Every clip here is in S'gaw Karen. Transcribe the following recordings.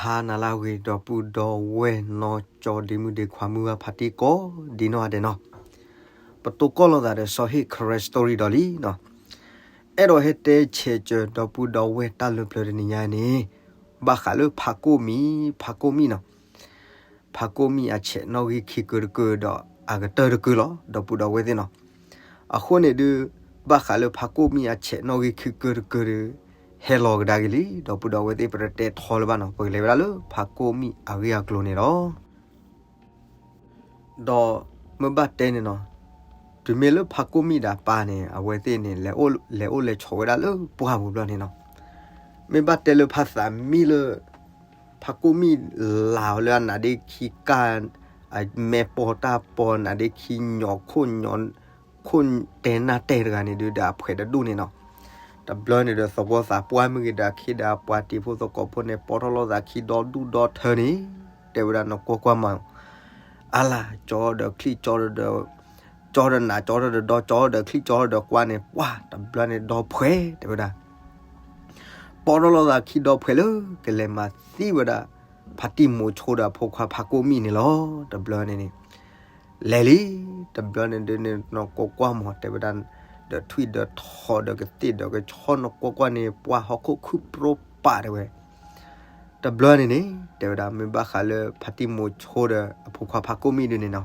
ဟါနၤလၢအဂ့ၤ ဒီပုၢ်ဒီဝဲၢ်နီၢ်ကၠီဒ့မုၣ်ဒ့ခွါမုၢ်ဂၤဖါတံၢ်ကိးဒံနီၢ်ဂၤဒဲးနီၤ, ပတိၢ်ကီၢ်လိာ်သးဒီးစီၤဟ့ၣ် Karen Story ဒီးလံနီၤ, အဲၣ်ဒိးဟဲတဲဆဲးစၢၤဒီပုၢ်ဒီဝဲၢ်တၢ်လၢပျၢၤတနံၤညါန့ၣ်, ဘၣ်ဃးလၢဖးကိၣ်မံၤ, ဖးကိၣ်မံၤနီၤ, ဖးကိၣ်မံၤအဆဲးနီၣ်ဂံၢ်ခံကၢတကၢဒီးအကတၢၢ်တကၢလီၤ ဒီပုၢ်ဒီဝဲၢ်သ့ၣ်နီၤ, အဃိန့ၣ်ဒုး ဘၣ်ဃးလၢဖးကိၣ်မံၤအဆဲးနီၣ်ဂံၢ်ခံကၢတကၢဒုး ဟဲလီၤကဒါက့ၤလံ ဒီပုၢ်ဒီဝဲၢ်သ့ၣ် ပတတဲထီလၢၤဘၣ်နီၤ, ပကလဲၤဝဲဒၣ်လၢဖးကိၣ်မံၤအဂ့ၢ်အကျိၤန့ၣ်လီၤ. ဒီးမ့ၢ်ဘၣ်တဲန့ၣ်နီၤ, တုၤမ့ၢ်လၢဖးကိၣ်မံၤဒီးပၢ်န့ၣ် အဝဲသ့ၣ်န့ၣ် လဲၤအိၣ်လဲၤဆိးဝဲဒၣ်လၢပှၢ်ပူၤဘျီန့ၣ်နီၤ, မ့ၢ်ဘၣ်တဲလၢဖးသးမံလၢ ဖးကိၣ်မံၤလၢ်အီၤလၢအနးဒ့ခံကၢ်, အမဲာ်ပီၤတၢ်ပီၤနးဒ့ခံညီခိၣ်ညီ ခိၣ်တဲနၢ်တဲတဂၤန့ၣ်ဒုး ဒီးအဖှဲးတဒူၣ်န့ၣ်နီၤ, တဘျီန့ၣ်ဒီးသဝီသးပှၢ်မ့ၢ်ဂ့ၤ ဒီးအခ့ဒီးအပှၤတံၤဖိသကိးဖိန့ၣ် ပီထီၣ်လိာ်သးခံဒီဒူၣ်ဒီထၢန့ၣ်, တဲဝဲဒၣ်နကွၢ်ကွၢ်မး, အါလၢ် ကၠီဒီးချံၣ်ကၠီဒီး ကၠီဒီးနးကၠီဒီးဒီ ကၠီဒီးချံၣ်ကၠီဒီးကွၢ်န့ၣ် ပှၢ်တဘျီန့ၣ်ဒီဖှဲး တဲဝဲဒၣ် ပီထီၣ်လိာ်သးခံဒီဖှဲးလၢ ကလဲၤမၤသံဝဲဒၣ် ဖါတံၢ်မိၤဆိဒီးအဖိခွါဖးကိၣ်မံၤန့ၣ်လီၤ. တဘျီန့ၣ်န့ၣ် လဲၤလံ, တဘျီန့ၣ်ဒုးန့ၣ် နကွၢ်ကွၢ်မး တဲဝဲဒၣ်, ဒီးထွံၣ်ဒီးထိးဒီးကသ့ၣ်ဒီးကဆီ နကွၢ်ကွၢ်န့ၣ် ပှၢ်ဟီၣ်ခိၣ်ခုၣ်ပြိပာ်တဲဝဲ တဘျီန့ၣ်န့ၣ် တဲဝဲဒၣ် မ့ၢ်ဘၣ်ဃးလၢဖါတံၢ်မိၤဆိဒီးအဖိခွါဖးကိၣ်မံၤဒုးန့ၣ်နီၤ,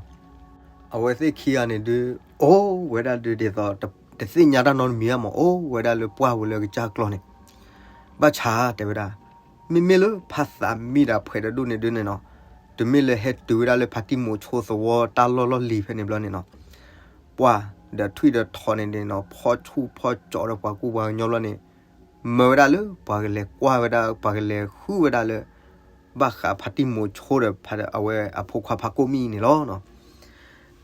အဝဲသ့ၣ်ခံဂၤန့ၣ်ဒုး အိၣ်ဝဲဒၣ်ဒုးဒ်သိး တသ့ၣ်ညါတၢ်နီတမံၤဧါမး အိၣ်ဝဲဒၣ်လၢပှၢ်ပူၤလၢကစၢ်ကျီန့ၣ်, ဘၣ်ဆၣ်တဲဝဲဒၣ် မ့မ့ၢ်လၢဖးသးမံဒီးဖှဲးတဒူၣ်န့ၣ်ဒုးန့ၣ်နီၤ, တုၤမ့ၢ်လၢဟဲတုၤဝဲဒၣ်လၢဖါတံၢ်မိၤဆိသဝီတၢ်လီၢ်လီၢ်လံၤဖဲန့ၣ်ဘျီန့ၣ်နီၤ, ပှၢ်ဒီးထွံၣ်ဒီးထိးန့ၣ်န့ၣ်နီၤ ဖီၣ်ဆူၣ်ဖီၣ်ကၠီဒီးပှၤကူပှၤကညီဘျီန့ၣ် မၢဝဲဒၣ်လၢ ပှၤကလဲၤကွၢ်ဝဲဒၣ် ပှၤကလဲၤဃုဝဲဒၣ်လၢ ဘၣ်ဃးဖါတံၢ်မိၤဆိဒီး အဝဲအဖိခွါဖးကိၣ်မံၤန့ၣ်လီၤ.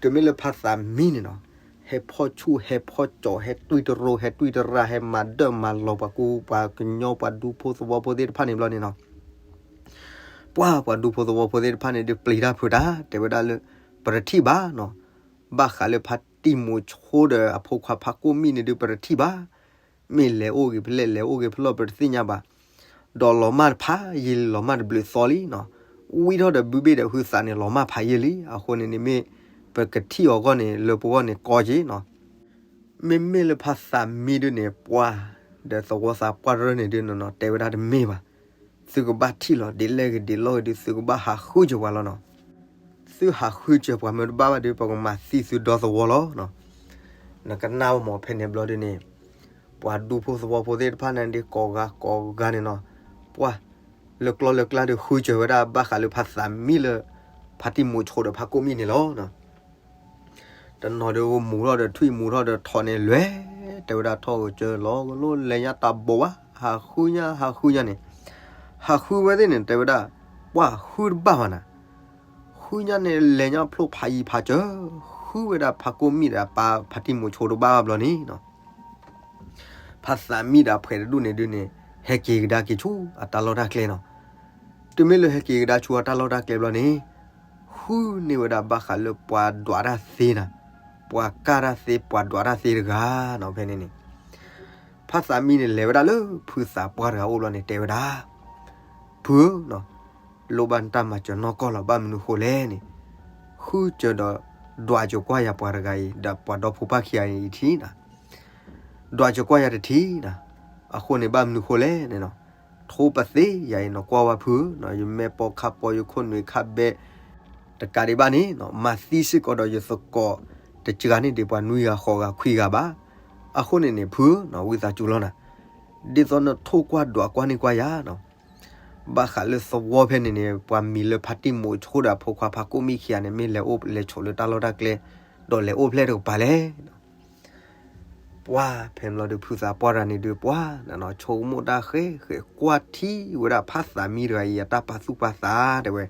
တုၤမ့ၢ်လၢဖးသးမံန့ၣ်နီၤ, ဟဲဖီၣ်ဆူၣ်ဟဲဖီၣ်ကၠီ ဟဲတွံၢ်တရိ ဟဲတွံၢ်တရၢ် ဟဲမၤဒၢၣ်မၤလီၤပှၤကူပှၤကညီ ပှၤဒူဖိသဝီဖိသ့ၣ်တဖၣ်န့ၣ်ဘျီန့ၣ်နီၤ, ပှၢ်ပှၤဒူဖိသဝီဖိသ့ၣ်တဖၣ်န့ၣ်ဒုးပျံၤတၢ်ဖုးတၢ် တဲဝဲဒၣ်လၢ ပတထံၣ်ဘၣ်နီၤ, ဘၣ်ဃးလၢဖါတံၢ်မိၤဆိဒီးအဖိခွါဖးကိၣ်မံၤန့ၣ်ဒုး ပတထံၣ်ဘၣ်, မ့ၢ်လဲၤအိၣ်ဂ့ၤဖဲလဲၣ် လဲၤအိၣ်ဂ့ၤဖဲလဲၣ် ပတသ့ၣ်ညါဘၣ်, ဒီးလီၤမၢ်တဖးယံာ်လံ လီၤမၢ်တဘျုးသီလံနီၤ, ဝံထီၣ်ဒီးဘုဘ့ၣ်ဒီးဟုသးန့ၣ် လီၤမၢ်ဖးယံာ်လံ, အဃိန့ၣ်န့ၣ်မ့ၢ် ပကထံၣ်အီၤအဂီၢ်န့ၣ် လၢပဂီၢ်န့ၣ်ကီက့ၤနီၤ, မ့မ့ၢ်လၢဖးသးမံဒုးန့ၣ် ပှၢ်ဒီးသဝီသးပှၢ်တရၢန့ၣ်ဒုးနီၤနီၤ တဲဝဲဒၣ်တမ့ၢ်ဘၣ်, သုကဘၣ်ထံၣ်လီၤ ဒ်လဲၣ်ဂ့ၤဒ်လဲၣ်ဂ့ၤဒုး သုကဘၣ်ဟးဃုစၢၤပှၤလီၤနီၤ, သုဟးဃုစၢၤပှၤမ့ၢ်တဘၣ်ဘၣ်ဒုး ပကမၤသံသုဒီသဝီလီၤနီၤ, နကနၣ်မးဖဲန့ၣ်ဘျီဒုးန့ၣ် ပှၤဒူဖိသဝီဖိသ့ၣ်တဖၣ်န့ၣ်ဒုးကိးဂၤကိးဂၤန့ၣ်နီၤ, ပှၢ် လၢကျီလၢကျါဒုးဃုစၢၤဝဲဒၣ် ဘၣ်ဃးလၢဖးသးမံလၢ ဖါတံၢ်မိၤဆိဒီးဖးကိၣ်မံၤန့ၣ်လီၤ. တနီၤဒုးမူၤထီၣ်ဒီးထွံၣ်မူၤထီၣ်ဒီးထိးန့ၣ်လွဲၢ်, တဲဝဲဒၣ်ထီၣ်ဂဲၤစၢၤလီၤကလိလဲၤညါတၢ်ဘီဝါ ဟးဃုညါဟးဃုညါန့ၣ်, ဟးဃုဝဲသ့ၣ်န့ၣ် တဲဝဲဒၣ် ပှၢ်ဃုတဘၣ်ဘၣ်နၤ, ဃုညါန့ၣ် လဲၤညါဖျိဖးယံၤဖးစၢၤ, ဃုဝဲဒၣ်ဖးကိၣ်မံၤဒီးပှၢ်ဖါတံၢ်မိၤဆိတဘၣ်ဘၣ်ဘျီန့ၣ်နီၤ ဖးသးမံဒီးဖှဲးတဒူၣ်န့ၣ်ဒုးန့ၣ် ဟဲက့ၤကဒါက့ၤဆူအတၢ်လီၢ်တၢ်ကျဲနီၤ, တုၤမ့ၢ်လၢဟဲက့ၤကဒါဆူအတၢ်လီၢ်တၢ်ကျဲဘျီန့ၣ်, ဃုန့ၢ်ဝဲဒၣ်ဘၣ်ဃးလၢပှၤဒွးတၢ်သ့နၤ, ပှၤကၢ်တၢ်သ့ ပှၤဒွးတၢ်သ့တဂၤနီၤ ဖဲန့ၣ်န့ၣ် ဖးသးမံန့ၣ် လဲၤဝဲဒၣ်လၢဖုသးပှၢ်တဂၤအိၣ်ဘျီန့ၣ် တဲဝဲဒၣ်, ဖုဧၢ, လိၣ်ဘၣ်နတၢ်မၤစၢၤနီၢ်ကီၢ်လီၤ ဘၣ်မနုၤဃိလဲၣ်န့ၣ်, ဃုစၢၤဒီး ဒွးစၢၤကွၢ်ယၤပှၤတဂၤအံၤ ဒီးပှၤဒီဖိပၢ်ခံဂၤအံၤအထံၣ်နၤ, ဒွးစၢၤကွၢ်ယၤတထံၣ်နၤ, အဃိန့ၣ်ဘၣ်မနုၤဃိလဲၣ်န့ၣ်နီၤ, ထိပသ့ယၤအံၤ နကွၢ်ဝဲဖုဧၢ, ယမဲာ်ပီခါပီ ယခိၣ်နူာ်ခါဘဲ တကးဒံးဘၣ်န့ၣ် မၤသံစ့ၢ်ကီးဒီးယသကိး တစှၤန့ၢ်ဒံးပှၤနွံဂၤဃိးဂၤခွံဂၤဘၣ်, အဃိန့ၣ်န့ၣ် ဖုဧၢ, ဝံသးစူၤလီၤနၤ, ဒ်သိးနထိၣ်ကွၢ်ဒွးကွၢ်န့ၢ်ကွၢ်ယၤနီၤ, ဘၣ်ဃးလၢသဝီဖဲန့ၣ်န့ၣ် ပှၤမံၤလၢဖါတံၢ်မိၤဆိဒီးအဖိခွါဖးကိၣ်မံၤခံဂၤန့ၣ် မ့ၢ်လဲၤအိၣ်လဲၤဆိးလၢတၢ်လီၢ်တၢ်ကျဲ ဒီးလဲၤအိၣ်ဖျဲၣ်တကပၤလဲၣ် ပှၢ်ဖဲန့ၣ်ဘျီဒုး ဖုသးပှၢ်တဂၤန့ၣ်ဒုး ပှၢ်နနီၤ ဆိကမိၣ်တၢ်ဃဲဃဲ ကွၢ်ထံဝဲဒၣ်ဖးသးမံတဂၤအံၤအတၢ်ပာ်သူၣ်ပာ်သးတဲဝဲ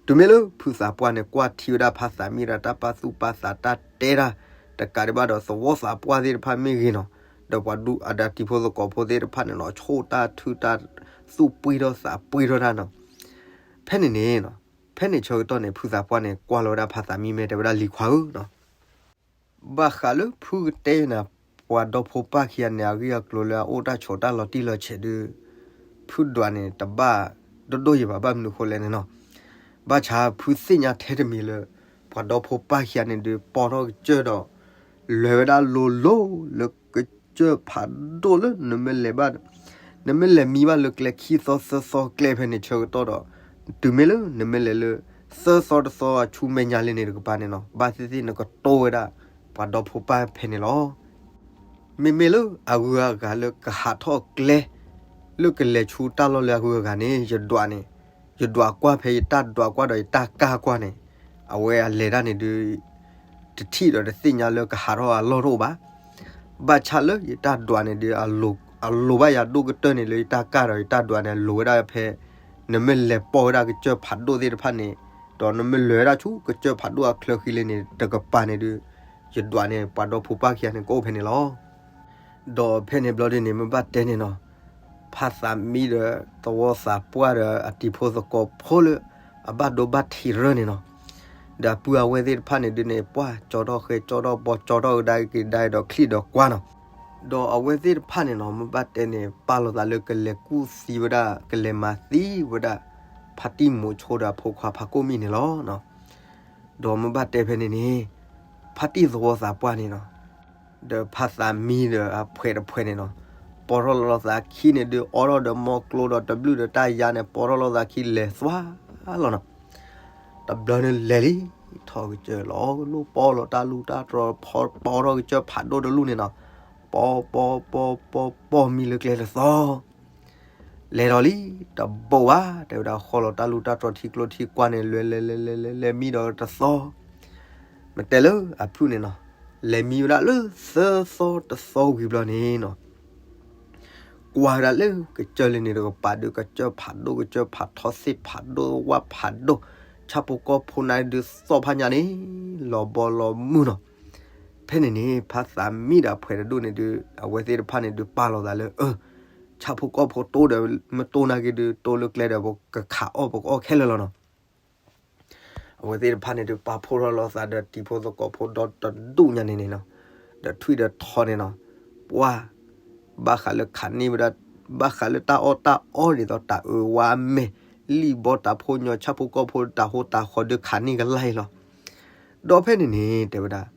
တုၤမ့ၢ်လၢဖုသးပှၢ်န့ၣ် ကွၢ်ထံဝဲဒၣ်ဖးသးမံဒီးတၢ်ပာ်သူၣ်ပာ်သးတၢ်တဲတၢ် တကးဒံးဘၣ်ဒီး သဝီသးပှၢ်သ့ၣ်တဖၣ်မ့ၢ်ဂ့ၤနီၤ, ဒီးပှၤဒူအတံၤဖိသကိးဖိသ့ၣ်တဖၣ်န့ၣ်နီၤ ဆိၣ်တၢ်ထုတၢ်သူၣ်ပှ့ၤထီၣ်သးပှ့ၤထီၣ်တၢ်နီၤ, ဖဲန့ၣ်န့ၣ် ဖဲန့ၣ်ဆၢကတီၢ်န့ၣ် ဖုသးပှၢ်န့ၣ် ကွၢ်လီၤဝဲဒၣ်ဖးသးမံ မ့ၢ်တဲဝဲဒၣ် လံၤခွါဧၢနီၤ ဘၣ်ဃးလၢဖုကတဲနၤ ပှၤဒီဖိပၢ်ခံဂၤန့ၣ် အဂ့ၢ်အကျိၤလၢအအိၣ်တၢ်ဆိးတၢ်လီၤတံၢ်လီၤဆဲးဒုး, ဖ ဖုဒွးန့ၣ် တဘၣ်ဒိၣ်ဒိၣ်ယံၤဘၣ် ဘၣ်မနုၤဃိလဲၣ်န့ၣ်နီၤ, ဘၣ်ဆၣ်ဖုသ့ၣ်ညါထဲတမံၤလၢ ပှၤဒီဖိပၢ်ခံဂၤန့ၣ်ဒုး ပီထီၣ်ကစၢၢ်ဒီး လဲၤဝဲဒၣ်လိၤလိၤလၢကစၢၢ်ဖးဒိၣ်လၢနမ့ၢ်လဲၤဘၣ် နမ့ၢ်လဲၤမံဘၣ်လၢကျဲခံသီသၢသီကျဲဖဲန့ၣ်ဆၢကတီၢ်ဒီး တုၤမ့ၢ်လၢနမ့ၢ်လဲၤလၢ သၢသီတသီအဆူမဲာ်ညါလံန့ၣ်တကပၤန့ၣ်နီၤ, ဘၣ်သ့ၣ်သ့ၣ်နကတိၢ်ဝဲဒၣ် ပှၤဒီဖိပၢ်ဖဲန့ၣ်လီၤ. မ့မ့ၢ်လၢအဂုၤအဂၤလၢကဟးထီၣ်ကျဲ လၢကလဲၤဆူတၢ်လီၢ်လၢအဂုၤအဂၤန့ၣ် ယဒွးန့ၣ် ယဒွးကွၢ်ဖဲယတၢ်ဒွးကွၢ်ဒီးယတၢ်ကၢ်ကွၢ်န့ၣ် အဝဲအလဲၤတၢ်န့ၣ်ဒုး တထံၣ်ဒီးတသ့ၣ်ညါလၢကဟးထီၣ်အလီၢ်တအိၣ်ဘၣ်. ဘၣ်ဆၣ်လၢယတၢ်ဒွးန့ၣ်ဒုး အလိၤဘၣ်ယၤဒိၣ်ကတၢၢ်န့ၣ်လၢယတၢ်ကၢ်ဒီးယတၢ်ဒွးန့ၣ် အလိၤဝဲဒၣ်ဖဲ နမ့ၢ်လဲၤပိာ်ဝဲဒၣ်ကစၢၢ်ဖးဒိၣ်သ့ၣ်တဖၣ်န့ၣ် ဒီးနမ့ၢ်လဲၤဝဲဒၣ်ဆူကစၢၢ်ဖးဒိၣ်အချၢဃံလံန့ၣ် တကပၤန့ၣ်ဒုး ယဒွးန့ၣ် ပှၤဒီဖိပၢ်ခံဂၤန့ၣ် ကအိၣ်ဖဲန့ၣ်လီၤ. ဒီးဖဲန့ၣ်ဘျီဒ်န့ၣ် မ့ၢ်ဘၣ်တဲန့ၣ်နီၤ, ဖါသးမံဒီးသဝီသးပှၢ်ဒီးအတံၤဖိသကိးဖိလၢ အဘၣ်ဒိဘၣ်ထံးရၢန့ၣ်နီၤ, ဒီးအပုၢ်အဝဲၢ်သ့ၣ်တဖၣ်န့ၣ်ဒုးန့ၣ် ပှၢ်ကၠီထီၣ်ဃဲကၠီထီၣ်ဘီ ကၠီထီၣ်ကဒါက့ၤဒါဒီးချံၣ်ဒီးကွၢ်နီၤ, ဒီးအဝဲသ့ၣ်တဖၣ်န့ၣ်နီၤ မ့ၢ်ဘၣ်တဲန့ၣ် ပာ်လီၤသးလၢကလဲၤကူၣ်သံဝဲဒၣ် ကလဲၤမၤသံဝဲဒၣ် ဖါတံၢ်မိၤဆိဒီးအဖိခွါဖါကိၢ်မံၣ်န့ၣ်လီၤ. ဒီးမ့ၢ်ဘၣ်တဲဖဲန့ၣ်န့ၣ် ဖါတံၢ်သဝီသးပှၢ်န့ၣ်နီၤ ဒီးဖါသးမံဒီးအဖှဲးတဖှဲးန့ၣ်နီၤ, ပီထီၣ်လီၤသးခံန့ၣ်ဒုး အီထီၣ်ဒီးမီကျိဒီးတဘျုးဒီးတၢ်ယါန့ၣ် ပီထီၣ်လီၤသးခံလဲၤသွါလီၤနီၤ, တဘျီန့ၣ်လဲၤလံ ထီၣ်ကစၢၢ်လီၤလိၣ် ပီလီၤတၢ်လူၢ်တၢ်တြီၤ ပီထီၣ်ကစၢၢ်ဖးဒိၣ်တလူၢ်န့ၣ်နီၤ, ပီပီပီပီပီမံလၢကျဲတသီ လဲၤဒီးလံ တဘိးဘၣ် တဲဝဲဒၣ် ဃီလီၤတၢ်လူၢ်တၢ်တြီၤထံကျိထံကွၢ်န့ၣ် လဲၤလဲၤလဲၤလဲၤလဲၤမံဒီးတသီ, မ့ၢ်တဲလၢအဖုၣ်န့ၣ်နီၤ, လဲၤမံဝဲဒၣ်လၢသၢသီတသီဝံၤဘျီန့ၣ်နီၤ, ကွၢ်ဝဲဒၣ်လၢကစၢၢ်လၢန့ၣ်တကပၤဒုး ကစၢၢ်ဖးဒိၣ် ကစၢၢ်ဖးထီသ့ၣ်ဖးဒိၣ်ဝၣ်ဖးဒိၣ်, ဆၣ်ဖိကီၢ်ဖိန့ၣ်ဒုးသီၣ်ဖးညါန့ၣ် လီၤဘီလီၤမုၢ်နီၤ, ဖဲန့ၣ်န့ၣ် ဖါသးမံဒီးအဖှဲးတဒူၣ်န့ၣ်ဒုး အဝဲသ့ၣ်တဖၣ်န့ၣ်ဒုးပာ်လီၤသးလၢ အၢ ဆၣ်ဖိကီၢ်ဖိတိၢ်ဒီး မ့ၢ်တိၢ်နာ်က့ဒုး တိၢ်လၢကျဲဒီး ပကခးအီၣ်ပကအီၣ်ခဲလၢာ်လီၤနီၤ, အဝဲသ့ၣ်တဖၣ်န့ၣ်ဒုး ပာ်ဖှိၣ်ထီၣ်လီၤသးဒီးတံၤဖိသကိးဖိဒီတဒူၣ်ညါန့ၣ်န့ၣ်နီၤ, ဒီးထွံၣ်ဒီးထီန့ၣ်နီၤ, ပှၢ် ဘၣ်ဃးလၢခးန့ၢ်ဝဲဒၣ် ဘၣ်ဃးလၢတၢ်အီၣ်တၢ်အီဒ်သိးတၢ်အၢဝါအမဲာ် လံၣ်ဘီတၢ်ဖိညီ ဆၣ်ဖိကီၢ်ဖိတၢ်ဟိတၢ်ဃီဒုးခးန့ၢ်ကလၢ်အံၤလီၤ, ဒီးဖဲန့ၣ်န့ၣ် တဲဝဲဒၣ်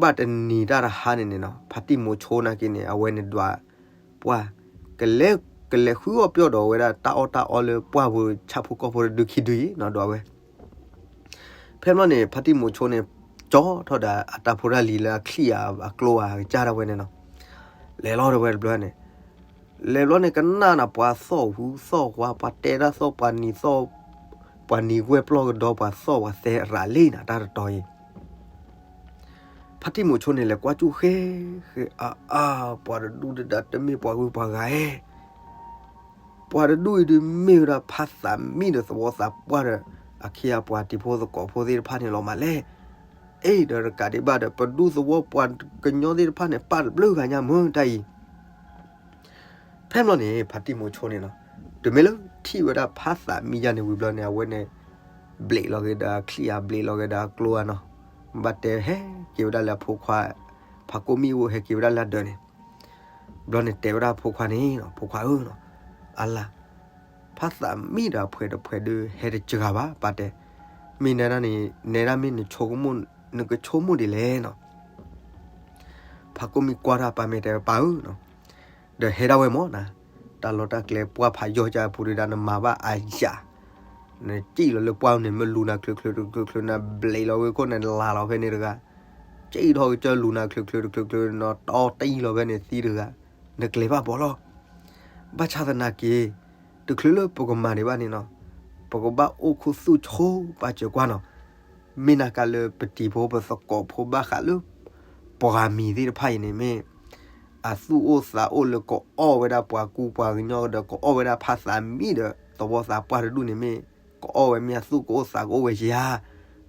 ဘၣ်တနံၤတၢ်တဟါန့ၣ်န့ၣ်နီၤ ဖါတံၢ်မိၤဆိနာ်က့န့ၣ် အဝဲန့ၣ်ဒွး ပှၢ် ကလဲၤ ကလဲၤဃုအီၣ်ပျီၣ်ဒီးဝဲဒၣ်တၢ်အီၣ်တၢ်အီလၢပှၢ်ပူၤဆၣ်ဖိကီၢ်ဖိတဒုခံဒုအံၤနီၤ ဒွးဝဲ ဖဲဘျီန့ၣ် ဖါတံၢ်မိၤဆိန့ၣ် ကၠီထီၣ်ဒီးအတၢ်ဖိတၢ်လံၤလၢအချံၣ်အကျိအကစၢ်ဒၣ်ဝဲန့ၣ်နီၤ, လဲၤလီၤဒီးဝဲတဘျီန့ၣ် လဲၤဘျီန့ၣ် ကနၣ်နၤပှၤသီၣ်ဟူသီၣ်ဝါ ပှၤတဲတၢ်သီၣ် ပှၤနံၤသီၣ် ပှၤနံၤဝဲၢ်ပျီၢ်ကဒီ ပှၤသီၣ်ပှၤသဲအရးလံနၤ တၢ်တတီၤအံၤ ဖါတံၢ်မိၤဆိန့ၣ် လဲၤကွၢ်ကၠူၣ်ဃဲ ဃဲ အါအါ ပှၤတဒူၣ်ဒၣ်တမ့ၢ်ပှၤဂုၤပှၤဂၤဧဲ, ပှၤတဒူၣ်အံၤဒုးမ့ၢ်ဝဲဒၣ်ဖါသးမံဒီးသဝီသးပှၢ်ဒီး အခ့အပှၤတံၤဖိသကိးဖိသ့ၣ်တဖၣ်န့ၣ်လီၤမးလဲၣ်. အ့ၣ် ဒီးတကးဒံးဘၣ်ဒီး ပဒူသဝီပှၤကညီသ့ၣ်တဖၣ်န့ၣ် ပာ်တဘျုးဂၤညါမ့ၢ်တၢ်အံၤ ဖဲဘျီန့ၣ် ဖါတံၢ်မိၤဆိန့ၣ်နီၤ, တုၤမ့ၢ်လၢထံၣ်ဝဲဒၣ်ဖါသးမံယါန့ၣ်ဝံၤဘျီန့ၣ် အဝဲန့ၣ် ဘျ့းလီၤက့ၤဒီးအချံၣ်အဘျ့းလီၤက့ၤဒီးအကျိအနီၤ, ဘၣ်တဲဟဲက့ၤဝဲဒၣ်လၢအဖိခွါ ဖါကိၢ်မံၣ်အိၣ်ဟဲက့ၤဝဲဒၣ်လၢအဒၢးန့ၣ်, ဘျီန့ၣ်တဲဝဲဒၣ်အဖိခွါန့ၣ်နီၤ, ဖိခွါဧၢနီၤ, အလၤ ဖါသးမံဒီးအဖှဲးတဖှဲးဒုး ဟဲတစှၤဘၣ် ပာ်တဲ, မ့ၢ်နဲဒၣ်န့ၣ် နဲဒၣ်မ့ၢ်နဆိကမိၣ် နကဆိကမိၣ်ဒ်လဲၣ်နီၤ. ဖါကိၢ်မံၣ်ကွၢ်တၢ်ပာ်မဲာ်တဲပၢ်ဧၢနီၤ, ဒီးဟဲဒၣ်ဝဲမ့ၢ်နၤ, တၢ်လီၢ်တၢ်ကျဲပှၢ်ဖးယိၢ်ကၢအပူၤဒုးဒၣ် နမၤဘၣ်အယၣ်, နစံၣ်လီၤလၢပှၢ်န့ၣ် မ့ၢ်လူၤနၤချုးချုးတချုးချုး နဘျ့းလီၤဝဲခိၣ်န့ၣ် လၤလီၤဖဲန့ၣ်တဂၤ, စံၣ်ထီၣ်ကစၢၢ်လူၤနၤချုးချုးတချုးချုး နတီတံၢ်လီၤဖဲန့ၣ်သံတဂၤ, နကျဲၤဘၣ်ဘီလီၤ. ဘၣ်ဆၣ်သနာ်က့ တချုးလၢပကမၤဒံးဘၣ်န့ၣ်နီၤ, ပကဘၣ်အိၣ်ခူသူၣ်ဆိပာ်စၢၤကွၢ်နီၤ, မ့ၢ်နၤကးလၢပတံၤဖိပသကိးဖိဘၣ်ဃးလၢ ပှၤမံၤသ့ၣ်တဖၣ်အံၤန့ၣ်မ့ၢ် အသူၣ်အိၣ်သးအိၣ်လၢကအီၣ်ဝဲဒၣ်ပှၤကူပှၤကညီဒီး ကအီၣ်ဝဲဒၣ်ဖါသးမံဒီးသဝီသးပှၢ်တဒူၣ်န့ၣ်မ့ၢ် ကအီၣ်ဝဲမ့ၢ်အသူၣ်ကအိၣ်သးကအိၣ်ဝဲဧါ,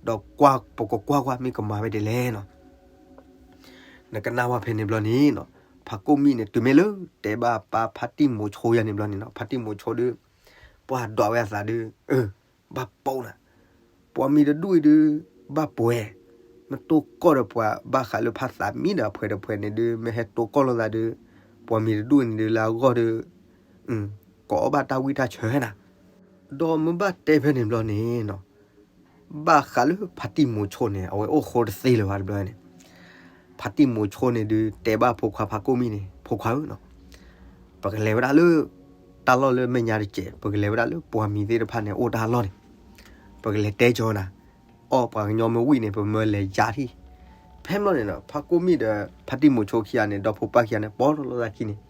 ဒီးကွၢ်ပကကွၢ်ကွၢ်မ့ၢ်ကမၤဝဲဒ်လဲၣ်နီၤ. နကနၣ်ဝဲဖဲန့ၣ်ဘျီန့ၣ်နီၤ, ဖါကိၢ်မံၣ်န့ၣ် တုၤမ့ၢ်လၢတဲဘၣ်ပၢ်ဖါတံၢ်မိၤဆိယါန့ၣ်ဘျီန့ၣ်နီၤ, ဖါတံၢ်မိၤဆိဒီး ပှၢ်ဒွးဝဲအသးဒီး အၢ ဘၣ်ပိာ်နၤ, ပှၤမံၤတဒူၣ်အံၤဒုး ဘၣ်ပှဲၤ, မ့ၢ်တိၢ်ကီၢ်ဒီးပှၤဘၣ်ဃးလၢဖါသးမံဒီးအဖှဲးတဖှဲးန့ၣ်ဒုး မ့ၢ်ဟဲတိၢ်ကီၢ်လိာ်သးဒီး ပှၤမံၤတဒူၣ်န့ၣ်ဒုးလၢအဂီၢ်ဒီး ကိးအီၣ်ဘၣ်တၢ်ဝံၣ်တၢ်ဆၢနၤ. ဒီးမ့ၢ်ဘၣ်တဲဖဲန့ၣ်ဘျီန့ၣ်နီၤ, ဘၣ်ဃးလၢဖါတံၢ်မိၤဆိန့ၣ် အဝဲအိၣ်ဃိတသ့လၢၤဘၣ်တဘျီန့ၣ်, ဖါတံၢ်မိၤဆိန့ၣ်ဒုး တဲဘၣ်ဖိခွါဖါကိၣ်မံၣ်န့ၣ်, ဖိခွါဧၢနီၤ, ပကလဲၤဝဲဒၣ်လၢ တၢ်လီၢ်လၢမဲာ်ညါတစဲး, ပကလဲၤဝဲဒၣ်လၢပှၤမံၤသ့ၣ်တဖၣ်န့ၣ် အိၣ်တၢ်လီၢ်န့ၣ်, ပကလဲၤတဲကၠီနၤ, အီၣ်ပှၤကညီမ့ၢ်ဝံၣ်န့ၣ် ပမၢလဲၤယါထံၣ်. ဖဲမ့ၢ်လီၤန့ၣ်ဒီး ဖါကိၣ်မံၣ်ဒီး ဖါတံၢ်မိၤဆိခံဂၤန့ၣ် ဒီဖိပၢ်ခံဂၤန့ၣ် ပိာ်ထီၣ်လိာ်သးခံန့ၣ်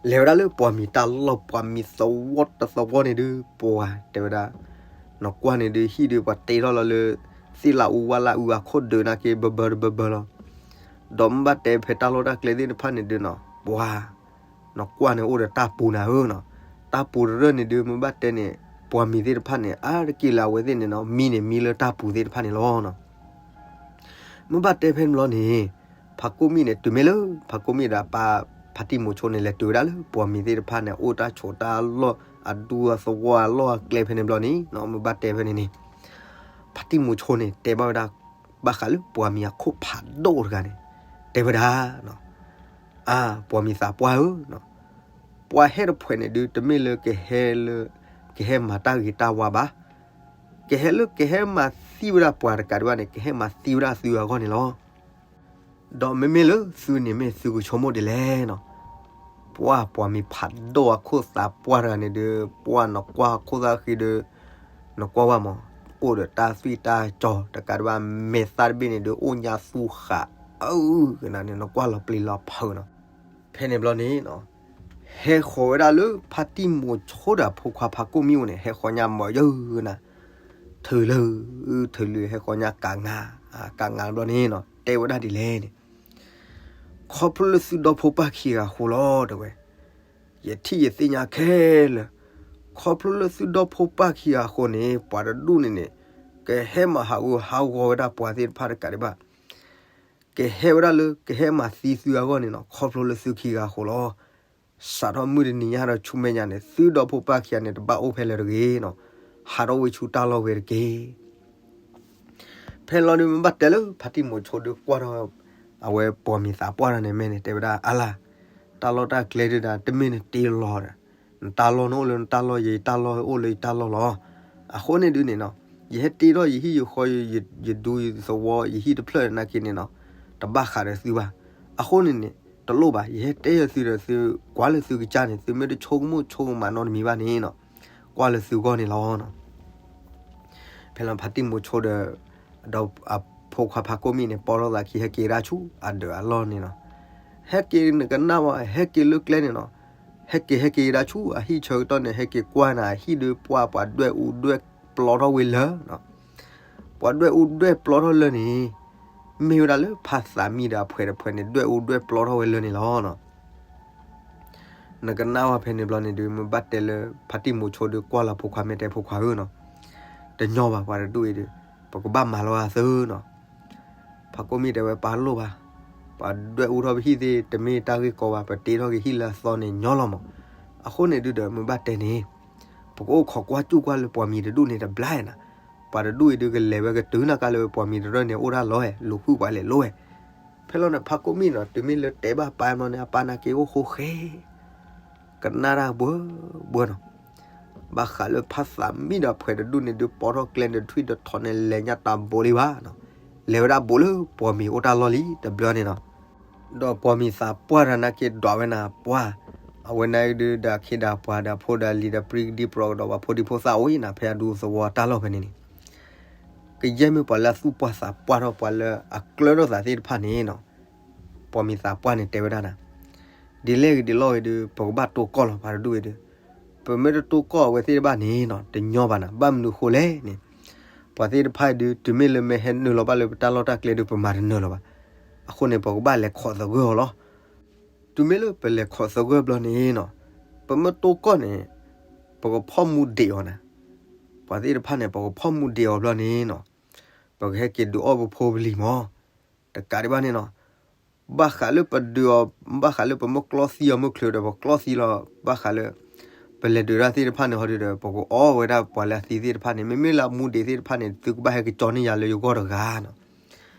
လဲၤဝဲဒၣ်လၢပှၤမံၤတၢ်လီၢ်, ပှၤမံၤသဝီတသဝီန့ၣ်ဒုး ပှၤတဲဝဲဒၣ်, နကွၢ်န့ၣ်ဒုး ဟံၣ်ဒုးပှၤတ့ထီၣ်လီၤလၢ သ့ၣ်လၣ်အူဝၣ်လၣ်အူအခိၣ်ဒုးနာ်က့ ဘၢဘၢတဘၢဘၢလီၤ. ဒီးမ့ၢ်ဘၣ်တဲဖဲတၢ်လီၢ်တၢ်ကျဲသ့ၣ်တဖၣ်န့ၣ်ဒုးနီၤ, ပှၤ နကွၢ်န့ၣ်အိၣ်ဒီးတၢ်ပူၤနၤဧၢနီၤ, တၢ်ပူၤတရၢၢ်န့ၣ်ဒုး မ့ၢ်ဘၣ်တဲန့ၣ် ပှၤမံၤသ့ၣ်တဖၣ်န့ၣ် အါတက့ၢ်လၢအဝဲသ့ၣ်န့ၣ်နီၤ မံန့ၣ်မံလၢတၢ်ပူၤသ့ၣ်တဖၣ်န့ၣ်လီၤနီၤ. မ့ၢ်ဘၣ်တဲဖဲန့ၣ်ဘျီန့ၣ် ဖါကိၣ်မံၣ်န့ၣ် တုၤမ့ၢ်လၢ ဖါကိၣ်မံၣ်ဒီးအပၢ်ဖါတံၢ်မိၤဆိန့ၣ် လဲၤတုၤဝဲဒၣ်လၢ ပှၤမံၤသ့ၣ်တဖၣ်န့ၣ် အိၣ်တၢ်ဆိးတၢ်လီၢ် အဒူအသဝီအလီၢ်အကျဲဖဲန့ၣ်ဘျီန့ၣ်နီၤ, မ့ၢ်ဘၣ်တဲဖဲန့ၣ်န့ၣ် ဖါတံၢ်မိၤဆိန့ၣ် တဲဘၣ်ဝဲဒၣ် ဘၣ်ဃးလၢပှၤမံၤအခိၣ်ဖးဒိၣ်တဂၤန့ၣ် တဲဝဲဒၣ် အါ ပှၤမံၤသးပှၢ်ဧၢ, ပှၤဟဲတဖှဲးန့ၣ်ဒုး တမ့ၢ်လၢကဟဲလၢ ကဟဲမၤတၢ်ဂ့ၤတၢ်ဝါဘၣ်, ကဟဲလၢကဟဲမၤသံဝဲဒၣ်ပှၤတကးဒံးဘၣ်န့ၣ် ကဟဲမၤသံဝဲဒၣ်သုအဂီၢ်န့ၣ်လီၤ. ဒီးမ့မ့ၢ်လၢသုန့ၣ်မ့ၢ်သုကဆိကမိၣ်ဒ်လဲၣ်နီၤ, ပှၤပှၤမံၤဖးဒိၣ်အခိၣ်သးပှၢ်တဂၤန့ၣ်ဒုး ပှၤနကွၢ်ခိၣ်သၣ်ဃံဒုး နကွၢ်ဝဲမး အိၣ်ဒီးတၢ်သွံၣ်တၢ်စီၤ တကးဒံးဘၣ် မဲာ်သၣ်တဘ့ၣ်န့ၣ်ဒုး အိၣ်ညါသူဃးအုကနၤန့ၣ် နကွၢ်လီၤပျံၤလီၤဖုးနီၤ. ဖဲန့ၣ်ဘျီန့ၣ်နီၤ ဟဲဃီၤဝဲဒၣ်လၢဖါတံၢ်မိၤဆိဒီးအဖိခွါဖါကိၣ်မံၣ်အိၣ်န့ၣ် ဟဲဃီၤညါမးယုကနၤ ထုးလၢ ထုးလၢဟဲဃီၤညါကးငါ ကးငါဘျီန့ၣ်နီၤ တဲဝဲဒၣ်ဒ်လဲၣ်န့ၣ် ခီဖျိလၢသုဒီဖိပၢ်ခံဂၤအဃိလီၤ တဲဝဲ, ယထံၣ်ယသ့ၣ်ညါခဲလၢာ်, ခီဖျိလၢသုဒီဖိပၢ်ခံဂၤအဃိန့ၣ် ပှၤတဒူၣ်န့ၣ်န့ၣ် ကဟဲမၤဟးဂူာ်ဟးဂီၤဝဲဒၣ်ပှၤသ့ၣ်တဖၣ်တကးဒံးဘၣ်, ကဟဲဝဲဒၣ်လၢကဟဲမၤသံသုအဂီၢ်န့ၣ်နီၤ ခီဖျိလၢသုခံဂၤအဃိလီၤ. စးထီၣ်မုၢ်တနံၤညါဒီးဆူမဲာ်ညါန့ၣ် သုဒီဖိပၢ်ခံဂၤန့ၣ် တဘၣ်အိၣ်ဖဲလၢၤတဂ့ၤနီၤ, ဟးထီၣ်ဝဲဆူတၢ်လီၢ်ဝဲတက့ၢ်. ဖဲလီၤဒုးမ့ၢ်ဘၣ်တဲလၢဖါတံၢ်မိၤဆိဒုးကွၢ်ထီၣ် အဝဲပှၤမံၤသးပှၢ်တဂၤန့ၣ်မဲာ်န့ၣ် တဲဝဲဒၣ်အါလၢ်, တၢ်လီၢ်တၢ်ကျဲဒုးဒၣ်တမ့ၢ်နတ့လီၤဒီး နတၢ်လီၢ်န့ၣ်အိၣ်လၢနတၢ်လီၢ် ယတၢ်လီၢ်အိၣ်လၢယတၢ်လီၢ်လီၤ. အဃိန့ၣ်ဒုးန့ၣ်နီၤ ယဟဲတ့ထီၣ်ယဟံၣ်ယဃီ ယဒူယသဝီ ယဟံၣ်တဖျၢၣ်နာ်က့န့ၣ်နီၤ တဘၣ်ဃးဒီးသုဘၣ်. အဃိန့ၣ်န့ၣ် တလိၣ်ဘၣ် ယဟဲတဲယသုဒီးသုကွၢ်လၢသုကစၢ်န့ၣ် သုမ့ၢ်တဆိကမိၣ်ဆိကမးနီတမံၤဘၣ်န့ၣ်နီၤ ကွၢ်လၢသုဂီၢ်န့ၣ်လီၤနီၤ. ဖဲလီၤဖါတံၢ်မိၤဆိဒီး ဒီးအဖိခွါဖါကိၣ်မံၣ်န့ၣ် ပိာ်ထီၣ်သးခံဟဲက့ၤဒၣ်ဆူအဒၢးအလီၢ်န့ၣ်နီၤ. ဟဲက့ၤနကနၣ်ဝဲ ဟဲက့ၤလၢကျဲန့ၣ်နီၤ ဟဲက့ၤဟဲက့ၤဒၣ်ဆူအဟံၣ်ဆၢကတီၢ်န့ၣ် ဟဲက့ၤကွၢ်နၤအဟံၣ်ဒုး ပှၤပှၤဒွဲၣ်အူဒွဲၣ်ပျီထီၣ်ဝဲလၢ ပှၤဒွဲၣ်အူဒွဲၣ်ပျီထီၣ်လၢန့ၣ် မ့ၢ်ဝဲဒၣ်လၢဖါသးမံဒီးအဖှဲးတဖှဲးန့ၣ် ဒွဲၣ်အူဒွဲၣ်ပျီထီၣ်ဝဲလၢန့ၣ်လီၤ. နကနၣ်ဝဲဖဲန့ၣ်ဘျီန့ၣ်ဒုး မ့ၢ်ဘၣ်တဲလၢ ဖါတံၢ်မိၤဆိဒုးကွၢ်လီၤဖိခွါ မ့ၢ်တဲဖိခွါဧၢနီၤ, တညီဘၣ်ပှၤတဒူၣ်အံၤဒုး ပကဘၣ်မၤလီၤအသးနီၤ. ဖါကိၣ်မံၣ်တဲဝဲ ပာ်လိၣ်ဘၣ်, ပှၤဒွဲၣ်အူထီၣ်ပဟံၣ်သ့ၣ် တမ့ၢ်တၢ်ဂ့ၢ်ကီဘၣ်, ပတ့ထီၣ်က့ၤဟံၣ်လၢအသီန့ၣ်ညီလီၤမး. အဃိန့ၣ်ဒုးဒီး မ့ၢ်ဘၣ်တဲန့ၣ် ပကအိၣ်ခိးကွၢ်စူၣ်ကွၢ်လၢပှၤမံၤတဒူၣ်န့ၣ်တဘျီနၤ, ပှၤတဒူၣ်အံၤဒုးကလဲၤဝဲကတုၤနၤကါလၢပှၤမံၤတရၢၢ်န့ၣ်အိၣ်တၢ်လီၢ်ဝဲ လူၤဃုပှၤလဲၤလိၤဝဲ. ဖဲလီၤန့ၣ် ဖါကိၣ်မံၣ်နီၤ တုၤမ့ၢ်လၢတဲဘၣ်ပၢ်မီၤန့ၣ် အပၢ်နာ်က့အိၣ်ဃိဃဲ ကနၣ်တၢ်ဘှၢဘှၢနီၤ. ဘၣ်ဃးလၢဖါသးမံဒီးအဖှဲးတဒူၣ်န့ၣ်ဒုး ပိာ်ထီၣ်ကျဲန့ၣ် ထွံၣ်တထီၣ်န့ၣ် လဲၤညါတၢ်ဘိလံဘၣ်နီၤ, လဲၤဝဲဒၣ်ဘိလၢပှၤမံၤအိၣ်တၢ်လီၢ်လံတဘျီန့ၣ်နီၤ. ဒီးပှၤမံၤသးပှၢ်တဂၤနာ်က့ဒွးဝဲနၤပှၢ်, အဝဲနာ်က့ဒုးဒီးအခ့ဒီးပှၤဒီးဖိဒီးလံၤဒီးပြံကဒံပြီကဒီးပှၤဖိဒံဖိသၣ်အိၣ်အံၤနၤ ဖဲအဒူသဝီတၢ်လီၢ်ဖဲန့ၣ်န့ၣ် ကယဲၢ်မ့ၢ်ပှၤလၢအသူၣ်ပှၢ်သးပှၢ်ထီၣ်ပှၤလၢအကျၢၤထီၣ်သးသ့ၣ်တဖၣ်န့ၣ်နီၤ, ပှၤမံၤသးပှၢ်န့ၣ်တဲဝဲဒၣ်နၤ, ဒ်လဲၣ်ဂ့ၤဒ်လဲၣ်ဂ့ၤဒုး ပကဘၣ်တိၢ်ကီၢ်လီၤပှၤတဒူၣ်အံၤဒုး, ပမ့ၢ်တတိၢ်ကီၢ်အဝဲသ့ၣ်တဖၣ်န့ၣ်နီၤ တညီဘၣ်နၤ, ဘၣ်မနုၤဃိလဲၣ်န့ၣ်, ပှၤသ့ၣ်တဖၣ်အံၤဒုး တုၤမ့ၢ်လၢမ့ၢ်ဟဲနုာ်လီၤဘၣ်လၢပတၢ်လီၢ်တၢ်ကျဲဒုး ပမၤတနၢၤလၢၤဘၣ်. အဃိန့ၣ် ပကဘၣ်လဲၤခိးသဂၢၢ်အီၤလီၤ. တုၤမ့ၢ်လၢပလဲၤခိးသဂၢၢ်ဘျီန့ၣ်နီၤ, ပမ့ၢ်တိၢ်ကီၢ်န့ၣ် ပကဖီၣ်မူဒံးအီၤနၤ, ပှၤသ့ၣ်တဖၣ်န့ၣ် ပကဖီၣ်မူဒံးအီၤဘျီန့ၣ်နီၤ, ပကဟဲက့ၤဒုးအီၣ်ပဖိပလံၤမး, တကးဒံးဘၣ်န့ၣ်နီၤ, ဘၣ်ဃးလၢပဒုးအီၤ, ဘၣ်ဃးလၢပမ့ၢ်ကျီသံအီၤမုၢ်ချုးဒီး ပကျီသံလီၤ, ဘၣ်ဃးလၢ ပလဲၤဒုးတၢ်သ့ၣ်တဖၣ်န့ၣ် ဟီဒုးဒီး ပကအီၣ်ဝဲဒၣ်ပှၤလၢအသံသ့ၣ်တဖၣ်န့ၣ် မ့မ့ၢ်လၢအမူဒံးသ့ၣ်တဖၣ်န့ၣ် သုကဘၣ်ဟဲကကၠီန့ၢ်ယၤလၢယဂီၢ်တဂၤနီၤ.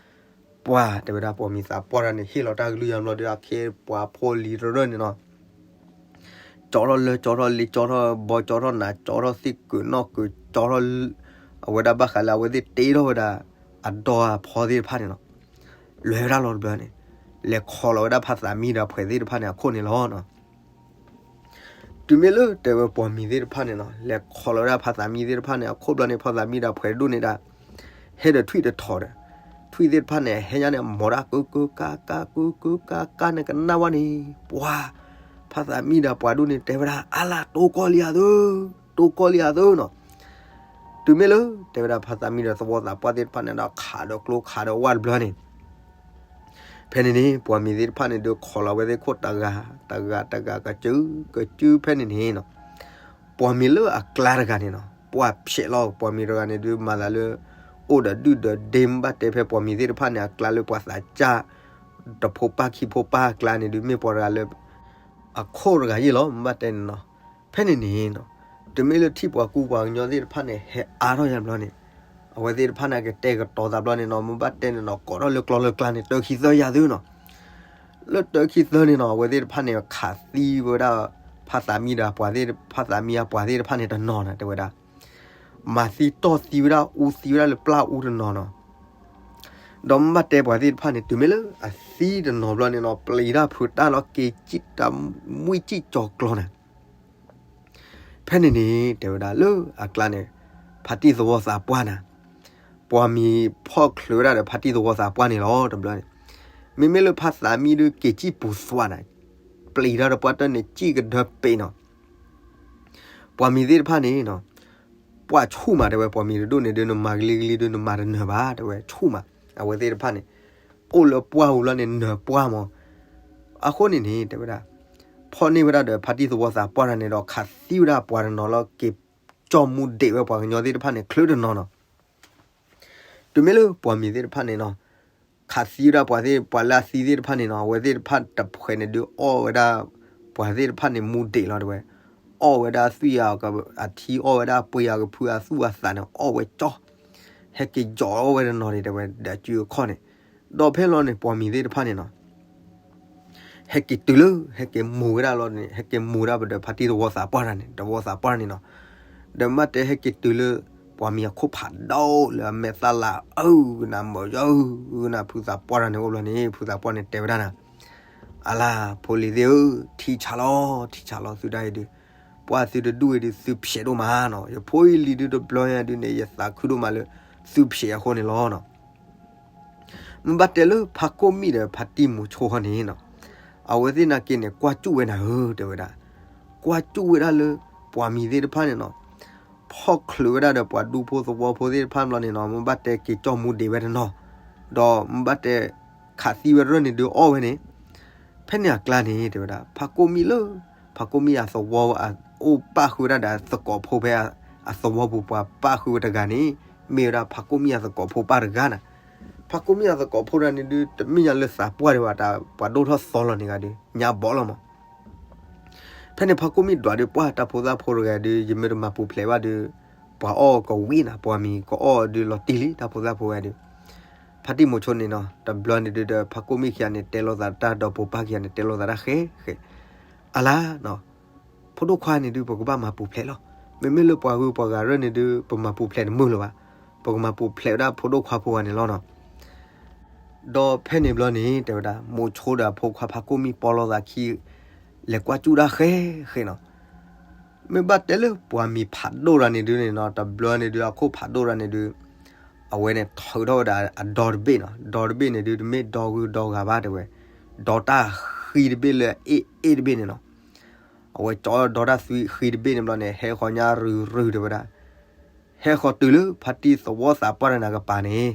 ပှၤတဲဝဲဒၣ်ပှၤမံၤသးပှၢ်တဂၤန့ၣ် ဟ့ၣ်လီၤတၢ်ကလုၢ်ယါဘျီဒီး အခ့ပှၤဖိလံၤတရၢၢ်န့ၣ်နီၤ, ကၠီထီၣ်လၢ ကၠီထီၣ်လ့ ကၠီထီၣ်ဘီ ကၠီထီၣ်နး ကၠီထီၣ်သ့ၣ်ကုာ်နီၣ်ကုာ် ကၠီထီၣ် အဝဲဒၣ်ဘၣ်ဃးလၢအဝဲသ့ၣ်တ့ထီၣ်ဝဲဒၣ် အဒီအဖီသ့ၣ်တဖၣ်န့ၣ်နီၤ, လဲၤဝဲဒၣ်လီၤတဘျီန့ၣ်, လဲၤခိးလီၤဝဲဒၣ်ဖါသးမံဒီးအပှၤသ့ၣ်တဖၣ်န့ၣ်အခိၣ်န့ၣ်လီၤနီၤ. တုၤမ့ၢ်လၢတဲဝဲပှၤမံၤသ့ၣ်တဖၣ်န့ၣ်နီၤ လဲၤခိးလီၤဝဲဒၣ်ဖါသးမံသ့ၣ်တဖၣ်န့ၣ် အခိၣ်ဘျီန့ၣ် ဖါသးမံဒီးအပှၤဒိၣ်န့ၣ်ဒၣ် ဟဲဒီးထွံၣ်တထီၣ်ဒီး ထွံၣ်သ့ၣ်တဖၣ်န့ၣ် ဟဲညါန့ၣ် အမိၢ်ဒၣ်ကုကုကါကါ ကုကုကါကါန့ၣ် ကနၣ်ဝဲန့ၣ် ပှၤ ဖါသးမံဒီးပှၤဒိၣ်န့ၣ် တဲဝဲဒၣ် အါလၢ တိၢ်ကီၢ်လံဧါသု, တိၢ်ကီၢ်လံဧါသုနီၤ. တုၤမ့ၢ်လၢ တဲဝဲဒၣ်ဖါသးမံဒီးသဝီသးပှၢ်သ့ၣ်တဖၣ်န့ၣ်ဒီး ခးဒီးကျိခးဒီးဝၣ်တဘျီန့ၣ် ဖဲန့ၣ်န့ၣ် ပှၤမံၤသ့ၣ်တဖၣ်န့ၣ်ဒုး ခိးလီၤဝဲသ့ၣ်ခိၣ်တဂၤ တဂၤ တဂၤ ကစု ကစု ဖဲန့ၣ်န့ၣ်နီၤ, ပှၤမံၤလၢအကျါတဂၤန့ၣ်နီၤ ပှၢ်ဖျဲးလီၤ ပှၤမံၤတဂၤန့ၣ်ဒုး မၤသးလၢ အိၣ်ဒီးဒုၣ်ဒီးဒ့ မ့ၢ်ဘၣ်တဲဖဲပှၤမံၤသ့ၣ်တဖၣ်န့ၣ် အကျါလၢပှၤသးစၢ် တဖိပၢ်ခံဖိပၢ်အကျါန့ၣ်ဒုး မ့ၢ်ပှၤတဂၤလၢ အခိၣ်တဂၤယ့ၣ်လီၤ မ့ၢ်ဘၣ်တဲန့ၣ်နီၤ. ဖဲန့ၣ်န့ၣ်နီၤ တုၤမ့ၢ်လၢထံၣ်ပှၤကူပှၤကညီသ့ၣ်တဖၣ်န့ၣ် ဟဲအါထီၣ်ယါဘျီန့ၣ် အဝဲသ့ၣ်တဖၣ်န့ၣ် ကတဲာ်ကတီၤသးဘျီန့ၣ်နီၤ မ့ၢ်ဘၣ်တဲန့ၣ်နီၤ ကိးထီၣ်လၢကျီလၢကျါန့ၣ် တၢခံသၢယါသုနီၤ. လၢတၢခံသၢန့ၣ်နီၤ အဝဲသ့ၣ်တဖၣ်န့ၣ် ခးသံဝဲဒၣ် ဖါသးမံဒီးပှၤသ့ၣ် ဖါသးမံအပှၤသ့ၣ်တဖၣ်န့ၣ်တနီၤနီၤ တဲဝဲဒၣ် မၤသံတီၢ်သံဝဲဒၣ် အူသံဝဲဒၣ်လၢပျၢ်အူတနီၤနီၤ. ဒီးမ့ၢ်ဘၣ်တဲပှၤသ့ၣ်တဖၣ်န့ၣ် တုၤမ့ၢ်လၢအသံတနီၤဘျီန့ၣ်နီၤ ပျံၤတၢ်ဖုးတၢ်လီၤ က့ၤစံၣ်တၢ်မုၢ်စံၣ်ကၠီၤကျီနၤ. ဖဲန့ၣ်န့ၣ် တဲဝဲဒၣ်လၢအကျါန့ၣ် ဖါတံၢ်သဝီသးပှၢ်နၤ ပှၤမံၤဖီၣ်ချုးဝဲဒၣ်ဒီးဖါတံၢ်သဝီသးပှၢ်န့ၣ်လီၤ တဘျီန့ၣ်. မ့မ့ၢ်လၢဖါသးမံဒုး က့ၤစံၣ်ပူၤသွးနၤ, ပျံၤတၢ်ဒီးပှၢ်တၢၢ်န့ၣ် စံၣ်ကဒၢပ့ၤနီၤ. ပှၤမံၤသ့ၣ်တဖၣ်န့ၣ်နီၤ ပှၢ်ဆူၣ်မး တဲဝဲ ပှၤမံၤတဒိၣ်န့ၣ်ဒုး နမၤကလံကလံဒုး နမၤတနၢၤဘၣ် တဲဝဲ ဆူၣ်မး. အဝဲသ့ၣ်တဖၣ်န့ၣ် အိၣ်လၢပှၢ်ပူၤလီၤန့ၣ် နၢၤပှၢ်မး. အဃိန့ၣ်န့ၣ် တဲဝဲဒၣ် ဖီၣ်န့ၢ်ဝဲဒၣ်ဒီးဖါတံၢ်သဝီသးပှၢ်တၢ်န့ၣ်ဒီး ခးသံဝဲဒၣ်ပှၤတနီၤလီၤ က့ၤကၠီၣ်မူဒံးဝဲပှၤကညီသ့ၣ်တဖၣ်န့ၣ် ချုးတနီၤနီၤ. တုၤမ့ၢ်လၢပှၤမံၤသ့ၣ်တဖၣ်န့ၣ်နီၤ ခးသံဝဲဒၣ်ပှၤသ့ၣ် ပှၤလၢအသံသ့ၣ်တဖၣ်န့ၣ်နီၤ အဝဲသ့ၣ်တဖၣ်တဖှဲးန့ၣ်ဒုး အီၣ်ဝဲဒၣ် ပှၤသ့ၣ်တဖၣ်န့ၣ်မူဒံးလီၤ တဲဝဲ. အီၣ်ဝဲဒၣ်သွံၣ်အ အထံ အီၣ်ဝဲဒၣ်ပှ့ၤအကဖုအသူၣ်အသးန့ၣ် အီၣ်ဝဲကၠီ ဟဲက့ၤယီၤအီၣ်ဝဲတနီၤန့ၣ် တဲဝဲ ဒီးစုအခီၣ်န့ၣ် ဒီးဖဲလီၤန့ၣ် ပှၤမံၤသ့ၣ်တဖၣ်န့ၣ်နီၤ ဟဲက့ၤတုၤလၢ ဟဲက့ၤမိၤဝဲဒၣ်လီၤန့ၣ် ဟဲက့ၤမိၤဒၣ်ပဒီးဖါတံၢ်သဝီသးပှၢ်တၢ်န့ၣ် သဝီသးပှၢ်န့ၣ်နီၤ. ဒီးမ့ၢ်တဲဟဲက့ၤတုၤလၢ ပှၤမံၤအခိၣ်ဖးဒိၣ်လၢအမဲာ်သၣ်လၤအုၣ်ကနၣ်မၢယၤအုၣ်ကနၣ် ဖုသးပှၢ်တၢ်န့ၣ်အိၣ်ဘျီန့ၣ် ဖုသးပှၢ်န့ၣ်တဲဝဲဒၣ်နၤ အလၤ ဖိလံၤသ့ၣ်ဧၢ, ထံဆးလီၤ ထံဆးလီၤ သုဒၣ်အံၤဒုး, ပှၢ်သုတဒူၣ်အံၤဒုး သုဖျဲးဒိၣ်မးနီၤ, ယဖိယလံၤဒုးတဘျီညါဒုးန့ၣ် ယသးခုဒိၣ်မးလၢ သုဖျဲးအဃိန့ၣ်လီၤနီၤ. မ့ၢ်ဘၣ်တဲလၢဖါကိၣ်မံၣ်ဒီးဖါတံၢ်မိၤဆိဟီန့ၣ်နီၤ, အဝဲသ့ၣ်နာ်က့န့ၣ် ကွၢ်ကၠူၣ်ဝဲနၤဧၢ တဲဝဲဒၣ်, ကွၢ်ကၠူၣ်ဝဲဒၣ်လၢ ပှၤမံၤသ့ၣ်တဖၣ်န့ၣ်နီၤ ဖီၣ်ချုးဝဲဒၣ်ဒီးပှၤဒူဖိသဝီဖိသ့ၣ်တဖၣ်ဘျီန့ၣ်နီၤ, မ့ၢ်ဘၣ်တဲက့ၤကၠီၣ်မူဒံးဝဲတနီၤ, ဒီးမ့ၢ်ဘၣ်တဲ ခးသံဝဲတရၢၢ်န့ၣ်ဒုးအီၣ်ဝဲန့ၣ်, ဖဲန့ၣ်အကျါန့ၣ် တဲဝဲဒၣ် ဖါကိၣ်မံၣ်လၢ ဖါကိၣ်မံၣ်အသဝီ အိၣ်ပၣ်ဃုာ်ဝဲဒၣ်ဒီးသကိးဖိဖဲအသဝီပူၤ ပှၤပၣ်ဃုာ်ဝဲတဂၤန့ၣ် မ့ၢ်ဝဲဒၣ်ဖါကိၣ်မံၣ်အသကိးဖိပၢ်တဂၤန့ၣ်, ဖါကိၣ်မံၣ်အသကိးဖိတဂၤန့ၣ်ဒုး တမ့ၢ်ညါလၢသးပှၢ်ဒံးဘၣ် တၢ်ပှၤဒိၣ်ထီၣ်သီလီၤန့ၣ်ဂၤဒုး ညါဘီလီၤမး ဖဲန့ၣ်ဖါကိၣ်မံၣ်ဒွးဒုး ပှၢ်တၢ်ဖိသၣ်ဖိတဂၤဒုး ယမ့ၢ်တမၤပူၤဖျဲးဘၣ်ဒုး ပှၤအီၣ်ကဝံၤနၤ ပှၤမံၤကအီၣ်ဒုးလီၤတံၢ်လံ တၢ်ဖိသၣ်ဖိဝဲဒုး, ဖါတံၢ်မိၤဆိန့ၣ်နီၤ တဘျီန့ၣ်ဒုးဒီး ဖါကိၣ်မံၣ်ခံဂၤန့ၣ် တဲလိာ်သးတၢ်ဒီးပိာ်ပၢ်ခံဂၤန့ၣ် တဲလိာ်သးတၢ်ဃဲဃဲ, အလါ ဖိဒိၣ်ခွါန့ၣ်ဒုး ပကဘၣ်မၤပူၤဖျဲးလီၤ, မ့မ့ၢ်လၢပှၤဂုၤပှၤဂၤရၢၢ်န့ၣ်ဒုး ပမၤပူၤဖျဲးတမုာ်လၢၤဘၣ်, ပကမၤပူၤဖျဲးဝဲဒၣ်ဖိဒိၣ်ခွါဖိဂၤန့ၣ်လီၤနီၤ. ဒီးဖဲန့ၣ်ဘျီန့ၣ် တဲဝဲဒၣ် မိၤဆိဒီးအဖိခွါဖါကိၣ်မံၣ်ပီလိာ်သးခံ လဲၤကွၢ်ကၠူၣ်တၢ်ဃဲဃဲနီၤ. မ့ၢ်ဘၣ်တဲလၢပှၤမံၤဖးဒိၣ်တဂၤန့ၣ်ဒုးန့ၣ်နီၤ တဘျီန့ၣ်ဒုး အခိၣ်ဖးဒိၣ်တဂၤန့ၣ်ဒုး အဝဲန့ၣ်ထုးထီၣ်ဝဲဒၣ်အဒီတဘ့ၣ်နီၤ, ဒီတဘ့ၣ်န့ၣ်ဒုး တမ့ၢ်ဒီဂုၤဒီဂၤဘၣ်တဲဝဲ, ဒီတၢ်ဃံတဘ့ၣ်လၢအအ့ၣ်အ့ၣ်တဘ့ၣ်န့ၣ်နီၤ. အဝဲကၠီဒီတၢ်ဃံတဘ့ၣ်န့ၣ်ဘျီန့ၣ် ဟဲဃီၤညါရုၤရုၤတဲဝဲဒၣ် ဟဲဃီၤတုၤလၢဖါတံၢ်သဝီသးပှၢ်တဂၤန့ၣ်ကပၤန့ၣ်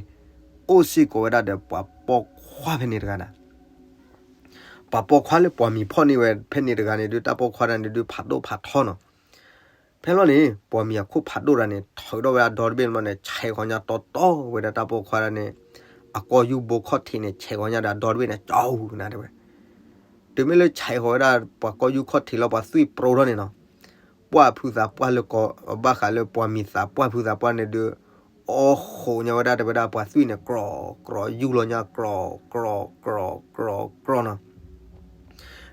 အိၣ်စ့ၢ်ကီးဝဲဒၣ်ဒီးပှၤပိာ်ခွါဖဲန့ၣ်တဂၤန့ၣ်, ပှၤပိာ်ခွါလၢပှၤမံၤဖီၣ်န့ၢ်ဝဲဖဲန့ၣ်တဂၤန့ၣ်ဒုး တၢ်ပိာ်ခွါတဂၤန့ၣ်ဒုး ဖးဒိၣ်ဖးထီနီၤ. ဖဲလီၤန့ၣ် ပှၤမံၤအခိၣ်ဖးဒိၣ်တဂၤန့ၣ် ထုးထီၣ်ဝဲဒၣ်ဒီတဘ့ၣ်န့ၣ်ဘျီန့ၣ် ဆဲးဃီၤညါတီတီဝဲဒၣ်တၢ်ပိာ်ခွါတဂၤန့ၣ် အကီၢ်ယူၢ်ဘိခီၣ်ထံးန့ၣ် ဆဲးဃီၤညါဒီးဒီတဘ့ၣ်န့ၣ် ကၠီဟူကနၣ်တဲဝဲ တုၤမ့ၢ်လၢဆဲးဃီၤဝဲဒၣ် ပှၤကီၢ်ယူၢ်ခီၣ်ထံးလီၤ ပှၤသွံၣ်ပြိထီၣ်န့ၣ်နီၤ, ပှၢ်ဖုသးပှၢ်လၢကီး ဘၣ်ဃးလၢပှၤမံၤသးပှၢ်ဖုသးပှၢ်န့ၣ်ဒုး အီၣ်ဃိးညါဝဲဒၣ်တဲဝဲဒၣ် ပှၤသွံၣ်န့ၣ် ကြီၤကြီၤယူၢ်လီၤညါ ကြီၤကြီၤကြီၤကြီၤကြီၤနီၤ.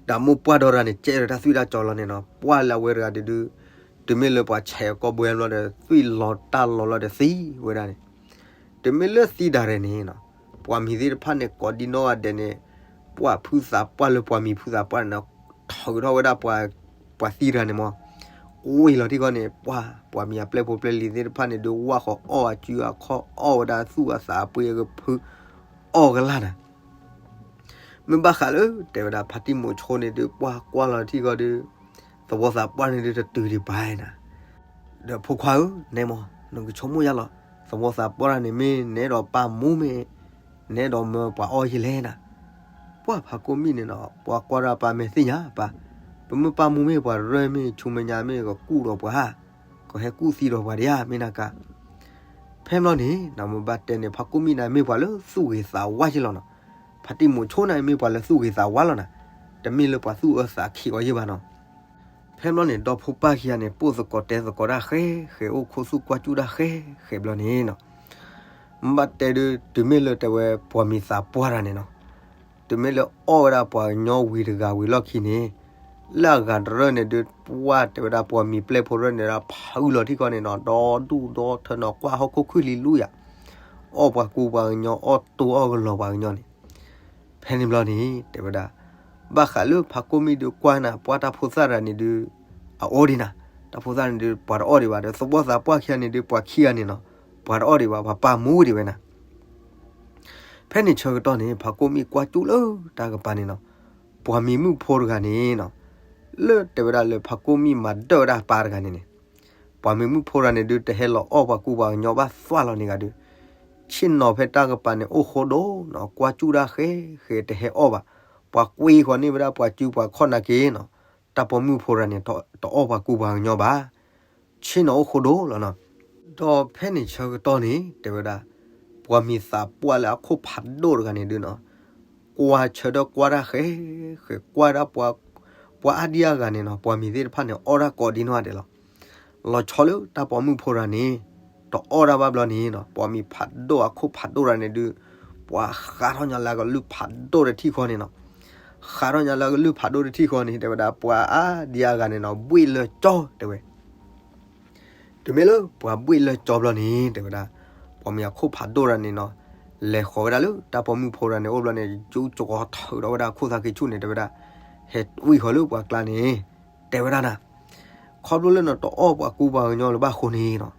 ဒီး တၢ်မိၣ်ပှၢ်ဒီရၤန့ၣ် ကဲထီၣ်တၢ်သွံၣ်တၢ်စီလီၤန့ၣ်နီၤ, ပှၢ်လၢအဝဲတဂၤဒုးဒုး, တုၤမ့ၢ်လၢပှၤဆဲးအကီၢ်ဘှဲဘျီဒီး သွံၣ်လီၤတၢ်လီၤလီၤဒီးသံဝဲဒၣ်န့ၣ်, တုၤမ့ၢ်လၢသံဒၣ်ရဲၣ်န့ၣ်နီၤ, ပှၤမံၤသ့ၣ်တဖၣ်န့ၣ် ကိးဒံနီၢ်ဂၤဒဲးန့ၣ်, ပှၢ်ဖုသးပှၢ်လၢပှၤမံၤဖုသးပှၢ်န့ၣ်နီၤ, ထုးထီၣ်ဝဲဒၣ်ပှၤ, ပှၤသံတဂၤန့ၣ်မး, ကွံာ်လီၤထံကီၢ်န့ၣ် ပှၢ်, ပှၤမံၤအပျဲၢ်ဖိပျဲၢ်လံၤသ့ၣ်တဖၣ်န့ၣ်ဒုး ဝၢ်ဃီၤအီၣ်အစုအခီၣ် အီၣ်ဝဲဒၣ်သူၣ်အသးအပှ့ၤအကဖု, အီၣ်ကလၢ်နၤ မ့ၢ်ဘၣ်ဃးလၢ တဲဝဲဒၣ်ဖါတံၢ်မိၤဆိန့ၣ်ဒုး ပှၢ်ကွၢ်လီၤထံကီၢ်ဒုး, သဝီသးပှၢ်န့ၣ်ဒုး တတုၤဒံးပှၤနၤ, ဒီးဖိခွါဧၢ, နဲမး, နကဆိကမိၣ်ယါလီၤ, သဝီသးပှၢ်တဂၤန့ၣ် မ့ၢ်နအဲၣ်ဒိးပၢ်မူမ့ၢ်, နအဲၣ်ဒိးမၢပှၤအီၣ်ယလဲၣ်နၤ, ပှၢ်ဖါကိၣ်မံၣ်န့ၣ်နီၤ, ပှၤကွၢ်ဒၣ်ပၢ်မဲာ်သ့ၣ်ညါပၢ်, ပမ့ၢ်ပၢ်မူမ့ၢ်ပှၤရၢမ့ၢ်ဆူမဲာ်ညါမ့ၢ်ကကူၣ်ဒီးပှၤ, ကဟဲကူၣ်သံဒီးပှၤဒံးဧါ မ့ၢ်နကါ ဖဲဘျီန့ၣ် နမ့ၢ်ဘၣ်တဲန့ၣ် ဖါကိၣ်မံၣ်န့ၣ် မ့ၢ်ပှၤလၢသူၣ်ဂ့ၤသးဝါက့လီၤနီၤ. ဖါတံၢ်မိၤဆိန့ၣ် မ့ၢ်ပှၤလၢသူၣ်ဂ့ၤသးဝါလီၤနၤ. တမ့ၢ်လၢပှၤသူၣ်အၢသးခံအီၤယဲၢ်ဘၣ်နီၤ. ဖဲဘျီန့ၣ် ဒီဖိပၢ်ခံဂၤန့ၣ် ပိၢ်သကိးတဲသကိးတၢ်ဃဲဃဲ အိၣ်ခိးသူၣ်ကွၢ်စူၣ်တၢ်ဃဲဃဲဘျီန့ၣ်နီၤ. မ့ၢ်ဘၣ်တဲဒုး တုၤမ့ၢ်လၢတဲဝဲပှၤမံၤသးပှၢ်တဂၤန့ၣ်နီၤ တုၤမ့ၢ်လၢအီၣ်ဝဲဒၣ်ပှၤကညီဝံၤတဂၤဝံၤလီၢ်ခံန့ၣ်, လၢအဂၤတရၢၢ်န့ၣ်ဒုး ပှၢ်တဲဝဲဒၣ်ပှၤမံၤပျဲၢ်ဖိတရၢၢ်န့ၣ်ဒီး ဖုးလီၤထံကီၢ်န့ၣ်နီၤ, ဒီဒူၣ်ဒီထၢနီၤ, ကွၢ်ဟီၣ်ခိၣ်ခုၣ်လံလူယၤ, အီၣ်ပှၤကူပှၤကညီ အီၣ်တိၢ်အီၣ်ကလီၤပှၤကညီန့ၣ်. ဖဲန့ၣ်ဘျီန့ၣ် တဲဝဲဒၣ် ဘၣ်ဃးလၢဖါကိၣ်မံၣ်ဒုးကွၢ်နၤ ပှၢ်တၢ်ဖိသၣ်တဂၤန့ၣ်ဒုး အအိၣ်ဒံးနၤ, တၢ်ဖိသၣ်န့ၣ်ဒုး ပှၤတအီၣ်ဒံးဘၣ်ဒီး သဝီသးပှၢ်ခံဂၤန့ၣ်ဒုး ပှၤခံဂၤန့ၣ်နီၤ, ပှၤတအီၣ်ဒံးဘၣ် ပှၤပၢ်မူဒံးဝဲနၤ. ဖဲန့ၣ်ဆၢကတီၢ်န့ၣ် ဖါကိၣ်မံၣ်ကွၢ်စူၣ်လၢတၢ်ကပၤန့ၣ်နီၤ, ပှၤမံၤမုၣ်ဖိတဂၤန့ၣ်နီၤ, လၢတဲဝဲဒၣ်လၢဖါကိၣ်မံၣ်မၤဒၢၣ်ဝဲဒၣ်ပၢ်တဂၤန့ၣ်န့ၣ်, ပှၤမံၤမုၣ်ဖိတဂၤန့ၣ်ဒုး တဟဲလီၤအီၣ်ပှၤကူပှၤကညီဘၣ်သွၣ်လီၤန့ၣ်ဂၤဒုး, ဆ့ၣ်နီၤဖဲတၢ်ကပၤန့ၣ် အိၣ်ဃိဒိၣ်နီၤ, ကွၢ်စူၣ်တၢ်ဃဲဃဲ တဟဲအီၣ်ဘၣ်, ပှၤကွံဃီၤန့ၢ်ဝဲဒၣ်ပှၤစုပှၤခီၣ်နာ်က့နီၤ, တၢ်ပိာ်မုၣ်ဖိတဂၤန့ၣ် တအီၣ်ပှၤကူပှၤကညီဘၣ် ဆ့ၣ်နီၤအိၣ်ဃိဒိၣ်လီၤနီၤ. ဒီးဖဲန့ၣ်ဆၢကတီၢ်န့ၣ် တဲဝဲဒၣ် ပှၤမံၤသးပှၢ်လၢအခိၣ်ဖးဒိၣ်တဂၤန့ၣ်ဒုးနီၤ, ကွၢ်ဆၢထၢၣ်ကွၢ်တၢ်ဃဲဃဲ ကွၢ်ဒၣ်ပှၤ, ပှၤအါဒံအါဂၤန့ၣ်နီၤ, ပှၤမံၤသ့ၣ်တဖၣ်န့ၣ် အီၣ်တၢ်ကိးဒံနီၢ်ဂၤဒဲးလီၤ. လီၤဆီလၢတၢ်ပိာ်မုၣ်ဖိတဂၤန့ၣ် တအီၣ်တၢ်ဘၣ်ဘျီန့ၣ်နီၤ, ပှၤမံၤဖးဒိၣ်အခိၣ်ဖးဒိၣ်တဂၤန့ၣ်ဒုး ပှၤဃးထီၣ်ညီလၢအကလုၢ်ဖးဒိၣ်တထံၣ်ဃီန့ၣ်နီၤ, ဃးထီၣ်ညီလၢအကလုၢ်ဖးဒိၣ်တထံၣ်ဃီန့ၣ် တဲဝဲဒၣ် ပှၤအါဒံအါဂၤန့ၣ်နီၤ ဘှ့ၣ်လၢကၠီတဲဝဲ တုၤမ့ၢ်လၢပှၤဘှ့ၣ်လၢကၠီဘျီန့ၣ် တဲဝဲဒၣ် ပှၤမံၤအခိၣ်ဖးဒိၣ်တဂၤန့ၣ်နီၤ, လဲၤဃီၤဝဲဒၣ်လၢတၢ်ပိာ်မုၣ်ဖိတဂၤန့ၣ်အိၣ်ဘျီန့ၣ် ယူကီၤထုးထီၣ်ဝဲဒၣ်ခိၣ်သၣ်ခံဆူၣ်န့ၣ် တဲဝဲဒၣ် ဟဲဝံၣ်ဃီၤလၢပှၤကျါန့ၣ် တဲဝဲဒၣ်နၤ, ခီဖျိလၢနတအီၣ်ပှၤကူပှၤကညီလၢၤဘၣ်အဃိန့ၣ်နီၤ,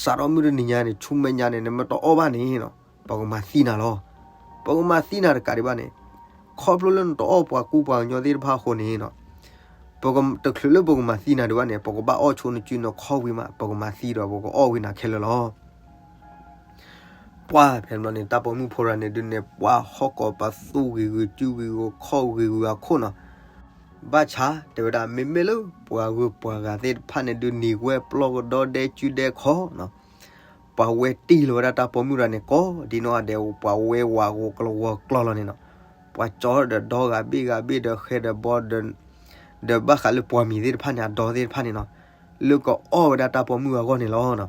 စးထီၣ်မုၢ်တနံၤညါန့ၣ် ဆူမဲာ်ညါန့ၣ် နမ့ၢ်တအီၣ်ဘၣ်န့ၣ်နီၤ ပကမၤသံနၤလီၤ. ပကမၤသံနၤတကးဒံးဘၣ်န့ၣ်, ခီဖျိလၢနတအီၣ်ပှၤကူပှၤကညီသ့ၣ်တဖၣ်အဃိန့ၣ်နီၤ, ပက, တချုးလၢပကမၤသံနၤဒံးဘၣ်န့ၣ် ပကဘၣ်အီၣ်ဆိနစုနခီၣ်ဝံၤမး ပကမၤသံဒီးပကအီၣ်ဝံၤနၤခဲလၢာ်လီၤ. ပှၢ်ဖဲန့ၣ်ဘျီန့ၣ် တၢ်ပိာ်မုၣ်ဖိတဂၤန့ၣ်ဒုးန့ၣ် ပှၢ်ဟီၣ်ကိးပသူဂ့ၤဂ့ၤစုဂ့ၤဂ့ၤခီၣ်ဂ့ၤဂ့ၤအခိၣ်နီၤ, ဘၣ်ဆၣ်တဲဝဲဒၣ် မ့မ့ၢ်လၢပှၤဂုၤပှၤဂၤသ့ၣ်တဖၣ်န့ၣ်ဒုး နံၤဝဲပျီကဒီဒဲစုဒဲခီနီၤ, ပှၤဝဲတံၢ်လီၤဝဲဒၣ်တၢ်ပိာ်မုၣ်တဂၤန့ၣ် ကိးဒံနီၢ်ဂၤဒဲး ပှၤဝဲဝးဂီၤကျီၤဝီၤကျီၤလီၤန့ၣ်နီၤ, ပှၤကၠီဒီးဒီဂၤဘ့ၣ်ဂၤဘ့ၣ်ဒီးဃဲဒီးဘီဒီး ဒီးဘၣ်ဃးလၢပှၤမံၤသ့ၣ်တဖၣ်န့ၣ် အဒီသ့ၣ်တဖၣ်န့ၣ်နီၤ, လၢကအီၣ်ဝဲဒၣ်တၢ်ပိာ်မုၣ်အဂီၢ်န့ၣ်လီၤနီၤ.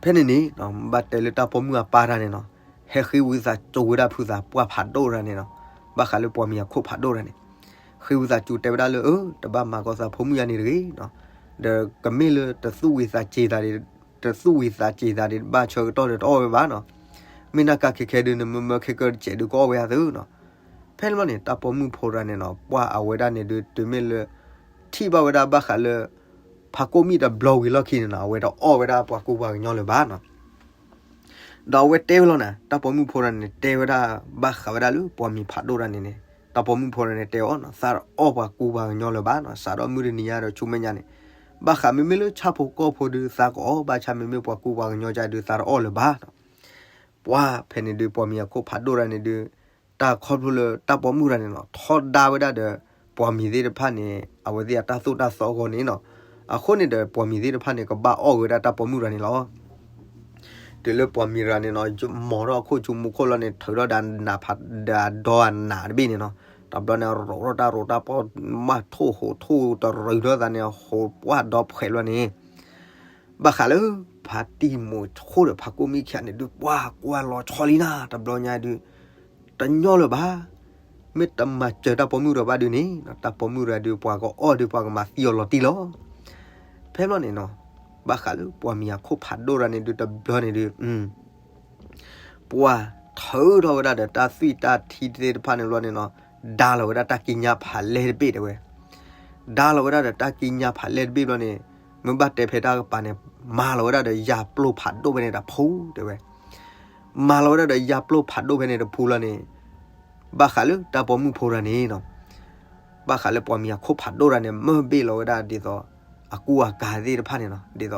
ဖဲန့ၣ်န့ၣ် ဘၣ်တဲလၢတၢ်ပိာ်မုၣ်အပၢ်တဂၤန့ၣ်နီၤ, ဟဲဃ့ဝံသးစူၤဝဲဒၣ်ဖုသးပှၢ်ဖးဒိၣ်တဂၤန့ၣ်နီၤ, ဘၣ်ဃးလၢပှၤမံၤအခိၣ်ဖးဒိၣ်တဂၤန့ၣ်, ဃ့ဝံသးစူၤတဲဝဲဒၣ်လၢ အၢ တဘၣ်မၤကီသးဖိမုၣ်ယါန့ၣ်တဂ့ၤနီၤ, ဒီးကမ့ၢ်လၢတသူၣ်ဝံသးစူၤသးဒံး, တသူၣ်ဝံသးစူၤသးဒံး တဘၣ်ဆၢကတီၢ်ဒီးတအီၣ်ဝဲဘၣ်နီၤ, မ့ၢ်နၢ်ကါခဲခဲဒုး နမ့မ့ၢ်ခဲကၢတစဲးဒုးကအီၣ်ဝဲအသးနီၤ. ဖဲန့ၣ်ဘျီန့ၣ် တၢ်ပိာ်မုၣ်ဖိတဂၤန့ၣ်နီၤ ပှၢ်အဝဲဒၣ်န့ၣ်ဒုး တုၤမ့ၢ်လၢ ထံၣ်ဘၣ်ဝဲဒၣ်ဘၣ်ဃးလၢ ဖါကိၣ်မံၣ်တဘျီဝံၤလီၢ်ခံန့ၣ်နီၤ အဝဲတအီၣ်ဝဲဒၣ်ပှၤကူပှၤကညီလၢၤဘၣ်နီၤ. ဒီးအဝဲတဲဝဲလီၤနၤ တၢ်ပိာ်မုၣ်ဖိတဂၤန့ၣ် တဲဝဲဒၣ် ဘၣ်ဃးဝဲဒၣ်လၢပှၤမံၤဖးဒိၣ်တဂၤန့ၣ်န့ၣ် တၢ်ပိာ်မုၣ်ဖိတဂၤန့ၣ်တဲအီၤနီၤ သးတအီၣ်ပှၤကူပှၤကညီလၢၤဘၣ်နီၤ စးထီၣ်မုၢ်တနံၤညါဒီးဆူမဲာ်ညါန့ၣ် ဘၣ်ဃးမ့မ့ၢ်လၢဆၣ်ဖိကီၢ်ဖိဒုးသးကအီၣ် ဘၣ်ဆၣ်မ့မ့ၢ်ပှၤကူပှၤကညီကဒုးသးတအီၣ်လၢၤဘၣ်နီၤ. ပှၢ်ဖဲန့ၣ်ဒုး ပှၤမံၤအခိၣ်ဖးဒိၣ်တဂၤန့ၣ်ဒုး တၢ်ခီဖျိလၢတၢ်ပိာ်မုၣ်တဂၤန့ၣ်နီၤ ထီဒါဝဲဒၣ်ဒီး ပှၤမံၤသ့ၣ်တဖၣ်န့ၣ် အဝဲသ့ၣ်အတၢ်သိၣ်တၢ်သီအဂီၢ်န့ၣ်နီၤ. အဃိန့ၣ်ဒီး ပှၤမံၤသ့ၣ်တဖၣ်န့ၣ် ကဘၣ်အီၣ်ဝဲဒၣ်တၢ်ပိာ်မုၣ်တဂၤန့ၣ်လီၤ. တုၤလၢပှၤမံၤတဂၤန့ၣ်နီၤ မီၤထီၣ်အခိၣ်ဆူမူခိၣ်လီၤန့ၣ် ထုးထီၣ်ဒီးနးဖးဒီးအဒီအနးတဘ့ၣ်န့ၣ်နီၤ. တဘျီန့ၣ် ရိးထီၣ်တၢ်ရိးတၢ်ပီၢ် မၢ်ထိၣ်ဟူးထိၣ်တရူးထီၣ်သးန့ၣ် ဟူးပှၢ်ဒီဖှဲးလီၤန့ၣ် ဘၣ်ဃးလၢ ဖါတံၢ်မိၤဆိဒီးဖါကိၣ်မံၣ်ခံဂၤန့ၣ်ဒုး ပှၢ်ကွၢ်လီၤဆီလံနၤ တဘျီညါဒုး တညီလၢၤဘၣ်. မ့ၢ်တမၤစၢၤတၢ်ပိာ်မုၣ်တဂၤဘၣ်ဒုးန့ၣ် တၢ်ပိာ်မုၣ်တဂၤဒုး ပှၤကအီၣ်ဒုး ပှၤကမၤသံအီၤလီၤတံၢ်လီၤ. ဖဲဘျီန့ၣ်နီၤ ဘၣ်ဃးလၢပှၤမံၤအခိၣ်ဖးဒိၣ်တဂၤန့ၣ်ဒုးတဘျီန့ၣ်ဒုး ပှၤထုးထီၣ်ဝဲဒၣ်ဒီးတၢ်သွံၣ်တၢ်ထံသ့ၣ်တဖၣ်န့ၣ်ဘျီန့ၣ်နီၤ ဒါလီၤဝဲဒၣ်တၢ်ကံးညာ်ဖးလဲၢ်တဘ့ၣ်တဲဝဲ ဒါလီၤဝဲဒၣ်ဒီးတၢ်ကံးညာ်ဖးလဲၢ်တဘ့ၣ်ဘျီန့ၣ် မ့ၢ်ဘၣ်တဲဖဲတၢ်ကပၤန့ၣ် မၤလီၤဝဲဒၣ်ဒီးယၤပျိဖးဒိၣ်ဖဲန့ၣ်တဖုတဲဝဲ မၤလီၤဝဲဒၣ်ဒီးယၤပျိဖးဒိၣ်ဖဲန့ၣ်တဖုလီၤန့ၣ် ဘၣ်ဃးလၢတၢ်ပိာ်မုၣ်ဖိတဂၤန့ၣ်နီၤ ဘၣ်ဃးလၢပှၤမံၤအခိၣ်ဖးဒိၣ်တဂၤန့ၣ် မၢဘ့ၣ်လီၤဝဲဒၣ်ဒ်သိး အကူအကၤသ့ၣ်တဖၣ်န့ၣ်နီၤ ဒ်သိး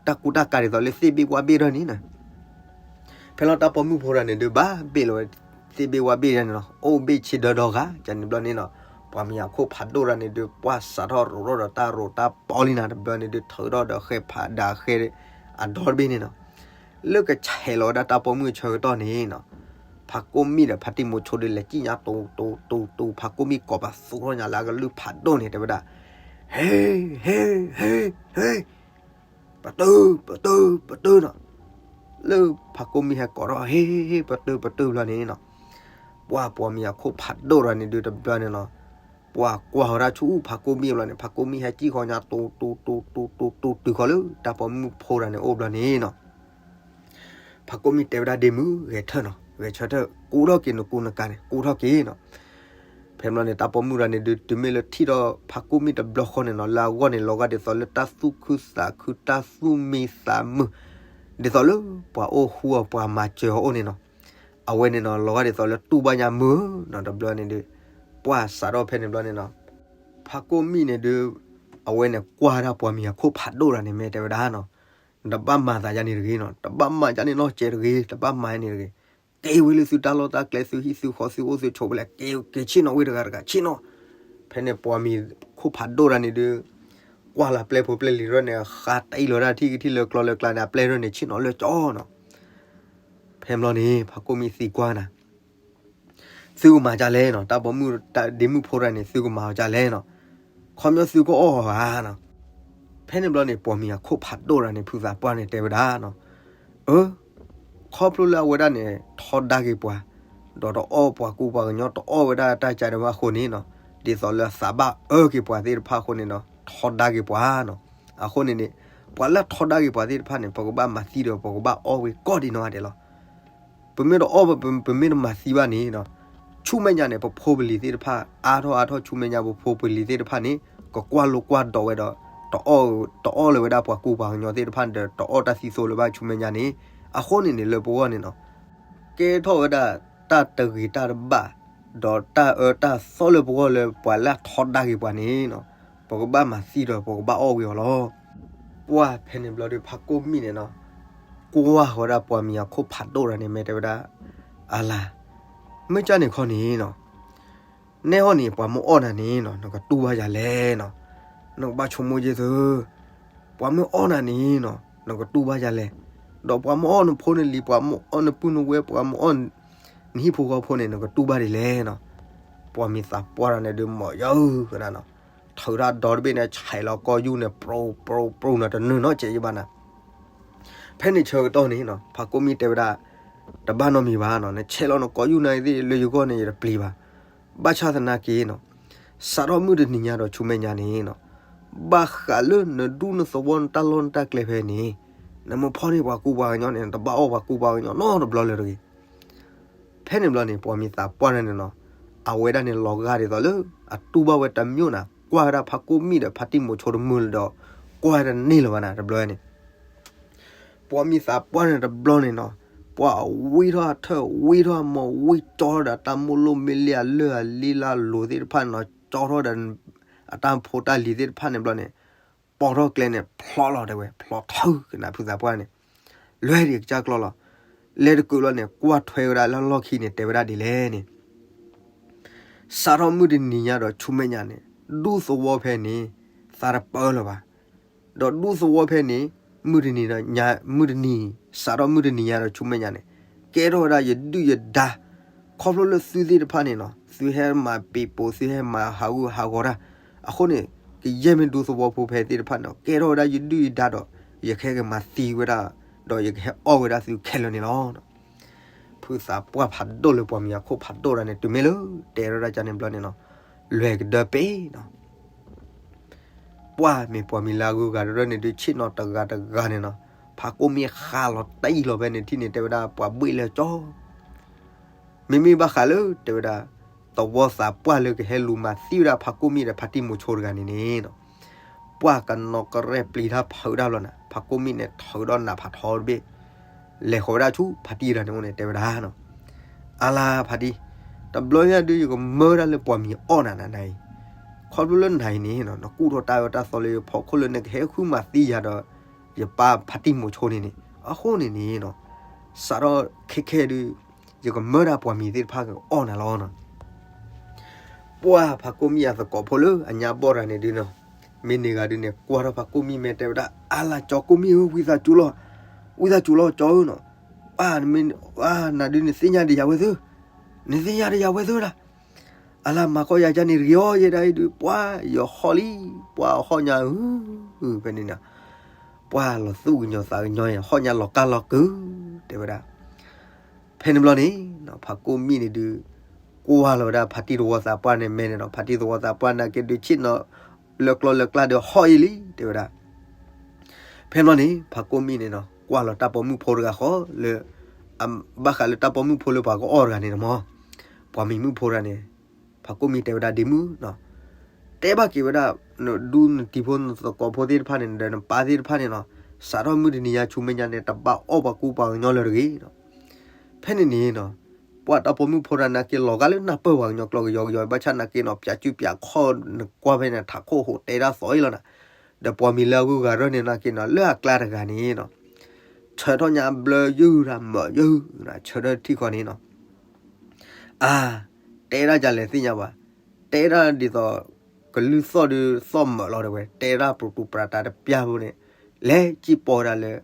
တၢ်ကူတၢ်ကၤဒ်သိးလၢသ့ၣ်ဘ့ၣ်ဝၣ်ဘ့ၣ်ဒၣ်န့ၣ်နီၤ ဖဲလီၤတၢ်ပိာ်မုၣ်ဖိတဂၤန့ၣ်ဒုး ဘၣ်ဘ့ၣ်လီၤဝဲသ့ၣ်ဘ့ၣ်ဝၣ်ဘ့ၣ်ဒၣ်န့ၣ်နီၤ အိၣ်ဘ့ၣ်ဆ့ဒၢဒီဂၤ ကန့ၣ်ဘျီန့ၣ်နီၤ ပှၤမံၤအခိၣ်ဖးဒိၣ်တဂၤန့ၣ်ဒုး ပှၤစးထီၣ်ရိးထီၣ်ဒီးတၢ်ရိးတၢ်ပီလံနၤ တဘျီန့ၣ်ဒုး ထုးထီၣ်ဒီးဃဲဖးဒၣ်ဃဲ အဒီတဘ့ၣ်န့ၣ်နီၤ လၢကဆဲးလီၤဝဲဒၣ်တၢ်ပိာ်မုၣ်အဆၢကတီၢ်န့ၣ်နီၤ ဖးကိၣ်မံၣ်ဒီးဖါတံၢ်မိၤဆိဒုး လဲၤစံၣ်ညါတူတူတူ ဖးကိၣ်မံၣ်ကိးပသူထီၣ်ညါလၢအကလုၢ်ဖးဒိၣ်န့ၣ် တဲဝဲဒၣ် ဟ့ ဟ့ ဟ့ ဟ့ ဟ့ ပတုာ် ပတုာ် ပတုာ်နီၤ လၢဖးကိၣ်မံၣ်ဟဲကိးထီၣ် ဟ့ ဟ့ ဟ့ ပတုာ် ပတုာ်ဘျီန့ၣ်နီၤ ပှၤပိာ်မံၤအခိၣ်ဖးဒိၣ်တဂၤန့ၣ်ဒုးတဘျီန့ၣ်နီၤ ပှၤကွၢ်ဝဲဒၣ်ဆူဖးကိၣ်မံၣ်ဘျီန့ၣ် ဖးကိၣ်မံၣ်ဟဲစံၣ်ဃီညါတူတူတူတူတူတူ တုၤဃီၤလၢတၢ်ပိာ်မုၣ်ဖိတဂၤန့ၣ်အိၣ်ဘျီန့ၣ်နီၤ ဖးကိၣ်မံၣ်တဲဝဲဒၣ်ဒ့မုၣ် ဂဲၤဆၢထၢၣ်နီၤ ဂဲၤဆၢထၢၣ် ကူထီၣ်က့ၤနကူနကၤန့ၣ် ကူထီၣ်က့ၤနီၤ ဖဲဘျီန့ၣ် တၢ်ပိာ်မုၣ်တဂၤန့ၣ်ဒုး တုၤမ့ၢ်လၢထံၣ်ထီၣ်ဖးကိၣ်မံၣ်တဘျီဃီန့ၣ်နီၤ လၢအဂီၢ်န့ၣ် လီၤဂာ်ဒ်သိးလၢတၢ်သူၣ်ခုသးခု တၢ်သူၣ်မံသးမုာ် ဒ်သိးလၢပှၤအိၣ်ဃူအီၤ ပှၤမၤစၢၤအီၤအိၣ်န့ၣ်နီၤ အဝဲန့ၣ်နီၤ လီၤဂာ်ဒ်သိးလၢတူၢ်ဘၣ်ညါမုာ်နီၤ တဘျီန့ၣ်ဒုး ပှၤစးထီၣ်ဖဲန့ၣ်ဘျီန့ၣ်နီၤ ဖးကိၣ်မံၣ်န့ၣ်ဒုး အဝဲန့ၣ်ကွၢ်ဒၣ်ပှၤမံၤအခိၣ်ဖးဒိၣ်တဂၤန့ၣ် မ့ၢ်တဲဝဲဒၣ်နီၤ နတဘၣ်မၤသးယါန့ၣ်တဂ့ၤနီၤ တဘၣ်မၤယါန့ၣ်နီတစဲးတဂ့ၤ တဘၣ်မၤယါန့ၣ်တဂ့ၤ က့ၤဝံၤလၢသုတၢ်လီၢ်တၢ်ကျဲ သုဟံၣ်သုဃီ သုအိၣ်သုဆိးဝဲလၢ က့ၤက့ၤဆ့ၣ်နီၤဝံၤတဂၤတဂၤဆ့ၣ်နီၤ ဖဲန့ၣ်ပှၤမံၤခိၣ်ဖးဒိၣ်တဂၤန့ၣ်ဒုး ကွၢ်လၢပျဲၢ်ဖိပျဲၢ်လံၤထီၣ်န့ၣ် ဃါတအံၣ်လီၤဒၣ်ထံၣ်ကထံၣ်လၢကျီလၢကျါန့ၣ် အပျဲၢ်ထီၣ်န့ၣ်ဆ့ၣ်နီၤလၢကၠီနီၤ ဖဲဘျီန့ၣ် ဖးကိၣ်မံၣ်သံကွၢ်နၤ သုကမၤဒ်လဲၣ်နီၤ တၢ်ပိာ်မုၣ်တၢ်ဒ့မုၣ်ဖိတဂၤန့ၣ် သုကမၤအီၤဒ်လဲၣ်နီၤ ခီပညီသုကအီၣ်ဧါနီၤ ဖဲန့ၣ်ဘျီန့ၣ် ပိာ်မံၤအခိၣ်ဖးဒိၣ်တဂၤန့ၣ် ဖုသးပှၢ်န့ၣ်တဲဝဲဒၣ်နီၤ အၢ ခီဖျိလၢအဝဲဒၣ်န့ၣ် ထီဒါက့ၤပှၤ ဒီးတအီၣ်ပှၤကူပှၤကညီ တအီၣ်ဝဲဒၣ်တၢ်ကၢ်ဒဲးဘၣ်အဃိန့ၣ်နီၤ ဒ်သိးလၢအသးဘၣ်အၢက့ၤပှၤသ့ၣ်တဖၣ်အဃိန့ၣ်နီၤ ထီဒါက့ၤပှၤနီၤ အဃိန့ၣ်န့ၣ် ပှၤလၢထီဒါက့ၤပှၤသ့ၣ်တဖၣ်န့ၣ် ပကဘၣ်မၤသံဒီး ပကဘၣ်အီၣ်ဝဲကိးဒံးနီၢ်ဂၤဒဲးလီၤ ပမ့ၢ်တအီၣ် ပမ့ၢ်တမၤသံဘၣ်န့ၣ်နီၤ ဆူမဲာ်ညါန့ၣ် ပဖိပလံၤသ့ၣ်တဖၣ် အါထီၣ်အါထီၣ်ဆူမဲာ်ညါ ပဖိပလံၤသ့ၣ်တဖၣ်န့ၣ် ကကွၢ်လိကွၢ်ဒိးဝဲဒီး တအီၣ်လၢၤဝဲဒၣ်ပှၤကူပှၤကညီသ့ၣ်တဖၣ်ဒီး တအီၣ်တၢ်သံသိလၢၤဘၣ်ဆူမဲာ်ညါန့ၣ် အဃိန့ၣ်န့ၣ် လၢပဂီၢ်န့ၣ်နီၤ ကဲထီၣ်ဝဲဒၣ်တၢ်တဂ့ၤတၢ်တဘၣ် ဒီးတၢ်အၢတၢ်သီလၢပဂီၢ်လၢပှၤလၢထီဒါက့ၤပှၤန့ၣ်နီၤ ပကဘၣ်မၤသံဒီး ပကဘၣ်အီၣ်ဝဲအီၤလီၤ ပှၢ်ဖဲန့ၣ်ဘျီဒီး ဖးကိၣ်မံၣ်န့ၣ်နီၤ ကွၢ်ဃီၤဝဲဒၣ်ပှၤမံၤအခိၣ်ဖးဒိၣ်တဂၤန့ၣ် မ့ၢ်တဲဝဲဒၣ် အလၤ မ့ၢ်ကၢ်န့ၣ်ခီန့ၣ်နီၤ နဲဟီန့ၣ် ပှၤမ့ၢ်အီၣ်နၤန့ၣ်နီၤ နကတူၢ်ဘၣ်ယၤလဲၣ်နီၤ နကဘၣ်ဆိကမိၣ်ယဲၢ်သု ပှၤမ့ၢ်အီၣ်နၤန့ၣ်နီၤ နကတူၢ်ဘၣ်ယၤလဲၣ် ဒီးပှၤမ့ၢ်အီၣ်နဖိနလံၤ ပှၤမ့ၢ်အီၣ်နပုၢ်နဝဲၢ် ပှၤမ့ၢ်အီၣ်နဟံၣ်ဖိဃီဖိန့ၣ် နကတူၢ်ဘၣ်ဒ်လဲၣ်နီၤ ပှၤမံၤသးပှၢ်တဂၤန့ၣ်ဒုး မ့ၢ်ယၤဝဲဒၣ်နီၤ ထုးထီၣ်ဒီတဘ့ၣ်န့ၣ် ဆဲးလီၤကီၢ်ယူၢ်န့ၣ် ပြူပြူပြူနီၤ တနၢၤနီတစဲးယဘၣ်နၤ ဖဲန့ၣ်ဆၢကတီၢ်န့ၣ်နီၤ ဖးကိၣ်မံၣ်တဲဝဲဒၣ် တဘၣ်နီတမံၤဘၣ်နီၤ နဆဲးလီၤနကီၢ်ယူၢ်နၤသ့ၣ်လၢယဂီၢ်န့ၣ် ယတပျံၤဘၣ် ဘၣ်ဆၣ်သနာ်က့နီၤ စးထီၣ်မုၢ်တနံၤညါဒီးဆူမဲာ်ညါန့ၣ်နီၤ ဘၣ်ဃးလၢနဒူၣ်နသဝီနတၢ်လီၢ်နတၢ်ကျဲဖဲန့ၣ် နမ့ၢ်ဖီၣ်န့ၢ်ပှၤကူပှၤကညီန့ၣ် နတဘၣ်အီၣ်ပှၤကူပှၤကညီနီတဘျီလၢၤတဂ့ၤ ဖဲန့ၣ်ဘျီန့ၣ် ပှၤမံၤသးပှၢ်န့ၣ်နီၤ အဝဲဒၣ်န့ၣ်လီၤဂာ်ဒ်သိးလၢ အတူၢ်ဘၣ်ဝဲတမံၤနၤ ကွၢ်ဝဲဒၣ်ဖးကိၣ်မံၣ်ဒီးဖါတံၢ်မိၤဆိတမုာ်လၢၤဒီး ကွၢ်ဝဲတန့ၢ်လၢၤဘၣ်နၤ တဘျီန့ၣ် ပှၤမံၤသးပှၢ်န့ၣ်တဘျီန့ၣ်နီၤ ပှၤဝံထီၣ်အထၢၣ် ဝံထီၣ်အမိၢ် ဝံကၠီထီၣ်ဒီးတၢ်မိၣ်လိၣ်မ့ၢ်လ့ၣ်အလၢၢ်အလံလၢအလိၤသ့ၣ်တဖၣ်န့ၣ်နီၤ ကၠီထီၣ်ဒီး အတၢ်ဖိတၢ်လံၤသ့ၣ်တဖၣ်န့ၣ်ဘျီန့ၣ် ပိာ်ထီၣ်ကျဲန့ၣ် ဖျီလီၤတဲဝဲ ဖျီထၢကနၣ်ဖုသးပှၢ်န့ၣ် လဲၤဒံးကစၢ်ကျီလီၤ လဲၤတကုာ်လီၤန့ၣ် ကွၢ်ထွဲဝဲဒၣ်လၢလီၢ်ခံန့ၣ် တဲဝဲဒၣ်ဒ်လဲၣ်န့ၣ် စးထီၣ်မုၢ်တနံၤညါဒီးဆူမဲာ်ညါန့ၣ် ဒူသဝီဖဲန့ၣ် သးတပၢလၢၤဘၣ် ဒီးဒူသဝီဖဲန့ၣ် မုၢ်တနံၤဒီးညါ မုၢ်တနံၤ စးထီၣ်မုၢ်တနံၤညါဒီးဆူမဲာ်ညါန့ၣ် ကဲထီၣ်ဝဲဒၣ်ယဒုၣ်ယဒါ ခီဖျိလၢသုသ့ၣ်တဖၣ်န့ၣ်နီၤ သုဟဲမၤပံၤပိာ် သုဟဲမၤဟးဂူာ်ဟးဂီၤတၢ် အဃိန့ၣ် ကယဲၢ်မ့ၢ်ဒူသဝီဖိဖဲသ့ၣ်တဖၣ်န့ၣ် ကဲထီၣ်ဝဲဒၣ်ယဒုၣ်ယဒါဒီး ယကဟဲက့ၤမၤသံဝဲဒၣ် ဒီးယကဟဲအီၣ်ဝဲဒၣ်သုခဲလၢာ်န့ၣ်လီၤ. ဖု ဖုသးပှၢ်ဖးဒိၣ်လၢပှၤမံၤအခိၣ်ဖးဒိၣ်တဂၤန့ၣ် တုၤမ့ၢ်လၢတဲထီၣ်ဒၣ်ကန့ၣ်ဘျီန့ၣ်နီၤ, လွဲၢ်ကဒၢပ့ၤနီၤ, ပှၢ်မ့ၢ်ပှၤမံၤလၢအဂုၤအဂၤတရၢန့ၣ်ဒုးဆ့ၣ်နီၤတဂၤတဂၤန့ၣ်နီၤ, ဖးကိၣ်မံၣ်ဃါလီၤတံၢ်လီၤဖဲန့ၣ်ထံၣ်န့ၣ် တဲဝဲဒၣ်ပှၤဘှ့ၣ်လၢကၠီ မ့မ့ၢ်ဘၣ်ဃးလၢ တဲဝဲဒၣ် သဝီသးပှၢ်လၢကဟဲလူၤမၤသံဝဲဒၣ်ဖးကိၣ်မံၣ်ဒီးဖါတံၢ်မိၤဆိတဂၤန့ၣ်န့ၣ်နီၤ, ပှၢ်ကနီၤကရဲၣ်ပျံၤတၢ်ဖုးတၢ်ဘျီန့ၣ် ဖးကိၣ်မံၣ်န့ၣ် ထုးဒီးနးဖးထီတဘ့ၣ် လဲၤဃီၤဝဲဒၣ်ဆူဖါတံၢ်တဂၤန့ၣ်အိၣ်န့ၣ် တဲဝဲဒၣ်နီၤ, အါလါဖါတံၢ်, တဘျီညါဒုးယကမၢဒၣ်လၢပှၤမံၤအီၣ်နၤနၤနၤအံၤ, ခီဖျိလၢနၤအံၤန့ၣ်နီၤ နကူၣ်ထီၣ်တၢ်အၢတၢ်သီလၢယဖီခိၣ်လၢနကဟဲဃုမၤသံယၤဒီး ယပၢ်ဖါတံၢ်မိၤဆိန့ၣ်န့ၣ်, အဃိန့ၣ်န့ၣ်နီၤ, စးထီၣ်ခဲခဲဒုး ယကမၢဒၣ်ပှၤမံၤသ့ၣ်တဖၣ်ကအီၣ်နၤလီၤနီၤ. ပှၢ်ဖးကိၣ်မံၣ်အသကိးဖိလၢအညါဘီၣ်တဂၤန့ၣ်ဒုးနီၤ, မ့ၢ်န့ၢ်ဂၤဒုးန့ၣ် ကွၢ်ထီၣ်ဖးကိၣ်မံၣ်မ့ၢ်တဲဝဲဒၣ် အါလါကၠီကိၣ်မံၣ်ဧၢ ဝံသးစူၤလီၤ, ဝံသးစူၤလီၤကၠီဧၢနီၤ, ပှၢ်မ့ၢ် နၤဒုးနသ့ၣ်ညါဒံးယၤဝဲသ့, နသ့ၣ်ညါဒံးယၤဝဲသ့ဒၣ်, အါလါမၤကီၢ်ယၤကန့ၣ်တဂ့ၤအီၤ ယဲဒၣ်အံၤဒုး ပှၢ်ယဟီၣ်လံ, ပှၢ်အဟီၣ်ညါဧၢ, ဖဲန့ၣ်နီၤ, ပှၢ်လီၤသူၣ်ကညီၤသးကညီၤ ဟီၣ်ညါလီၤကါလီၤကုၤ, တဲဝဲဒၣ် ဖဲန့ၣ်ဘျီန့ၣ်နီၤ ဖးကိၣ်မံၣ်န့ၣ်ဒုး ကွၢ်လီၤဝဲဒၣ်ဖါတံၢ်သဝီသးပှၢ်န့ၣ်မဲာ်န့ၣ်နီၤ, ဖါတံၢ်သဝီသးပှၢ်န့ၣ်က့ဒုးဆ့ၣ်နီၤ လၢကျီလၢကျါဒီးဟီၣ်အံၤလံ တဲဝဲဒၣ်. ဖဲန့ၣ်ဘျီန့ၣ် ဖးကိၣ်မံၣ်န့ၣ်နီၤ ကွၢ်လီၤတၢ်ပိာ်မုၣ်ဖိတဂၤဃီလၢ ဘၣ်ဃးလၢတၢ်ပိာ်မုၣ်ဖိလၢပှၤကအီၣ်တဂၤန့ၣ်နီၤမး, ပှၤမံၤမုၣ်ဖိတဂၤန့ၣ် ဖးကိၣ်မံၣ်တဲဝဲဒၣ်ဒ့မုၣ်နီၤ, တဲဘၣ်က့ၤဝဲဒၣ် နဒူနတံၤဖိနသကိးဖိသ့ၣ်တဖၣ်န့ၣ် ဒီးနပၢ်သ့ၣ်တဖၣ်န့ၣ်နီၤ, စးထီၣ်မုၢ်တနံၤညါဆူမဲာ်ညါန့ၣ် တဘၣ်အီၣ်ပှၤကူပှၤကညီလၢၤတဂ့ၤနီၤ. ဖဲန့ၣ်န့ၣ်နီၤ ပှၢ်တၢ်ပိာ်မုၣ်ဖိတဂၤန့ၣ်က့လီၤဂာ်လၢနၢ်ပၢၢ်ပှၤကညီကျိာ်ကယီကယီ ဘၣ်ဆၣ်န့ၣ်က့နီၤ ပၠးစုပၠးခီၣ်နကွၢ်ဖဲန့ၣ် ထးခိၣ်ဟိးတဲတၢ်သီအံၤလီၤနီၤ, ဒီးပှၤမံၤလၢအဂုၤအဂၤတရၢန့ၣ်န့ၣ်က့နီၤ လၢအကျါတဂၤန့ၣ်နီၤ ဆၢထီၣ်ညါဘျၢယုၢ်တၢ်မၢယုၢ် ဆၢထၢၣ်ထံၣ်ဃီန့ၣ်နီၤ အါ, တဲဒၣ်ဒ်လဲၣ်သ့ၣ်ညါဘၣ်, တဲဒၣ်ဒ်သိး ကလုၢ်သီၣ်ဒုးသီၣ်မၢလီၤတဲဝဲ, တဲဒၣ်ပရူၤပရၤတၢ်တပျၢ်ဖိန့ၣ်, လဲၤစံၣ်ပီၢ်ဝဲဒၣ်လၢ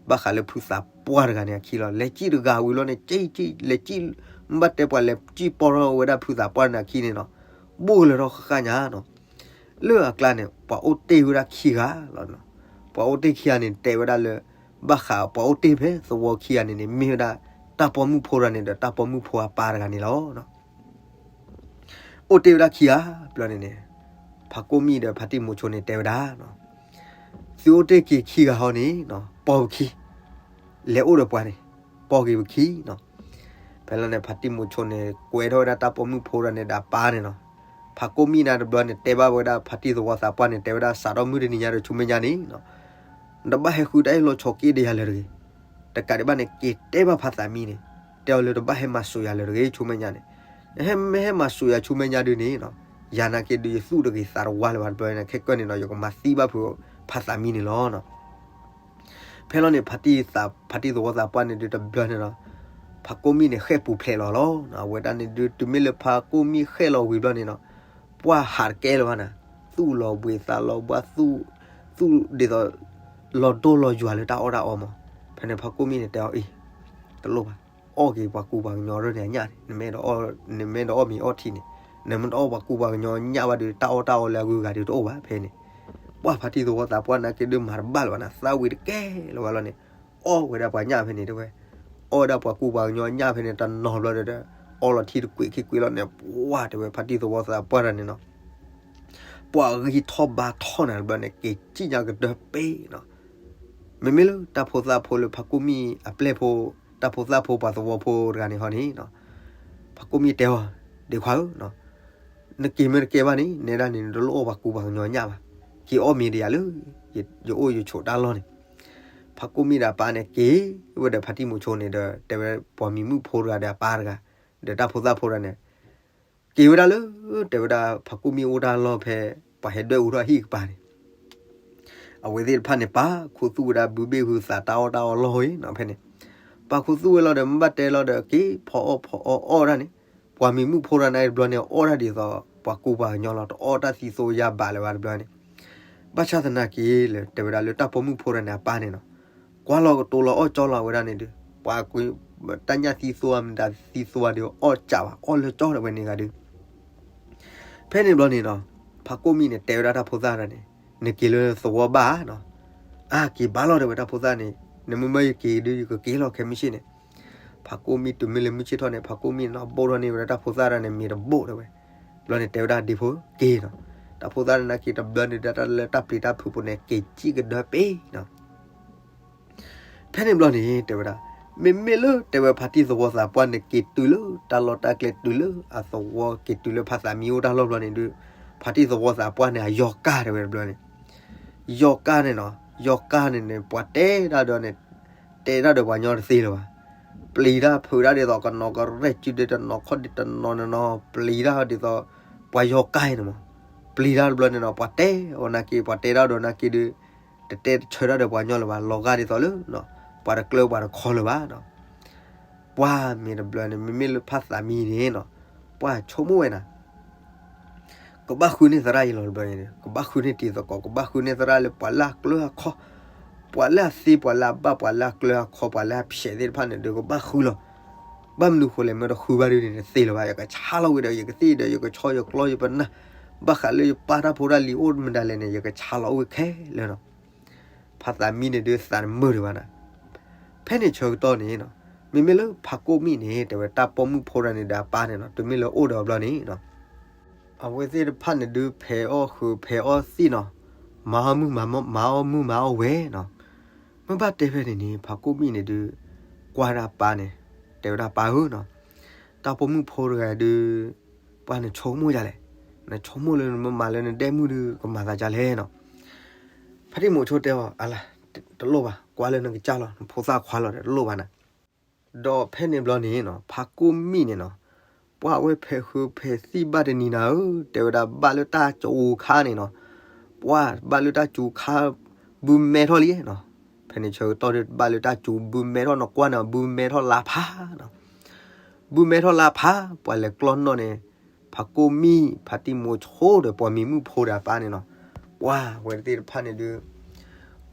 ဘၣ်ဃးလၢဖုသးပှၢ်တဂၤန့ၣ်အခံလီၤ. လဲၤစံၣ်တဂၤဝံၤလီၤန့ၣ် စံၣ်စံၣ် လဲၤစံၣ် မ့ၢ်ဘၣ်တဲပှၤလဲၤစံၣ်ပီၢ်ထီၣ်ဝဲဒၣ်ဖုသးပှၢ်န့ၣ်အခံန့ၣ်နီၤ, ဘိၣ်ကလၢၤထီၣ်ဃၣ်ဃၣ်ညါနီၤ. လၢအကျါန့ၣ် ပှၤအိၣ်တ့ၢ်ဝဲဒၣ်ခံဂၤလီၤ. ပှၤအိၣ်တ့ၢ်ခံဂၤန့ၣ် တဲဝဲဒၣ်လၢ ဘၣ်ဃးပှၤအိၣ်တ့ၢ်ဖဲသဝီခံဂၤန့ၣ်န့ၣ် မ့ၢ်ဝဲဒၣ် တၢ်ပိာ်မုၣ်ဖိတဂၤန့ၣ်ဒီး တၢ်ပိာ်မုၣ်ဖိအပၢ်တဂၤန့ၣ်လီၤ. အိၣ်တ့ၢ်ဝဲဒၣ်ခံဂၤ ဘျီန့ၣ်န့ၣ် ဖးကိၣ်မံၣ်ဒီးဖါတံၢ်မိၤဆိန့ၣ်တဲဝဲဒၣ်, သုအိၣ်တ့ၢ်က့ၤခံဂၤဟီန့ၣ် ပိာ်ပခံ, လဲၤအိၣ်ဒီးပှၤန့ၣ် ပိာ်က့ၤပခံနီၤ. ဖဲလီၤန့ၣ် ဖါတံၢ်မိၤဆိန့ၣ် ကွဲထီၣ်ဝဲဒၣ်တၢ်ပိာ်မုၣ်ဖိတဂၤန့ၣ်ဒီးအပၢ်န့ၣ်နီၤ. ဖးကိၣ်မံၣ်န့ၣ်တဘျီန့ၣ် တဲဘၣ်ဝဲဒၣ်ဖါတံၢ်သဝီသးပှၢ်န့ၣ် တဲဝဲဒၣ်စးထီၣ်မုၢ်တနံၤညါဒီးဆူမဲာ်ညါန့ၣ်နီၤ နတဘၣ်ဟဲဃုတၢ်အ့ၣ်လိာ်ဆိးက့ဒီးယၤလၢၤတဂ့ၤ. တကးဒံးဘၣ်န့ၣ် က့ၤတဲဘၣ်ဖါသးမံန့ၣ်, တဲအီၤလၢတဘၣ်ဟဲမၤစိာ်ယၤလၢၤတဂ့ၤ ဆူမဲာ်ညါန့ၣ်. နဟဲမ့ၢ်ဟဲမၤစိာ်ယၤဆူမဲာ်ညါဒုးန့ၣ်နီၤ, ယၤနာ်က့ဒုးယသူၣ်တဂ့ၤသးတဝါလၢၤဘၣ်တဘျီန့ၣ် ခဲကၢၢ်န့ၣ်နီၤ ယကမၤသံဘၣ်ဖုးဖါသးမံန့ၣ်လီၤ. ဖဲလီၤန့ၣ် ဖါတံၢ်သဝီသးပှၢ်န့ၣ်ဒုးတဘျီန့ၣ်နီၤ, ဖးကိၣ်မံၣ်န့ၣ် ဃဲၣ်ပူၤဖျဲးလီၤလီၤ. အဝဲဒၣ်န့ၣ်ဒုး တုၤမ့ၢ်လၢဖးကိၣ်မံၣ်ဃဲၣ်လီၤဝံၤဘျီန့ၣ်နီၤ, ပှၢ်ဟးတကဲလၢၤဘၣ်န့ၣ်, သူၣ်လီၤဘှံးသးလီၤဘှါ, သူၣ်ဒ်သိး လီၤဒိၣ်လီၤယွၤလၢတၢ်အီၣ်တၢ်အီမး. ဖဲန့ၣ်ဖးကိၣ်မံၣ်န့ၣ်တဲအီၤအံၤ, တလိၣ်ဘၣ်, အီၣ်က့ၤပှၤကူပှၤကညီရၢၢ်န့ၣ်အညၣ်န့ၣ်, နမ့ၢ်တအီၣ်မ့ၤအီထံန့ၣ်, နမ့ၢ်တအီၣ်ပှၤကူပှၤကညီညၣ်ဘၣ်ဒီး တၢ်အီၣ်တၢ်အီလၢအဂုၤအဂၤဒုးတအိၣ်ဘၣ်ဖဲန့ၣ်. ပှၢ်ဖါတံၢ်သဝီသးပှၢ်နာ်က့ဒုးမၤတဘၣ်လၢၤဘၣ်န့ၣ်, သးဝံၤတကဲလၢၤဘၣ်လီၤန့ၣ်, အီၣ်ဝဲဒၣ်ပှၤညၣ်ဖဲန့ၣ်တဲဝဲ, အီၣ်ဝဲဒၣ်ပှၤကူပှၤကညီညၣ်ဖဲန့ၣ် တနီၤဘျီဒီး အီလီၤထံတကွံာ်ခံကွံာ်လီၤန့ၣ်, ပှၢ်တဲဝဲဖါတံၢ်သဝီသးပှၢ်တဂၤန့ၣ်နီၤ ပှၢ်ဂံၢ်ထီၣ်ဘါထီၣ်နၤတဘျီန့ၣ် က့ၤစံၣ်ညါကတၢၢ်ပ့ၤနီၤ. မ့မ့ၢ်လၢတၢ်ဖိသၣ်ဖိလၢဖးကိၣ်မံၣ်အပျဲၢ်ဖိ, တၢ်ဖိသၣ်ဖိပှၤသဝီဖိတဂၤန့ၣ်ဟီန့ၣ်, ဖးကိၣ်မံၣ်တဲအီၤ, ဒ့ခွါဧၢ, နက့ၤမ့ၢ်တကဲဘၣ်န့ၣ် နဲဒၣ်န့ၣ် နတလိၣ်အီၣ်ပှၤကူပှၤကညီညၣ်ဘၣ်, က့ၤအီၣ်မ့ၤဒီးယၤလၢ ယအိၣ်ယဆိးတၢ်လီၢ်န့ၣ်. ဖးကိၣ်မံၣ်ဒီးအပၢ်န့ၣ်က့ၤဝဲဒီးဖါတံၢ်မိၤဆိန့ၣ်ဒီး တဲဝဲပှၤမံၤမုၣ်ဖိတဂၤဒီးအပၢ်တဂၤ ဒီးတၢ်ဖိသၣ်ဖိတဂၤန့ၣ် က့ၤဝဲဒၣ်လၢ တဲဝဲဒၣ်ဖးကိၣ်မံၣ်အိၣ်တၢ်လီၢ်ဖဲ ပှၤဟဲဒွဲၣ်အူထီၣ်အဟံၣ်ကပၤန့ၣ်, အဝဲသ့ၣ်တဖၣ်န့ၣ် ပာ်ခူသူၣ်ဝဲဒၣ်ဘုဘ့ၣ်ဟုသးတၢ်အီၣ်တၢ်အီလီၢ်အံၤနီၤဖဲန့ၣ်, ပာ်ခူသူၣ်ဝဲလီၤဒီး မ့ၢ်ဘၣ်တဲလီၤဒီး က့ၤဖီအီၣ်ဖီအီၣ်အီၣ်ဒၣ်န့ၣ်, ပှၤမံၤမုၣ်ဖိတဂၤန့ၣ်တဘျီန့ၣ် အီၣ်ဒၣ်ဒ်သိး ပှၤကူပှၤကညီလီၤ တအီၣ်တၢ်သံသိယါဘၣ်လၢၤဘၣ်တဘျီန့ၣ်, ဘၣ်ဆၣ်သနာ်က့လၢ တဲဝဲဒၣ်လၢတၢ်ပိာ်မုၣ်ဖိတဂၤန့ၣ် အပၢ်န့ၣ်နီၤ ကွၢ်လီၤကတိၤလီၤအီၣ်ကၠီလီၤဝဲဒၣ်န့ၣ်ဒုး ပှၤကွံာ် တၢ်ညၣ်သံသိမတၤသံသိဒီးအီၣ်ကးဘၣ် အီၣ်လၢကၠီဒီးဝဲန့ၣ်ဂၤဒုး ဖဲန့ၣ်ဘျီန့ၣ်နီၤ ဖးကိၣ်မံၣ်န့ၣ် တဲဝဲဒၣ်တၢ်ဖိသၣ်တဂၤန့ၣ် နက့ၤလၢသဝီဘၣ်နီၤ, အါက့ၤဘၣ်လီၤတဲဝဲတၢ်ဖိသၣ်န့ၣ် နမ့ၢ်မၢယက့ၤဒုး ယကက့ၤလီၤခဲမုၢ်ဆ့ၣ်န့ၣ်, ဖးကိၣ်မံၣ်တုၤမ့ၢ်လၢမုၢ်ဆ့ၣ်ထီၣ်န့ၣ် ဖးကိၣ်မံၣ်န့ၣ် ဘိၣ်ထီၣ်န့ၢ်ဝဲဒၣ်တၢ်ဖိသၣ်တၢ်န့ၣ် မ့ၢ်တဘိၣ်တဲဝဲ. ဘျီန့ၣ်တဲဝဲဒၣ်ဒ့ဖိက့ၤနီၤ. တၢ်ဖိသၣ်န့ၣ်နာ်က့ၤတဘျီန့ၣ် ဒၣ်တၢ်လၢတၢ်ပျံၤတၢ်ဖုးပူၤန့ၣ် က့ၤစံၣ်ကဒၢပ့ၤနီၤ. ဖဲန့ၣ်ဘျီန့ၣ် တဲဝဲဒၣ်, မ့မ့ၢ်လၢတဲဝဲဖါတံၢ်သဝီသးပှၢ်န့ၣ် က့ၤတုၤလၢတၢ်လီၢ်တၢ်ကျဲ တုၤလၢအသဝီက့ၤတုၤလၢဖါသးမံအိၣ်တၢ်လီၢ်ဘျီန့ၣ်ဒုး, ဖါတံၢ်သဝီသးပှၢ်န့ၣ် အယီၤကၢ်တဲဝဲတဘျီန့ၣ်, ယီၤကၢ်န့ၣ်နီၤ, ယီၤကၢ်န့ၣ်န့ၣ် ပှၤတဲဒၣ်ဒီးန့ၣ်, တဲဒၣ်ဒီးပှၤညီတသ့လၢၤဘၣ်. ပျံၤတၢ်ဖုးတၢ်ဒ်သိးကနီၤကရဲၣ်စုဒ့တနီၤခီၣ်ဒ့တနီၤနီၤနီၤ ပျံၤတၢ်ဒ်သိး ပှၤယီၤကၢ်အံၤန့ၣ်မး, ပျံၤတၢ်တဘျီန့ၣ်နီၤ ပှၤတဲအီၤနာ်က့ၤ ပှၤတဲဒၣ်ဒီးနာ်က့ၤဒုး တတဲတဆၢတၢ်ဒီးပှၤညီလၢၤဘၣ်, လီၤဂာ်ဒ်သိးလၢ ပှၤတကျၢၤပှၤတခီလၢၤဘၣ်နီၤ. ပှၤမ့ၢ်တဘျီန့ၣ် မ့မ့ၢ်လၢဖါသးမံန့ၣ်နီၤ, ပှၤဆိကမိၣ်ဝဲနၤ ကဘၣ်ဃုန့ၢ်သရၣ်အံၤလီၤတဘျီန့ၣ်, ကဘၣ်ဃုန့ၢ်တံၤသကိး, ကဘၣ်ဃုန့ၢ်သရၣ်လၢပှၤလၢအကျၢၤအခီ, ပှၤလၢအသ့ ပှၤလၢအဘၣ် ပှၤလၢအကျၢၤအခီ ပှၤလၢအဖျဲးသ့ၣ်တဖၣ်န့ၣ်ဒီး ကဘၣ်ဃုလီၤ. ဘၣ်မနုၤဃိလဲၣ် မ့ၢ်တဃုဘၣ်ဒုးန့ၣ် တသ့လၢၤဘၣ်, ယကဆါလီၤဝဲဒီး ယကသ့ၣ်ဒီး ယကဆီယကျီယပနၢ်, ဘၣ်ဃးလၢယပၢ်တၢ်ဖိတၢ်လံၤအိၣ်မနုၤလဲၣ်န့ၣ် ယကဆါလီၤအိၣ်ဝဲခဲလၢာ်နီၤ. ဖါသးမံန့ၣ်ဒုးသးတမုာ်ဒံးဘၣ်နၤ. ဖဲန့ၣ်ဆၢကတီၢ်န့ၣ်နီၤ, မ့မ့ၢ်လၢဖးကိၣ်မံၣ်န့ၣ် တဲဝဲတၢ်ပိာ်မုၣ်ဖိတဂၤန့ၣ်ဒီးအပၢ်န့ၣ်နီၤ တုၤမ့ၢ်လၢအိၣ်ဒီးအဘျီန့ၣ်နီၤ, အဝဲသ့ၣ်တဖၣ်န့ၣ်ဒုး ဖဲးအီၣ်ဃုာ်ဖဲးအီၣ်သံၣ်နီၤ, မၤအီၣ်မုၢ်မၤအီၣ်မုၢ်မၤအီၣ်ဝဲနီၤ. မ့ၢ်ဘၣ်တဲဖဲန့ၣ်န့ၣ် ဖးကိၣ်မံၣ်န့ၣ်ဒုး ကွၢ်ဒၣ်ပၢ်န့ၣ်, တဲဝဲဒၣ်ပၢ်ဧၢနီၤ, တၢ်ပိာ်မုၣ်ဖိတဂၤဒုး ပှၤနဆိကမိၣ်ဒ်လဲၣ်, နဆိကမိၣ်လၢနမ့ၢ်မၤလၢနဒဲမုၣ်ဒုး ကမၤသးဒ်လဲၣ်နီၤ. ဖါတံၢ်မိၤဆိတဲအီၤ, အလၤ, တလိၣ်ဘၣ်, ကွၢ်လၢနကစၢ်လီၤ, နဖိသၣ်ခွါလီၤဒီး တလိၣ်ဘၣ်နၤ. ဒီးဖဲန့ၣ်ဘျီန့ၣ်နီၤ ဖးကိၣ်မံၣ်န့ၣ်နီၤ, ပှၤဝဲဖဲးဃုဖဲးသံၣ်ဘၣ်တနံၤနၤဧၢ, တဲဝဲဒၣ်ဘၣ်လၢတၢ်စူၤခါန့ၣ်နီၤ, ပှၤဘၣ်လၢတၢ်စူၤခါ ဘုမဲထီၣ်လံနီၤ. ဖဲန့ၣ်ဆၢကတီၢ်ဒုး ဘၣ်လၢတၢ်စူၤဘုမဲထီၣ်နီၤ, ကွၢ်န့ၣ် ဘုမဲထီၣ်လါဖးနီၤ. ဘုမဲထီၣ်လါဖး ပှၤလဲၤကျီနီၣ်န့ၣ်, ဖးကိၣ်မံၣ် ဖါတံၢ်မိၤဆိဒီး ပိာ်မံၤမုၣ်ဖိဒီးအပၢ်န့ၣ်နီၤ, ပှၤဝဲသ့ၣ်တဖၣ်န့ၣ်ဒုး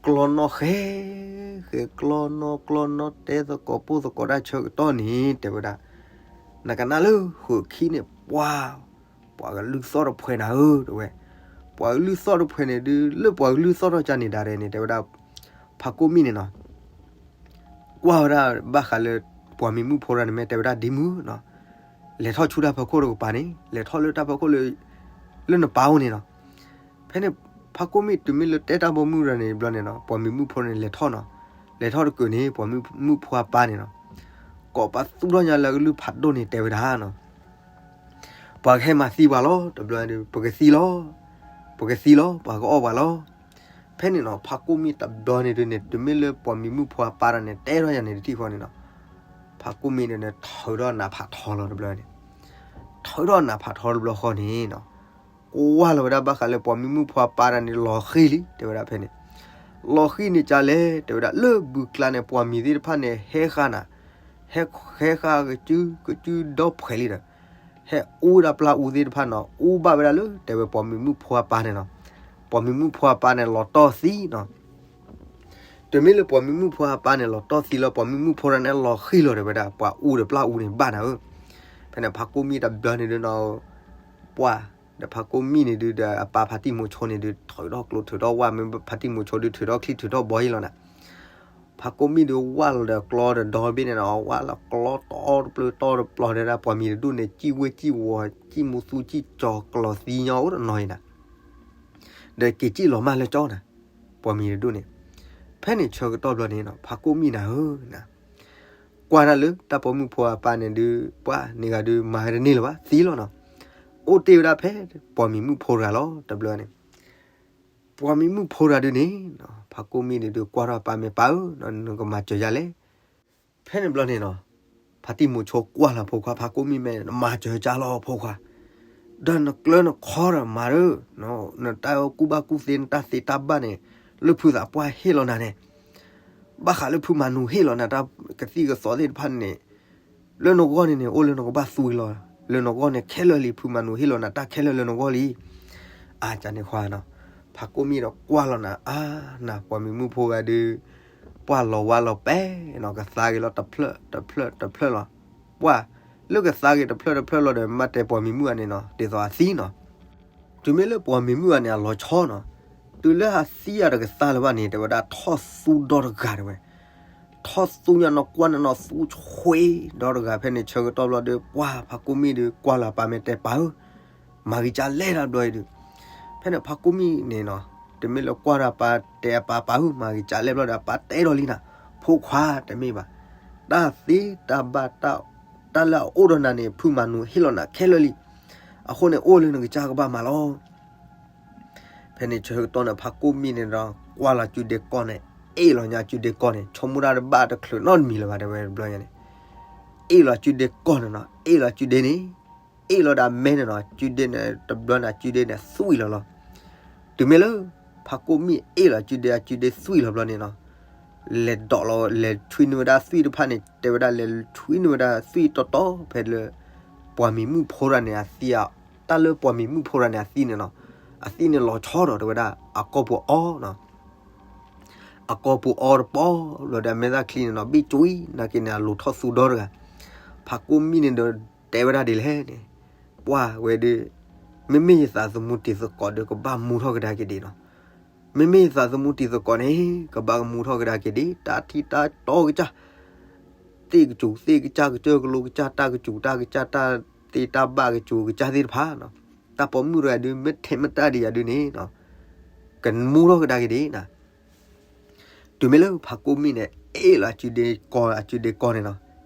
ကျီနီၣ်ဃဲ, ဃဲကျီနီၣ်ကျီနီၣ်တဲသကိးပိၢ်သကိးတၢ်ဆၢကတီၢ်န့ၣ် တဲဝဲဒၣ်, နကနၣ်လၢဃုာ်ခံန့ၣ် ပှၤ, ပှၤကလုၢ်သီၣ်တဖှဲးနၤဧၢ တဲဝဲ, ပှၤကလုၢ်သီၣ်တဖှဲးန့ၣ်ဒုး လၢပှၤကလုၢ်သီၣ်ထီၣ်ကန့ၣ်ဒၣ်ဒဲးန့ၣ် တဲဝဲဒၣ်, ဖးကိၣ်မံၣ်န့ၣ်နီၤ ကွၢ်ဝဲဒၣ်ဘၣ်ဃးလၢ ပိာ်မံၤမုၣ်ဖိတဂၤန့ၣ် မ့ၢ်တဲဝဲဒၣ်ဒ်မုၢ်နီၤ, လဲၤထီၣ်ဆူတၢ်ဖီခိၣ်တကပၤန့ၣ် လဲၤထီၣ်လၢတၢ်ဖီခိၣ်လၢ လၢနပၢ်အိၣ်န့ၣ်နီၤ. ဖဲန့ၣ် ဖးကိၣ်မံၣ်တုၤမ့ၢ်လၢတဲတၢ်ပိာ်မုၣ်တဂၤန့ၣ်ဘျီန့ၣ်နီၤ ပိာ်မံၤမုၣ်ဖိန့ၣ်လဲၤထီၣ်နီၤ, လဲၤထီၣ်တကုာ်န့ၣ် ပိာ်မံၤမုၣ်ဖိအပၢ်န့ၣ်နီၤ ကိးပသူထီၣ်ညါလၢအကလုၢ်ဖးဒိၣ်န့ၣ် တဲဝဲဒၣ်နီၤ ပှၤကဟဲမၤသံပှၤလီၤ တဘျီဒုး ပကသံလီၤ, ပကသံလီၤ ပှၤကအီၣ်ပှၤလီၤ. ဖဲန့ၣ်နီၤ ဖးကိၣ်မံၣ်တဘျီန့ၣ်ဒုးန့ၣ် တုၤမ့ၢ်လၢပိာ်မံၤမုၣ်ဖိအပၢ်တဂၤန့ၣ် တဲထီၣ်ယၤန့ၣ်တထံၣ်ဃီန့ၣ်နီၤ ဖးကိၣ်မံၣ်န့ၣ် ထုးထီၣ်နးဖးထီလီၤတဘျီန့ၣ်, ထုးထီၣ်နးဖးထီတဘျီဃီန့ၣ်နီၤ ကွၢ်လီၤဝဲဒၣ်ဘၣ်ဃးလၢပိာ်မံၤမုၣ်ဖိအပၢ်တဂၤန့ၣ် လီၤဃံၤလံ တဲဝဲဒၣ်ဖဲန့ၣ်, လီၤဃံၤန့ၣ်ကလဲၣ် တဲဝဲဒၣ် လၢဘုကျါန့ၣ် ပိာ်မံၤသ့ၣ်တဖၣ်န့ၣ် ဟဲဃါနၤ, ဟဲဃါကစုကစုဒီဖှဲးလံဒီး ဟဲအူဒၣ်ပျၢ်အူသ့ၣ်တဖၣ်နီၤ အူဘၣ်ဝဲဒၣ်လၢ တဲဝဲပိာ်မံၤမုၣ်ဖိအပၢ်န့ၣ်နီၤ, ပိာ်မံၤမုၣ်ဖိအပၢ်န့ၣ် လီၤတီၢ်သံနီၤ တုၤမ့ၢ်လၢပိာ်မံၤမုၣ်ဖိအပၢ်န့ၣ် လီၤတီၢ်သံလီၤ ပိာ်မံၤမုၣ်ဖိတဂၤန့ၣ် လီၤဃံၤလီၤတဲဝဲဒၣ် ပှၤအူဒီးပျၢ်အူန့ၣ်ဘၣ်နၤဧၢ. ဖဲန့ၣ်ဖးကိၣ်မံၣ်တဘျီန့ၣ်ဒုးနီၤ ပှၤ ဒီးဖးကိၣ်မံၣ်န့ၣ်ဒုးဒီးအပၢ်ဖါတံၢ်မိၤဆိန့ၣ်ဒုး ထုးထီၣ်ကျိထုးထီၣ်ဝၣ် မ့ၢ်ဖါတံၢ်မိၤဆိဒုးထုးထီၣ်ချံထုးထီၣ်ဘီအံၤလီၤနၤ ဖးကိၣ်မံၣ်ဒုးဝၣ်လီၤဒီးကျီဒီးဒီဘ့ၣ်န့ၣ်နီၤ ဝၣ်လီၤကျီတီတပျၢၤတီတပျီၤတဲဒၣ် ပိာ်မံၤတဒူၣ်န့ၣ် စံၣ်ဝ့ၢ်စံၣ်ဝီၤ စံၣ်မူသူစံၣ်ကၠီၤကျီၤသံညီအိၣ်တနီၤအံၤနၤ ဒီးက့ၤစံၣ်လီၤမၢ်လၢကၠီနၤ ပိာ်မံၤတဒူၣ်န့ၣ်. ဖဲန့ၣ်ဆၢကတီၢ်ဘျီန့ၣ်နီၤ ဖးကိၣ်မံၣ်နၤဧၢနၤ ကွၢ်ဒၣ်လၢတၢ်ပိာ်မုၣ်ဖိအပၢ်န့ၣ်ဒုး ပှၤန့ၢ်ဂၤဒုး မၤဝဲတန့ၢ်လၢၤဘၣ် သံလီၤနီၤ. အိၣ်တ့ၢ်ဝဲဒၣ်ဖဲ ပိာ်မံၤမုၣ်ဖိတဂၤလီၤ တဘျီန့ၣ်. ပိာ်မံၤမုၣ်ဖိတဂၤဒုးန့ၣ် ဖးကိၣ်မံၣ်န့ၣ်ဒုး ကွၢ်ထီၣ်အပၢ်မ့ၢ်ပၢ်ဧၢ နကမၤစၢၤယၤလဲၣ် ဖဲန့ၣ်ဘျီန့ၣ်နီၤ ဖါတံၢ်မိၤဆိကွၢ်လီၤဖိခွါ ဖးကိၣ်မံၣ်မ့ၢ် နမၤစၢၤကၢ်လီၤဖိခွါ, ဒီးနကျၢၤနခီဒီးမၤဒီး နတၢ်ကူၣ်ဘၣ်ကူၣ်သ့ နတၢ်သ့တၢ်ဘၣ်န့ၣ် လၢဖုသးပှၢ်ဟ့ၣ်လီၤနၤန့ၣ်, ဘၣ်ဃးလၢဖုမၤနူၤဟ့ၣ်လီၤနၤတၢ်ကသံၣ်ကသီသ့ၣ်တဖၣ်န့ၣ် လၢနဂီၢ်န့ၣ်န့ၣ် အိၣ်လၢနကဘၣ်သူလီၤ, လၢနဂီၢ်န့ၣ်ခဲလၢာ်လံ ဖုမၤနူၤဟ့ၣ်လီၤနၤတၢ်ခဲလၢာ်လၢနဂီၢ်လံ. အါ ကန့ၣ်ခွါနီၤ, ဖးကိၣ်မံၣ်ဒီးကွၢ်လီၤနၤ အါ နၤ ပိာ်မံၤမုၣ်ဖိဂၤဒုး ပှၢ်လီၤဝါလီၤပဲနီၤ ကသါက့ၤလီၤတဖျၢၣ်တဖျၢၣ်တဖျၢၣ်လီၤ. ပှၢ်လၢကသါက့ၤတဖျၢၣ်တဖျၢၣ်လီၤဒီး မ့ၢ်တဲပိာ်မံၤမုၣ်ဂၤန့ၣ်နီၤ ဒ်သိးအသံနီၤ. တုၤမ့ၢ်လၢပိာ်မံၤမုၣ်ဂၤန့ၣ် အလီၤဆီနီၤ, တုၤလၢအသံအတကသါလၢၤဘၣ်န့ၣ် တဲဝဲဒၣ်ထီၣ်သူဒီတဂၤတဲဝဲ, ထီၣ်သူညါနီၢ်ကွၢ်န့ၣ်နီၤ သူဆှ့ဒီတဂၤဖဲန့ၣ် ဆၢကတီၢ်ဘျီဒီး ပှၤဖးကိၣ်မံၣ်ဒီး ကွၢ်လီၤပၢ်မဲာ်တဲပၢ်ဧၢ, မၤဂ့ၤကၢ်လဲၣ်တၢ်ဘျီအံၤဒီး, ဖဲန့ၣ်ဖးကိၣ်မံၣ်န့ၣ်နီၤ တမ့ၢ်လၢကွၢ်ဒီးပၢ်တဲအပၢ်ပၢ်ဧၢ မၤဂ့ၤကၢ်လဲၣ်ဘျီဒီး အပၢ်တဲဒီးလံနၤ, ဖိခွါတမ့ၢ်ဘၣ်, တၢ်သ့တၢ်ဘၣ် တၢ်လၢအအိၣ်ဒီးနၤန့ၣ် ဖုမၤနူၤဟ့ၣ်လီၤနၤခဲလၢာ်လံ, အဃိန့ၣ် အိၣ်လၢနကစၢ်ကဘၣ်မၤလီၤ. ဖဲန့ၣ်ဆၢကတီၢ်န့ၣ် ဖးကိၣ်မံၣ်န့ၣ်ဒီး ကွၢ်လီၤစုဒ့ကီၢ်န့ၣ်, အ့ၣ်လီၤညါစုဒ့ကီၢ်န့ၣ်, ဆိကမိၣ်တၢ်တဘၣ်တချုးနီတမံၤလၢၤဘၣ် တဲဝဲတဘျီညါန့ၣ်, အ့ၣ်လီၤစုဒ့ကီၢ်န့ၣ်နီၤ, အ့ၣ်လီၤစုဒ့န့ၣ်, အ့ၣ်လီၤဒၣ်မဲန့ၣ်နီၤ, စုဒ့န့ၣ် တဘျီန့ၣ် စုဒ့န့ၣ်သွံၣ်လီၤလီၤ. တုၤမ့ၢ်လၢ ဖးကိၣ်မံၣ်အ့ၣ်လီၤစုဒ့ အစုဒ့သွံၣ်လီၤဘျီန့ၣ်နီၤ, လဲၤဒိးလီၤ လဲၤဆွံနုာ်ဝဲဒၣ်သွံၣ်တဖၣ်န့ၣ် တဲဝဲဒၣ်လဲၤဆွံနုာ်ဝဲဒၣ်သွံၣ်တီတီဖဲလၢ ပှၤမံၤမုၣ်ဖိတဂၤန့ၣ်အသံ, တၢ်လၢပှၤမံၤမုၣ်ဖိတဂၤန့ၣ်အသံန့ၣ်နီၤ, အသံန့ၣ်လီၤဆီဒီး တဲဝဲဒၣ် အကိာ်ပူၤအီနီၤ, အကိာ်ပူၤအီတပီၢ်, ဘျီဒီးအမဲာ်သၣ်ချံန့ၣ်နီၤ ဘ့ၣ်ကွံနၤက့န့ၣ် အလိၤထီၣ်သူဒီတဂၤ, ဖးကိၣ်မံၣ်န့ၣ်ဒီး တဲဝဲဒၣ်ဒ်လဲၣ်န့ၣ်, ပှၢ်ဝဲဒီး, မ့မ့ၢ်ယသးသမူတံၤသကိးဒီး ကဘၣ်မူထီၣ်ကဒါက့ၤဒံးနီၤ, မ့မ့ၢ်ယသးသမူတံၤသကိးန့ၣ် ကဘၣ်ကမူထီၣ်ကဒါက့ၤဒံး တၢ်ထံၣ်တၢ်တီကစၢ်, သ့ၣ်ကစူၤသ့ၣ်ကစၢ် ကစၢၢ်ကလိကစၢ် တၢ်ကစူၤတၢ်ကစၢ် တၢ်သ့တၢ်ဘၣ်ကစူၤကစၢ်သ့ၣ်တဖၣ်, တၢ်ပိာ်မုၣ်တဂၤဒုး မ့ၢ်ထဲမ့ၢ်တၢ်ဒံးယၤဒုးန့ၣ်, ကမူထီၣ်ကဒါက့ၤဒံးနၤ. တုၤမ့ၢ်လၢဖးကိၣ်မံၣ်န့ၣ် အ့ၣ်လီၤအစုဒ့ကီၢ် အစုဒ့ကီၢ်န့ၣ်နီၤ,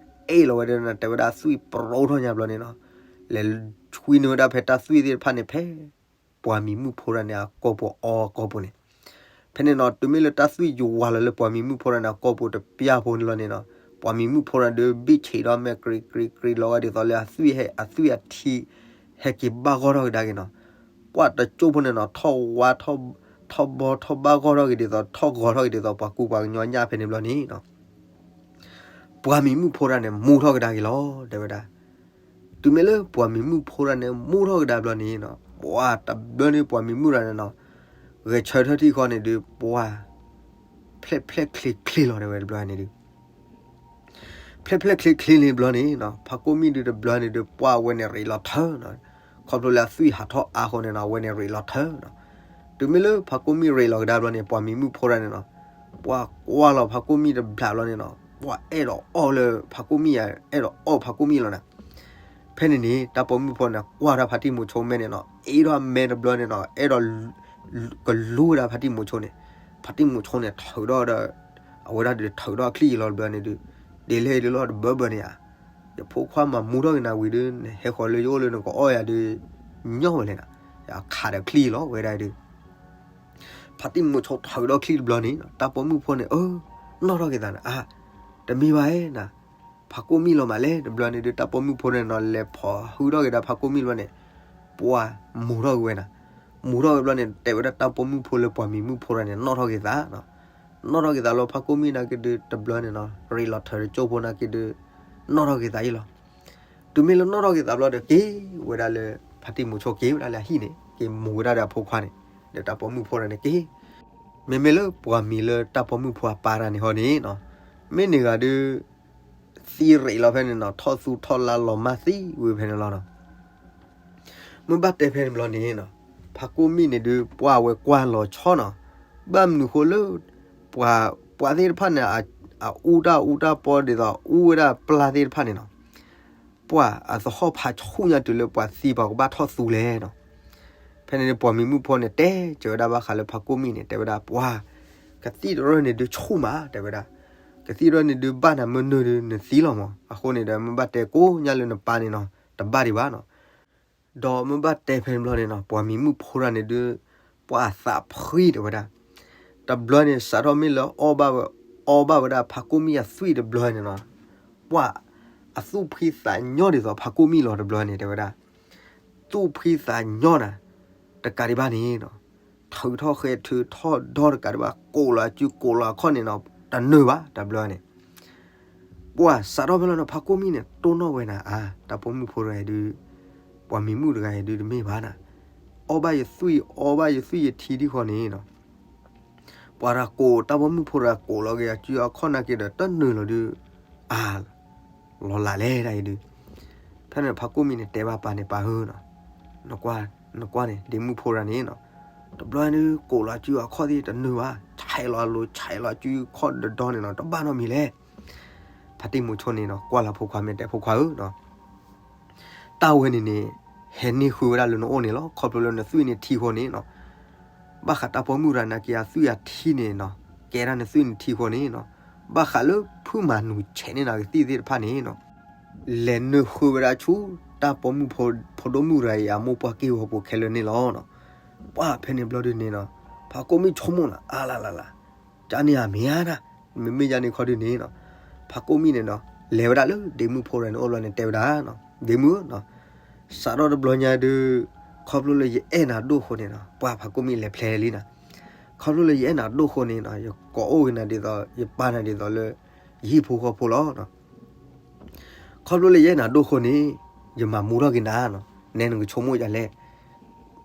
အ့ၣ်လီၤဝဲဒၣ် တဲဝဲဒၣ်သွံၣ်ပရိထီၣ်ညါဘျီန့ၣ်နီၤ, လဲၤဆွံနုာ်ဝဲဒၣ်ဖဲတၢ်သွံၣ်သ့ၣ်တဖၣ်န့ၣ် ဖဲ ပှၤမံၤမုၣ်ဖိတဂၤန့ၣ် အကိာ်ပူၤအီအကိာ်ပူၤန့ၣ်, ဖဲန့ၣ်နီၤ တုၤမ့ၢ်လၢတၢ်သွံၣ်ယဝၤလီၤလၢပှၤမံၤမုၣ်ဖိတဂၤန့ၣ် အကိာ်ပူၤတပျၢ်ဖိန့ၣ်လီၤန့ၣ်နီၤ, ပှၤမံၤမုၣ်ဖိတဂၤဒီး ဘ့ၣ်ဆံးဒီးမဲာ်ကြံးကြံးကြံးလီၤဝဲဒ်သိးလၢ အသွံၣ်အထံ ဟဲက့ၤဘၣ်ဂီၢ်ထီၣ်ကဒါက့ၤနီၤ, ပှၤတကၠိၢ်ဖိန့ၣ်နီၤ ထီၣ်ဝါ ထီၣ်ဘီထီၣ်ဘၣ်ဂီၢ်ထီၣ်က့ၤဒ်သိး ထီၣ်ဂီၤထီၣ်က့ၤဒ်သိး ပှၤကူပှၤကညီညၣ်ဖဲန့ၣ်ဘျီန့ၣ်နီၤ, ပှၤမံၤမုၣ်ဖိတဂၤန့ၣ် မူထီၣ်ကဒါက့ၤလီၤ တဲဝဲဒၣ်. တုၤမ့ၢ်လၢပှၤမံၤမုၣ်ဖိတဂၤန့ၣ် မူထီၣ်ကဒါဘျီန့ၣ်နီၤ, ပှၤတဘျီန့ၣ် ပှၤမံၤမုၣ်တဂၤန့ၣ်နီၤ, ဂဲၤဆၢထၢၣ်ထံၣ်ဃီန့ၣ်ဒုး ပှၤ ဖျဲၣ်ဖျဲၣ်ချ့ချ့လီၤ တဲဝဲတဘျီန့ၣ်ဒုး ဖျဲၣ်ဖျဲၣ်ချ့ချ့န့ၣ်ဘျီန့ၣ်နီၤ, ဖးကိၣ်မံၣ်ဒုးတဘျီန့ၣ်ဒုး ပှၤဝဲန့ၣ်ရ့းလီၤထၢနီၤ, ခီဖျိလၢအသွံၣ်ဟးထီၣ်အါဃိန့ၣ်နီၤ အဝဲန့ၣ်ရ့းလီၤထၢနီၤ. တုၤမ့ၢ်လၢဖးကိၣ်မံၣ်ရ့းလီၤကဒါဘျီန့ၣ် ပှၤမံၤမုၣ်ဖိတဂၤန့ၣ်နီၤ, ပှၤကွၢ်လီၤဖးကိၣ်မံၣ်တဘျီဘျီန့ၣ်နီၤ, ပှၤအဲၣ်ဒိးအီၣ်လၢဖးကိၣ်မံၣ်ယါ, အဲၣ်ဒိးအီၣ်ဖးကိၣ်မံၣ်လီၤနၤ. ဖဲန့ၣ်န့ၣ် တၢ်ပိာ်မုၣ်ဖိန့ၣ် ကွၢ်တၢ်ဖါတံၢ်မူၤဆိမဲန့ၣ်နီၤ, အ့ၣ်ထီၣ်မဲတဘျီန့ၣ်နီၤ, အဲၣ်ဒိး ကလူဝဲဒၣ်ဖါတံၢ်မူၤဆိန့ၣ်, ဖါတံၢ်မူၤဆိန့ၣ် ထုးဒီး အဝဲဒၣ်ဒုးထုးဒီးအချံၣ်အံၤလီၤတဘျီန့ၣ်ဒုး, ဒ်လဲၣ်ဒ်လဲၣ်တဘၢဘၢန့ၣ်ဧါ, ယဖိခွါမၤမူထီၣ်က့ၤနၤဝံၤဒီး နဟဲဃီၤလၢယအိၣ်လၢနကအီၣ်ယၤဒုး ညီဝဲလဲၣ်နၤ, ယခးဒီးချံၣ်အံၤလီၤဝဲဒၣ်ဒုး ဖါတံၢ်မူၤဆိထုးဒီးချံၣ်တဘျီန့ၣ် တၢ်ပိာ်မုၣ်ဖိန့ၣ် အၢ နီၣ်ထီၣ်က့ၤသးန့ၣ် အါ, တမ့ၢ်ဘၣ်ဧါနၤ, ဖးကိၣ်မံၣ်လီၤမးလဲၣ် တဘျီန့ၣ်ဒုး တၢ်ပိာ်မုၣ်ဖိန့ၣ်နီၤ လဲၤဖိးဟုထီၣ်က့ၤဒီးဖးကိၣ်မံၣ်တဘျီန့ၣ်, ပှၤမူၤထီၣ်က့ၤဝဲနၤ, မူၤထီၣ်က့ၤဘျီန့ၣ် တဲဝဲဒၣ်တၢ်ပိာ်မုၣ်ဖိလၢပှၤမံၤမုၣ်ဖိတဂၤန့ၣ် နီၣ်ထီၣ်က့ၤသး နီၣ်ထီၣ်က့ၤသးလီၤ ဖးကိၣ်မံၣ်နာ်က့ဒုး တဘျီန့ၣ်နီၤ ရ့းလီၤထၢတကၠိၢ်ဖိနာ်က့ဒုး နီၣ်ထီၣ်က့ၤသးအံၤလီၤ. တုၤမ့ၢ်လၢနီၣ်ထီၣ်က့ၤသးဘျီဒီး က့ၤဝဲဒၣ်လၢ ဖါတံၢ်မူၤဆိက့ၤဝဲဒၣ်လၢအဟံၣ်န့ၣ် က့ၤမူၤဝဲဒၣ်ဒီးအဖိခွါန့ၣ် ဒီးတၢ်ပိာ်မုၣ်ဖိတဂၤန့ၣ်က့ၤ, မ့မ့ၢ်လၢပှၤမံၤလၢတၢ်ပိာ်မုၣ်ဖိအပၢ်တဂၤန့ၣ်ဟီန့ၣ်နီၤ, မ့ၢ်န့ၢ်ဂၤဒုး သံရ့းလီၤဖဲန့ၣ်နီၤ ထီၣ်သူထီၣ်လါလီၤမၢ်သံဝံၤဖဲန့ၣ်လီၤနီၤ. မ့ၢ်ဘၣ်တဲဖဲန့ၣ်ဘျီန့ၣ်နီၤ ဖးကိၣ်မံၣ်န့ၣ်ဒုး ပှၤဝဲကွၢ်လီၤဆီနီၤ, ဘၣ်မနုၤဃိလၢ ပှၤ ပှၤသ့ၣ်တဖၣ်န့ၣ် အအူတၢ်အူတၢ်ပီဒ်သိးအူဝဲဒၣ်ပျၢ်သ့ၣ်တဖၣ်န့ၣ်နီၤ, ပှၤအသဟီၣ်ဖးဆူၣ်ညါတုၤလၢပှၤသံပှၤကဘၣ်ထီၣ်သူလဲၣ်နီၤ. ဖဲန့ၣ်န့ၣ် ပှၤမံၤမုၣ်ဖိန့ၣ် တဲစၢၤဝဲဒၣ်ဘၣ်ဃးလၢဖးကိၣ်မံၣ်န့ၣ် တဲဝဲဒၣ် ပှၤ ကသံၣ်တရၢၢ်န့ၣ်ဒုးဆူၣ်မး တဲဝဲဒၣ်, ကသံၣ်တရၢၢ်န့ၣ်ဒုးဘၣ်နၤမ့ၢ်နုာ်ဒုးနသံလီၤမး, အဃိန့ၣ်ဒီး မ့ၢ်ဘၣ်တဲကိးညါလၢနပၢ်န့ၣ်နီၤ တဘၣ်ဒံးဘၣ်နီၤ. ဒီးမ့ၢ်ဘၣ်တဲဖဲန့ၣ်ဘျီန့ၣ်နီၤ ပှၤမံၤမုၣ်ဖိတဂၤန့ၣ်ဒုး ပှၤအသးဖှံတဲဝဲဒၣ်, တဘျီန့ၣ် စးထီၣ်မ့ၢ်လၢအီၣ်ဘၣ်ဝဲ အီဘၣ်ဝဲဒၣ်ဖးကိၣ်မံၣ်အသွံၣ်တဘျီန့ၣ်နီၤ, ပှၤအသူၣ်ဖှံသးညီဒ်သိးဖးကိၣ်မံၣ်လီၤ တဘျီန့ၣ်တဲဝဲဒၣ်, သူၣ်ဖှံသးညီနၤ တကးဒံးဘၣ်န့ၣ်နီၤ, ထုးထီၣ်ဃဲထုးထီၣ်ဒီတကးဒံးဘၣ် ကိးလီၤအစုကိးလီၤအခီၣ်န့ၣ်နီၤ တနုာ်ဘၣ် တဘျီန့ၣ် ပှၤစးထီၣ်ဖဲလီၤန့ၣ် ဖးကိၣ်မံၣ်န့ၣ် တိၢ်နီၣ်ဝဲနၤ အါ တၢ်ပိာ်မုၣ်ဖိတဂၤအံၤဒုး ပှၤမံၤမုၣ်တဂၤအံၤဒုးတမ့ၢ်ဘၣ်နၤ, အီၣ်ဘၣ်ယသွံၣ် အီဘၣ်ယသွံၣ်ယထံဒ်ဃီန့ၣ်နီၤ, ပှၤတဂၤကိး တၢ်ပိာ်မုၣ်ဖိတဂၤကိးလီၤက့ၤအစုအခီၣ်နာ်က့ဒီး တနုာ်လီၤဒုး အါ လီၤလးလဲၣ်တၢ်အံၤဒုး, ဖဲန့ၣ်ဖးကိၣ်မံၣ်န့ၣ်တဲဘၣ်ပၢ်န့ၣ် ပၢ်ဧၢနီၤ, နကွၢ်န့ၣ် ဒ့မုၣ်ဖိတဂၤန့ၣ်နီၤ, တဘျီန့ၣ်ကိးလီၤအစုအခီၣ်သ့ၣ်တနုာ်ဘၣ် ဆဲးလီၤအလိၤ ဆဲးလီၤအစုအခီၣ်ဒီဒီန့ၣ်နီၤ တဘၣ်နီတမံၤလဲၣ် ဖါတံၢ်မိၤဆိန့ၣ်နီၤ ကွၢ်လၢဖိခွါမ့ၢ်တဲ ဖိခွါဧၢနီၤ, တၢ်ဝဲန့ၣ်န့ၣ် ဟဲန့ၢ်ဃုာ်ဝဲဒၣ်လၢနအိၣ်န့ၣ်လီၤ. ခီဖျိလၢနသွံၣ်န့ၣ်ထံဃိန့ၣ်နီၤ, ဘၣ်ဃးတၢ်ပိာ်မုၣ်ရၤနာ်က့အသွံၣ်အထံန့ၣ်နီၤ, ကဲဒၣ်နသွံၣ်န့ၣ်ထံဃိန့ၣ်နီၤ, ဘၣ်ဃးလၢဖုမၤနူၤဆဲးန့ၢ်နၤကသံၣ်သ့ၣ်တဖၣ်န့ၣ်နီၤ, လဲၤနုာ်ဃုာ်ဝဲဒၣ်ဆူ တၢ်ပိာ်မုၣ်ဖိဒိၣ်မုၣ်ရၤအံၤအမိၢ်ပှၢ်က့ၢ်ဂီၤပူၤခဲလၢာ်န့ၣ်လီၤနီၤ. ပှၢ်ဖဲန့ၣ်ဘျီဒုန့ၣ်နီၤ, ဖါကိၣ်မံၣ်ဆိကမိၣ်လီၤ အါလၢ်လၢ်လၢ်, ကန့ၣ်ဧါမ့ၢ်ဧါဒၣ်, မ့မ့ၢ်ယါန့ၣ်ခီဒုန့ၣ်နီၤ, ဖါကိၣ်မံၣ်န့ၣ်နီၤ လဲၤဝဲဒၣ်လၢဒ့မုၣ်ဖိရၤန့ၣ်အိၣ်ဘျီန့ၣ် တဲဝဲဒၣ်နီၤ, ဒ့မုၣ်ဧၢနီၤ, စးထီၣ်တဘျီညါဒု ခီဖျိလၢယအဲၣ်နၤဒိၣ်ဃိန့ၣ်နီၤ, ပှၢ်ဖါကိၣ်မံၣ်လဲၤဖျဲလံနီၤ, ခီဖျိလၢယအဲၣ်နၤဒိၣ်ဃိန့ၣ်နီၤ, ယကိးအိၣ်က့ၤနၤဒ်သိး ယပာ်နၤဒ်သိးလၢ ယဟံၣ်ဖိဃီဖိလီၤနီၤ. ခီဖျိလၢယအဲၣ်နၤဒိၣ်ဃိန့ၣ် ယမၤမူထီၣ်က့ၤနၤနီၤ, နဲနကဆိကမိၣ်ဒ်လဲၣ်.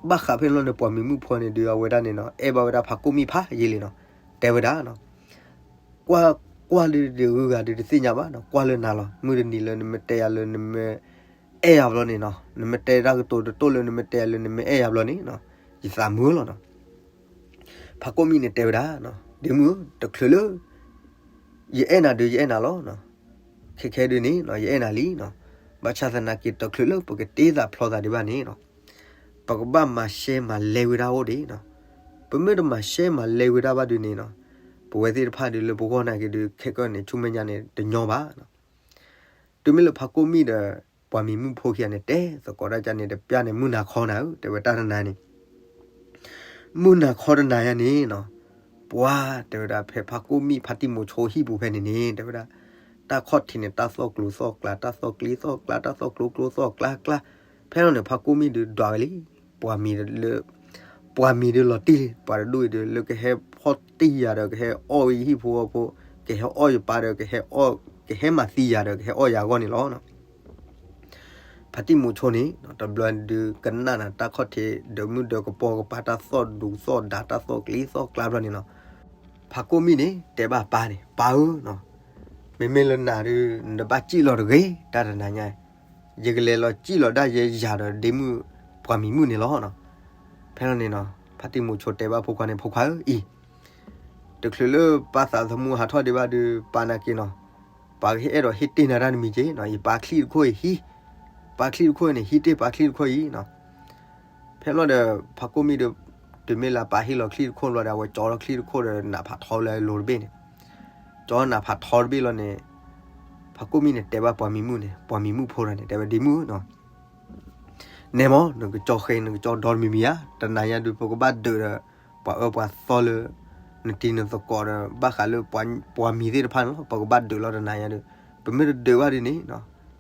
ဘၣ်ဃးဖဲန့ၣ်လီၤန့ၣ် ပှၤမံၤမုၣ်ဖိန့ၣ်ဒု အဝဲဒၣ်န့ၣ်နီၤ အဲၣ်ဘၣ်ဝဲဒၣ်ဖါကိၣ်မံၣ်ဖးယံာ်လံနီၤ, တဲဝဲဒၣ်နီၤ, ကွၢ် ကွၢ်ဒုးဒုးဂုၤဂၤဒုးတသ့ၣ်ညါဘၣ်နီၤ, ကွၢ်လၢနၤလီၤ, မုၢ်တနံၤလၢနမ့ၢ်တဲယၤလၢနမ့ၢ်အဲၣ်ယၤဘျီန့ၣ်နီၤ, နမ့ၢ်တဲတၢ်ကတိၤတတိၢ်လၢနမ့ၢ်တဲယၤလၢနမ့ၢ်အဲၣ်ယၤဘျီန့ၣ်နီၤ, ယသးမုာ်လီၤနီၤ. ဖါကိၣ်မံၣ်န့ၣ်တဲဝဲဒၣ်နီၤ, ဒ့မုၣ်ဧၢ, တချုးလၢ ယအဲၣ်နၤဒုးယအဲၣ်နၤလီၤ. ခဲခဲဒုးန့ၣ်နီၤ ယအဲၣ်နၤလံနီၤ, ဘၣ်ဆၣ်သနာ်က့တချုးလၢပကတ့သးဖျီသးဒံးဘၣ်န့ၣ်နီၤ, ပကဘၣ်မၤရှဲမၤလဲဝဲဒၣ်အိၣ်ဒံးနီၤ. ပမ့ၢ်တမၤရှဲမၤလဲဝဲဒၣ်ဘၣ်ဒုးန့ၣ်နီၤ, ပဝဲသ့ၣ်တဖၣ်ဒုးလၢပဂီၢ်နာ်က့ဒုး ခဲကနံၣ်ဆူမဲာ်ညါန့ၣ် တညီဘၣ်နီၤ. တုၤမ့ၢ်လၢဖါကိၣ်မံၣ်ဒီး ပှၤမံၤမုၣ်ဖိခံဂၤန့ၣ် တဲသကိးတၢ်ကန့ၣ် တပျၢ်န့ၣ် မုၢ်နၤခီနၤဧၢ, တဲဝဲတၢ်တနၤန့ၣ် မုၢ်နၤခီတနၤယါန့ၣ်နီၤ, ပှၤတဲဝဲဒၣ် ဖဲဖါကိၣ်မံၣ်ဖါတံၢ်မိၤဆိဟံၣ်ပူၤဖဲန့ၣ်န့ၣ် တဲဝဲဒၣ် တၢ်ခီၣ်ထံးန့ၣ် တၢ်သီၣ်ကျိၤသီၣ်ကျါ တၢ်သီၣ်ကျ့သီၣ်ကျါ တၢ်သီၣ်ကျိၤကျိၤသီၣ်ကျါကျါ, ဖဲန့ၣ်န့ၣ် ဖါကိၣ်မံၣ်ဒုးဒွးဝဲလံ, ပှၤမံၤလၢ ပှၤမံၤဒုးလီၤတံၢ်လံ, ပှၤတဒူၣ်အံၤဒုး လၢကဟဲဖီၣ်တံၢ်ယၤဒီး ကဟဲအီၣ်ဝဲယဟံၣ်ဖိဃီဖိ, ကဟဲအီၣ်ယပၢ်ဒီး ကဟဲမၤသံယၤဒီး ကဟဲအီၣ်ယၤအဂီၢ်န့ၣ်လီၤ. ဖါတံၢ်မိၤဆိန့ၣ် တဘျီဒုးကနၣ်နၤ တၢ်ခီၣ်ထံးဒၢးမုၢ်ဒၢးကပီၤကပၤ တၢ်သီၣ်ဒူသီၣ်ဒါ တၢ်သီၣ်ကျ့သီၣ်ကျါဘျီန့ၣ်နီၤ, ဖါကိၣ်မံၣ်န့ၣ် တဲဘၣ်ပၢ်န့ၣ် ပၢ်ဧၢ, မ့မ့ၢ်လၢနၤဒုး နတဘၣ်စံၣ်လီၤတဂ့ၤ တၢ်တနၤညါ, ယကလဲၤလီၤစံၣ်လီၤဒၣ်ယဲယၤဒီးဒ့မုၣ်ပှၤမံၤမုၣ်န့ၣ်လီၤ. ဖဲန့ၣ်န့ၣ်နီၤ ဖါတံၢ်မိၤဆိတဲဘၣ်ဖိခွါန့ၣ် ဖိခွါဧၢအံၤ တချုးလၢပၢ်သးသမူဟးထီၣ်ဒံးဘၣ်ဒုး ပၢ်နာ်က့ၤနီၤ, ပၢ်ကဟ့ၣ်အဲၣ်ဒိးဟ့ၣ်တ့ၢ်နၤတၢ်တမံၤက့ၤနီၤ, ယပၢ်ချံၣ်တခိၣ်အံၤဟံး, ပၢ်ချံၣ်တခိၣ်အံၤန့ၣ် ဟံးတ့ၢ်ပၢ်ချံၣ်တခိၣ်အံၤနီၤ. ဖဲလီၤဒီး ဖါကိၣ်မံၣ်ဒုး တုၤမ့ၢ်လၢပၢ်ဟ့ၣ်လီၤချံၣ်တခိၣ်ဘျီဒီး အဝဲကၠီထီၣ်ချံၣ်တခိၣ်ဒီး နးဖးထီလၢအလိၤတဘ့ၣ်န့ၣ်, ကၠီနးဖးထီတဘ့ၣ်လီၤန့ၣ်, ဖါကိၣ်မံၣ်န့ၣ် တဲဘၣ်ပှၤမံၤမုၣ်န့ၣ်, ပှၤမံၤမုၣ်ဖိတဂၤန့ၣ် တဲဝဲဒ့မုၣ်နီၤ နဲမ့ၢ် နကကၠီဃဲ နကကၠီဒီတမံၤမံၤဧါ, တနၤညါဒုး ပကဘၣ်ဒုးဒီး ပှၤအၢပှၤသီလၢ နတံၤနသကိးဒီး ဘၣ်ဃးလၢပှၤမံၤသ့ၣ်တဖၣ်န့ၣ်လီၤ. ပကဘၣ်ဒုးလီၤတနၤညါဒုး, ပမ့ၢ်တဒုးဘၣ်ဒုးန့ၣ်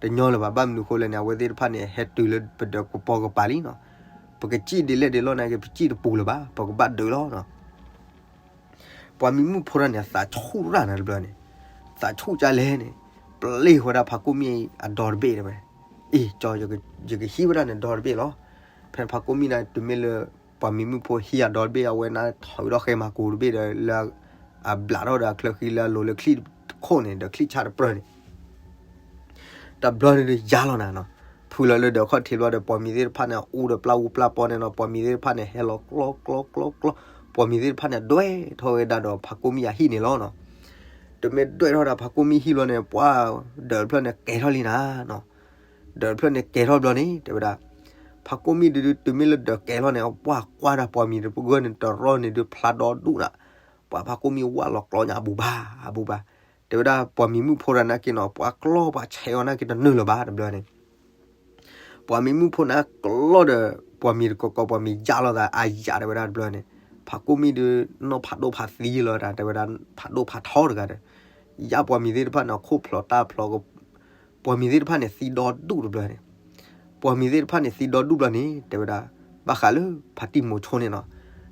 တညီလၢၤဘၣ်. ဘၣ်မနုၤဃိလဲၣ်န့ၣ် အဝဲသ့ၣ်တဖၣ်န့ၣ် ဟဲတုၤလၢပဒီးကပီၤကပၤလံနီၤ. ပကစံၣ်ဒ်လဲၣ်ဒ်လဲၣ်နာ်က့ ပစံၣ်တပူၤလၢၤဘၣ်, ပကဘၣ်ဒုးလီၤနီၤ. ပှၤမံၤမုၣ်ဖိတဂၤန့ၣ် အသးဆူၣ်တၢ်န့ၣ်တဘျီန့ၣ်, သးဆူၣ်ကလဲၣ်န့ၣ်, ပျ့ၢ်ဝဲဒၣ်ဖးကိၣ်မံၣ်အဒီတဘ့ၣ်တဲဝဲ, အ့ၣ် ကၠီ ယကဟံးဝဲဒၣ်နဒီတဘ့ၣ်လီၤ. ဖဲဖးကိၣ်မံၣ်န့ၣ် တုၤမ့ၢ်လၢ ပှၤမံၤမုၣ်ဖိဟံးအဒီတဘ့ၣ် အဝဲန့ၣ်ထီၣ်ဝဲဒီးဃဲမၤကူးတဘ့ၣ်ဒီး လၢအဘျးထီၣ်ဒီးအချၢဃံလၢအလိၤလၢချံၣ်တခိၣ်န့ၣ် ဒီးချံၣ်ဆၣ်တပြၢန့ၣ် တဘျီန့ၣ်ဒုးယါလီၤနၤနီၤ. ဖုလီၤလၢဒၢးခီၣ်ထံးဘျီဒီး ပှၤမံၤသ့ၣ်တဖၣ်န့ၣ် အူဒီးပျၢ်အူပျၢ်ပီန့ၣ်နီၤ, ပှၤမံၤသ့ၣ်တဖၣ်န့ၣ် ဟဲလီၤကျီကျီကျီကျီ, ပှၤမံၤသ့ၣ်တဖၣ်န့ၣ် ဒွဲၣ်ထီၣ်ဝဲဒၣ်ဒီးဖးကိၣ်မံၣ်အဟံၣ်န့ၣ်လီၤနီၤ. တုၤမ့ၢ်ဒွဲၣ်ထီၣ်ဒီးဖးကိၣ်မံၣ်ဟံၣ်ဘျီန့ၣ် ပှၤဒၢးတဖျၢၣ်န့ၣ်ကဲၤထီၣ်လံနၤနီၤ. ဒၢးတဖျၢၣ်န့ၣ်ကဲၤထီၣ်ဘျီန့ၣ် တဲဝဲဒၣ် ဖးကိၣ်မံၣ်ဒုးဒုး တုၤမ့ၢ်လၢဒၢးကဲၤထီၣ်န့ၣ် ပှၤကွၢ်ဒၣ်ပှၤမံၤတဂၤန့ၣ် တရီန့ၣ်ဒုးဖျါဒီဒူၣ်နၤ, ပှၤဖးကိၣ်မံၣ်ဝၣ်လီၤကျီညါအဘူးဘၣ်အဘူးဘၣ်. တဲဝဲဒၣ်ပှၤမံၤမုၣ်ဖိတဂၤနာ်က့နီၤ ပှၤကျီပှၤဆဲးအီၤနာ်က့တနုာ်လၢၤဘၣ်တဘျီန့ၣ် ပှၤမံၤမုၣ်ဖိန့ၣ်ကျီဒီး ပှၤမံၤတကီကီ ပှၤမံၤယါလိာ်သးအယၤတဲဝဲဒၣ်တဘျီန့ၣ်, ဖးကိၣ်မံၣ်ဒုး နီၢ်ဖးဒိၣ်ဖးသံလီၤတၢ် တဲဝဲဒၣ်ဖးဒိၣ်ဖးထီတဂၤဒီး ယါပှၤမံၤသ့ၣ်တဖၣ်န့ၣ် ခိၣ်ဖျိးတၢ်ဖျိး ပှၤမံၤသ့ၣ်တဖၣ်န့ၣ်သံဒီဒူၣ်တဘျီန့ၣ်, ပှၤမံၤသ့ၣ်တဖၣ်န့ၣ်သံဒီဒူၣ်ဘျီန့ၣ် တဲဝဲဒၣ် ဘၣ်ဃးလၢဖါတံၢ်မိၤဆိန့ၣ်နီၤ,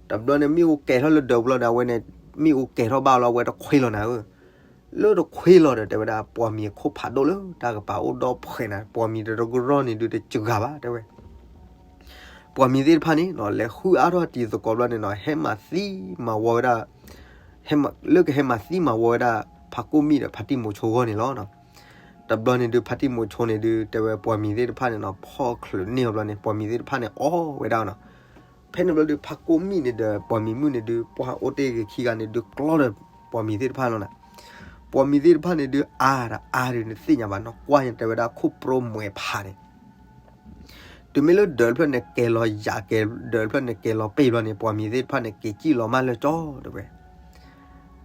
တဘျီန့ၣ်မ့ၣ်အူကဲၤထီၣ်လၢဒၢးဘျီဒီး အဝဲန့ၣ် မ့ၣ်အူကဲၤထီၣ်ဘၣ်လီၤ အဝဲတခွ့လီၤနၤဧၢ လၢတခွ့လီၤဒီး တဲဝဲဒၣ် ပှၤမံၤခိၣ်ဖးဒိၣ်လၢတၢ်ကပၤအိၣ်ဒီဖှဲးနၤ ပှၤမံၤတကရီန့ၣ်ဒုးတစှၤဘၣ် တဲဝဲ. ပှၤမံၤသ့ၣ်တဖၣ်န့ၣ်နီၤ လဲၤဃုအါထီၣ်တံၤသကိးဘျီန့ၣ်နီၤ ဟဲမၤသံမၤဝီဝဲဒၣ် ဟဲမၤ လၢကဟဲမၤသံမၤဝီဝဲဒၣ် ဖါကိၣ်မံၣ်ဒီးဖါတံၢ်မိၤဆိအဂီၢ်န့ၣ်လီၤနီၤ. တဘျီန့ၣ်ဒုး ဖါတံၢ်မိၤဆိန့ၣ်ဒုး တဲဝဲပှၤမံၤသ့ၣ်တဖၣ်န့ၣ်နီၤ ဖီၣ်ချုးန့ၢ်အီၤဘျီန့ၣ် ပှၤမံၤသ့ၣ်တဖၣ်န့ၣ်အီၣ်ဝဲဒၣ်နီၤ. ဖဲန့ၣ်ဘျီဒုး ဖါကိၣ်မံၣ်န့ၣ်ဒီး ပှၤမံၤမုၣ်န့ၣ်ဒုး ပှၤအိၣ်တ့ၢ်ဂ့ၤခံဂၤန့ၣ်ဒုး ကျီဒီးပှၤမံၤသ့ၣ်တဖၣ်လီၤနၤ. ပှၤမံၤသ့ၣ်တဖၣ်န့ၣ်ဒုးအါဒီးအါဒုး နသ့ၣ်ညါဘၣ်နီၤ ကွၢ်ညါတဲဝဲဒၣ်ခိၣ်ပြိမွဲဖးန့ၣ် တုၤမ့ၢ်လၢဒၢးတဖျၢၣ်န့ၣ်ကဲၤလီၤယၤ ကဲၤ ဒၢးတဖျၢၣ်န့ၣ်ကဲၤလီၤပဲာ်ဘျီန့ၣ် ပှၤမံၤသ့ၣ်တဖၣ်န့ၣ် က့ၤစံၣ်လီၤမၢ်လၢကၠီတဲဝဲ.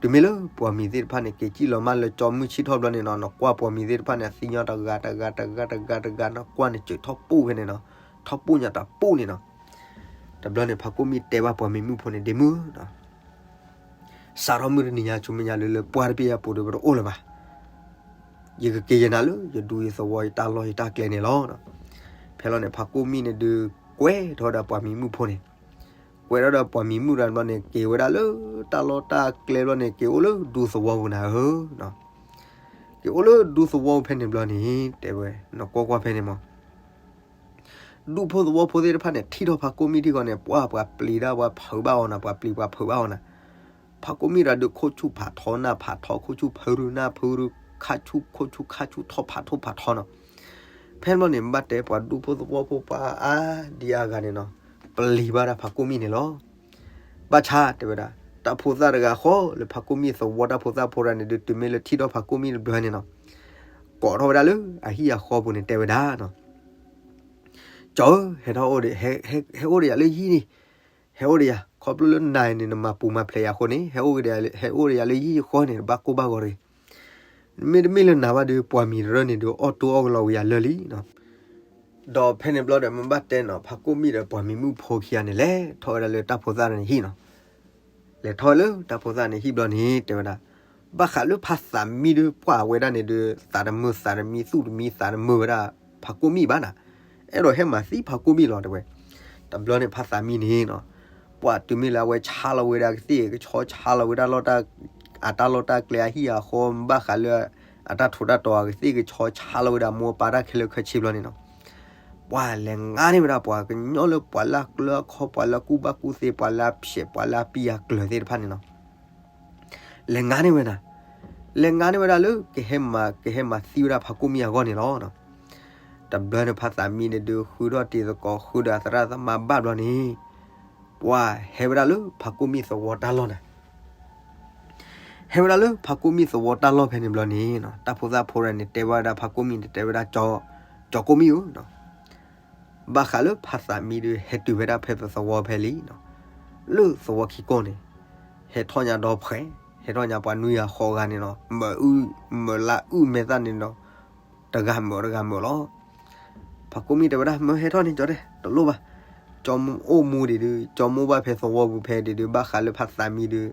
တုၤမ့ၢ်လၢပှၤမံၤသ့ၣ်တဖၣ်န့ၣ် က့ၤစံၣ်လီၤမၢ်လၢကၠီမုၢ်ဆ့ၣ်ထီၣ်ဘျီန့ၣ်နီၤ နကွၢ်ပှၤမံၤသ့ၣ်တဖၣ်န့ၣ် အသံညီတဂၤတဂၤတဂၤတဂၤတဂၤ နကွၢ်န့ၣ်စၢၤထီၣ်ပူၣ်ဖဲန့ၣ်နီၤ ထီၣ်ပူၣ်ညါတပူၣ်န့ၣ်နီၤ. တဘျီန့ၣ် ဖးကိၣ်မံၣ်တဲဘၣ်ပှၤမံၤမုၣ်ဖိန့ၣ် ဒ့မုၣ်နီၤ စးထီၣ်မုၢ်တနံၤညါဆူမဲာ်ညါလၢ လၢပှၢ်တဘ့ၣ်အပူၤဒီး ပတအိၣ်လၢၤဘၣ်. ယကက့ၤယနၤလၢ ယဒူယသဝီ ယတၢ်လီၢ်ယတၢ်ကျဲန့ၣ်လီၤ. ဖဲလီၤန့ၣ် ဖးကိၣ်မံၣ်န့ၣ်ဒုး ကွဲးထီၣ်ဝဲဒၣ်ပှၤမံၤမုၣ်ဖိန့ၣ်, ကွဲးထီၣ်ဒီးပှၤမံၤမုၣ်တဂၤဘျီန့ၣ် က့ၤဝဲဒၣ်လၢတၢ်လီၢ်တၢ်ကျဲဘျီန့ၣ် က့ၤအိၣ်လၢဒူသဝီပူၤနၤဧၢ, က့ၤအိၣ်လၢဒူသဝီဖဲန့ၣ်ဘျီန့ၣ် တဲဝဲ နကွၢ်ကွၢ်ဖဲန့ၣ်မး ဒူဖိသဝီဖိသ့ၣ်တဖၣ်န့ၣ် ထံၣ်ထီၣ်ဖးကိၣ်မံၣ်ထံၣ်ဃီန့ၣ် ပှၢ်ပှၤပျံၤဒၣ်ပှၤဖုးဘၣ်အီၤနၤ ပှၤပျံၤပှၤဖုးဘၣ်အီၤနၤ, ဖးကိၣ်မံၣ်တဂၤဒုး ခိၣ်ဆူၣ်ဖးထီ နၢ်ဖးထီ ခိၣ်ဆူၣ်ဖုးဒုး နၢ်ဖုးဒုး ခါဆူၣ်ခိၣ်ဆူၣ်ခါဆူၣ်ထီၣ်ဖးထီၣ်ဖးထီနီၤ. ဖဲန့ၣ်ဘျီန့ၣ် ဘၣ်တဲပှၤဒူဖိသဝီဖိပှၤအါဒံအါဂၤန့ၣ်နီၤ ပျံၤဘၣ်ဒၣ်ဖးကိၣ်မံၣ်န့ၣ်လီၤ. ဘၣ်ဆၣ်တဲဝဲဒၣ် တၢ်ဖိသၣ်တဂၤဃီလၢဖးကိၣ်မံၣ်သဝီတၢ်ဖိသၣ်ဖိတဂၤန့ၣ်ဒုး တုၤမ့ၢ်လၢထံၣ်ထီၣ်ဖးကိၣ်မံၣ်တဘျီန့ၣ်နီၤ ကိးထီၣ်ဝဲဒၣ်လၢအဟံၣ်အဃီပူၤန့ၣ် တဲဝဲဒၣ်နီၤ ကၠီဧၢ, ဟဲထီၣ်အိၣ်ဒီး, ဟဲအိၣ်ဒီးယၤလၢဟံၣ်န့ၣ်, ဟဲအိၣ်ဒီးယၤ, ခီဖျိလၢနၤန့ၣ် နမၤပူၤမၤဖျဲးယၤအဃိန့ၣ် ဟဲအိၣ်ဒီးယၤလၢဟံၣ်ဃီန့ၣ် ဘၣ်ကိၢ်ဘၣ်ဂီၤတဂ့ၤ. မ့တမ့ၢ်လၢနၤဘၣ်ဒီး ပှၤမံၤတရၢၣ်န့ၣ်ဒီး အီၣ်တိၢ်အီၣ်ကလီၤဝဲယၤလၢာ်လံနီၤ. ဒီးဖဲန့ၣ်ဘျီဒီး မ့ၢ်ဘၣ်တဲနီၤ ဖးကိၣ်မံၣ်ဒီးပှၤမံၤမုၣ်ဖိခံဂၤန့ၣ် လဲၤထီၣ်ဝဲဒၣ်လၢတၢ်ဖိသၣ်န့ၣ်ဟံၣ်နီၤ. လဲၤထီၣ်လၢတၢ်ဖိသၣ်န့ၣ်ဟံၣ်ဘျီန့ၣ် တဲဝဲဒၣ်, ဘၣ်ဃးလၢဖးသးမံဒီး ပှၢ်ဝဲဒၣ်န့ၣ်ဒီး သးတမုာ်သးတမံ သူၣ်တမံသးတမုာ်ဝဲဒၣ် ဖးကိၣ်မံၣ်ဘၣ်နၤ, အဲၣ်ဒိးဟဲမၤသံဖးကိၣ်မံၣ်လီၤ တဲဝဲ. တဘျီန့ၣ် ဖးသးမံန့ၣ်နီၤ ပှၢ်တုၤမ့ၢ်လၢအဝဲဆါလီၤဝဲဒၣ်ကသ့ၣ်ကဆီ ဆါလီၤဝဲဒၣ်လီၢ်တၢ်, အတၢ်လီၢ်တၢ်ကျဲအဟံၣ်အဃီ ဘၣ်ဃးလၢ အတၢ်ထူးတၢ်တီၤအကသ့ၣ်ကဆီ ဆါလီၤဝဲဒၣ်မိၢ်ပၢ်တၢ်ခဲလၢာ်ခဲဆ့ဘျီန့ၣ်နီၤ ပှၢ်လဲၤငါန့ၢ်ဝဲဒၣ်ပှၤကညီလၢပှၤလၢအကျၢအခီ ပှၤလၢအကူၣ်ဘၣ်ကူၣ်သ့ ပှၤလၢအဖျဲး ပှၤလၢအပံၢ်အကျၢၤသ့ၣ်တဖၣ်န့ၣ်နီၤ လဲၤငါန့ၢ်ဝဲဒၣ်, လဲၤငါန့ၢ်ဝဲဒၣ်လၢ ကဟဲမၤ ကဟဲမၤသံဝဲဒၣ်ဖးကိၣ်မံၣ်အဂီၢ်န့ၣ်လီၤ. တဘျီန့ၣ် ဖးသးမံန့ၣ်ဒုး ဃုထီၣ်တံၤသကိး ဃုဒီးအသရၣ်သမါဘၣ်ဘျီန့ၣ် ပှၢ်ဟဲဝဲဒၣ်လၢဖးကိၣ်မံၣ်သဝီတၢ်လီၢ်နၤ ဟဲဝဲဒၣ်လၢဖးကိၣ်မံၣ်သဝီတၢ်လီၢ်ဖဲန့ၣ်ဘျီန့ၣ် တၢ်ဖိသၣ်ဖိတဂၤန့ၣ် တဲဘၣ်ဝဲဒၣ်ဖးကိၣ်မံၣ်န့ၣ် တဲဝဲဒၣ် ကၠီကိၣ်မံၣ်ဧၢ, ဘၣ်ဃးလၢဖးသးမံဒီး ဟဲတုၤဝဲဒၣ်ဖဲပသဝီဖဲလံနီၤ, လၢသဝီခံကိးန့ၣ် ဟဲထီၣ်ညါဒီဖှဲး, ဟဲထီၣ်ညါပှၤနွံဂၤဃိးဂၤန့ၣ်နီၤ, မုာ်အုၣ် မုာ်လၢအုၣ်မဲာ်သၣ်န့ၣ်ဒီး တဂၤမုာ်တဂၤမုာ်လီၤ. ဖးကိၣ်မံၣ်တဲဝဲဒၣ် မၢဟဲထီၣ်န့ၣ် ကၠီတဲ တလိၣ်ဘၣ်, ကၠီအိၣ်မူဒံးဒုး ကၠီမိၢ်ဘၣ်ဖဲသဝီပူၤဖဲဒံးဒုး ဘၣ်ဃးလၢဖးသးမံဒုး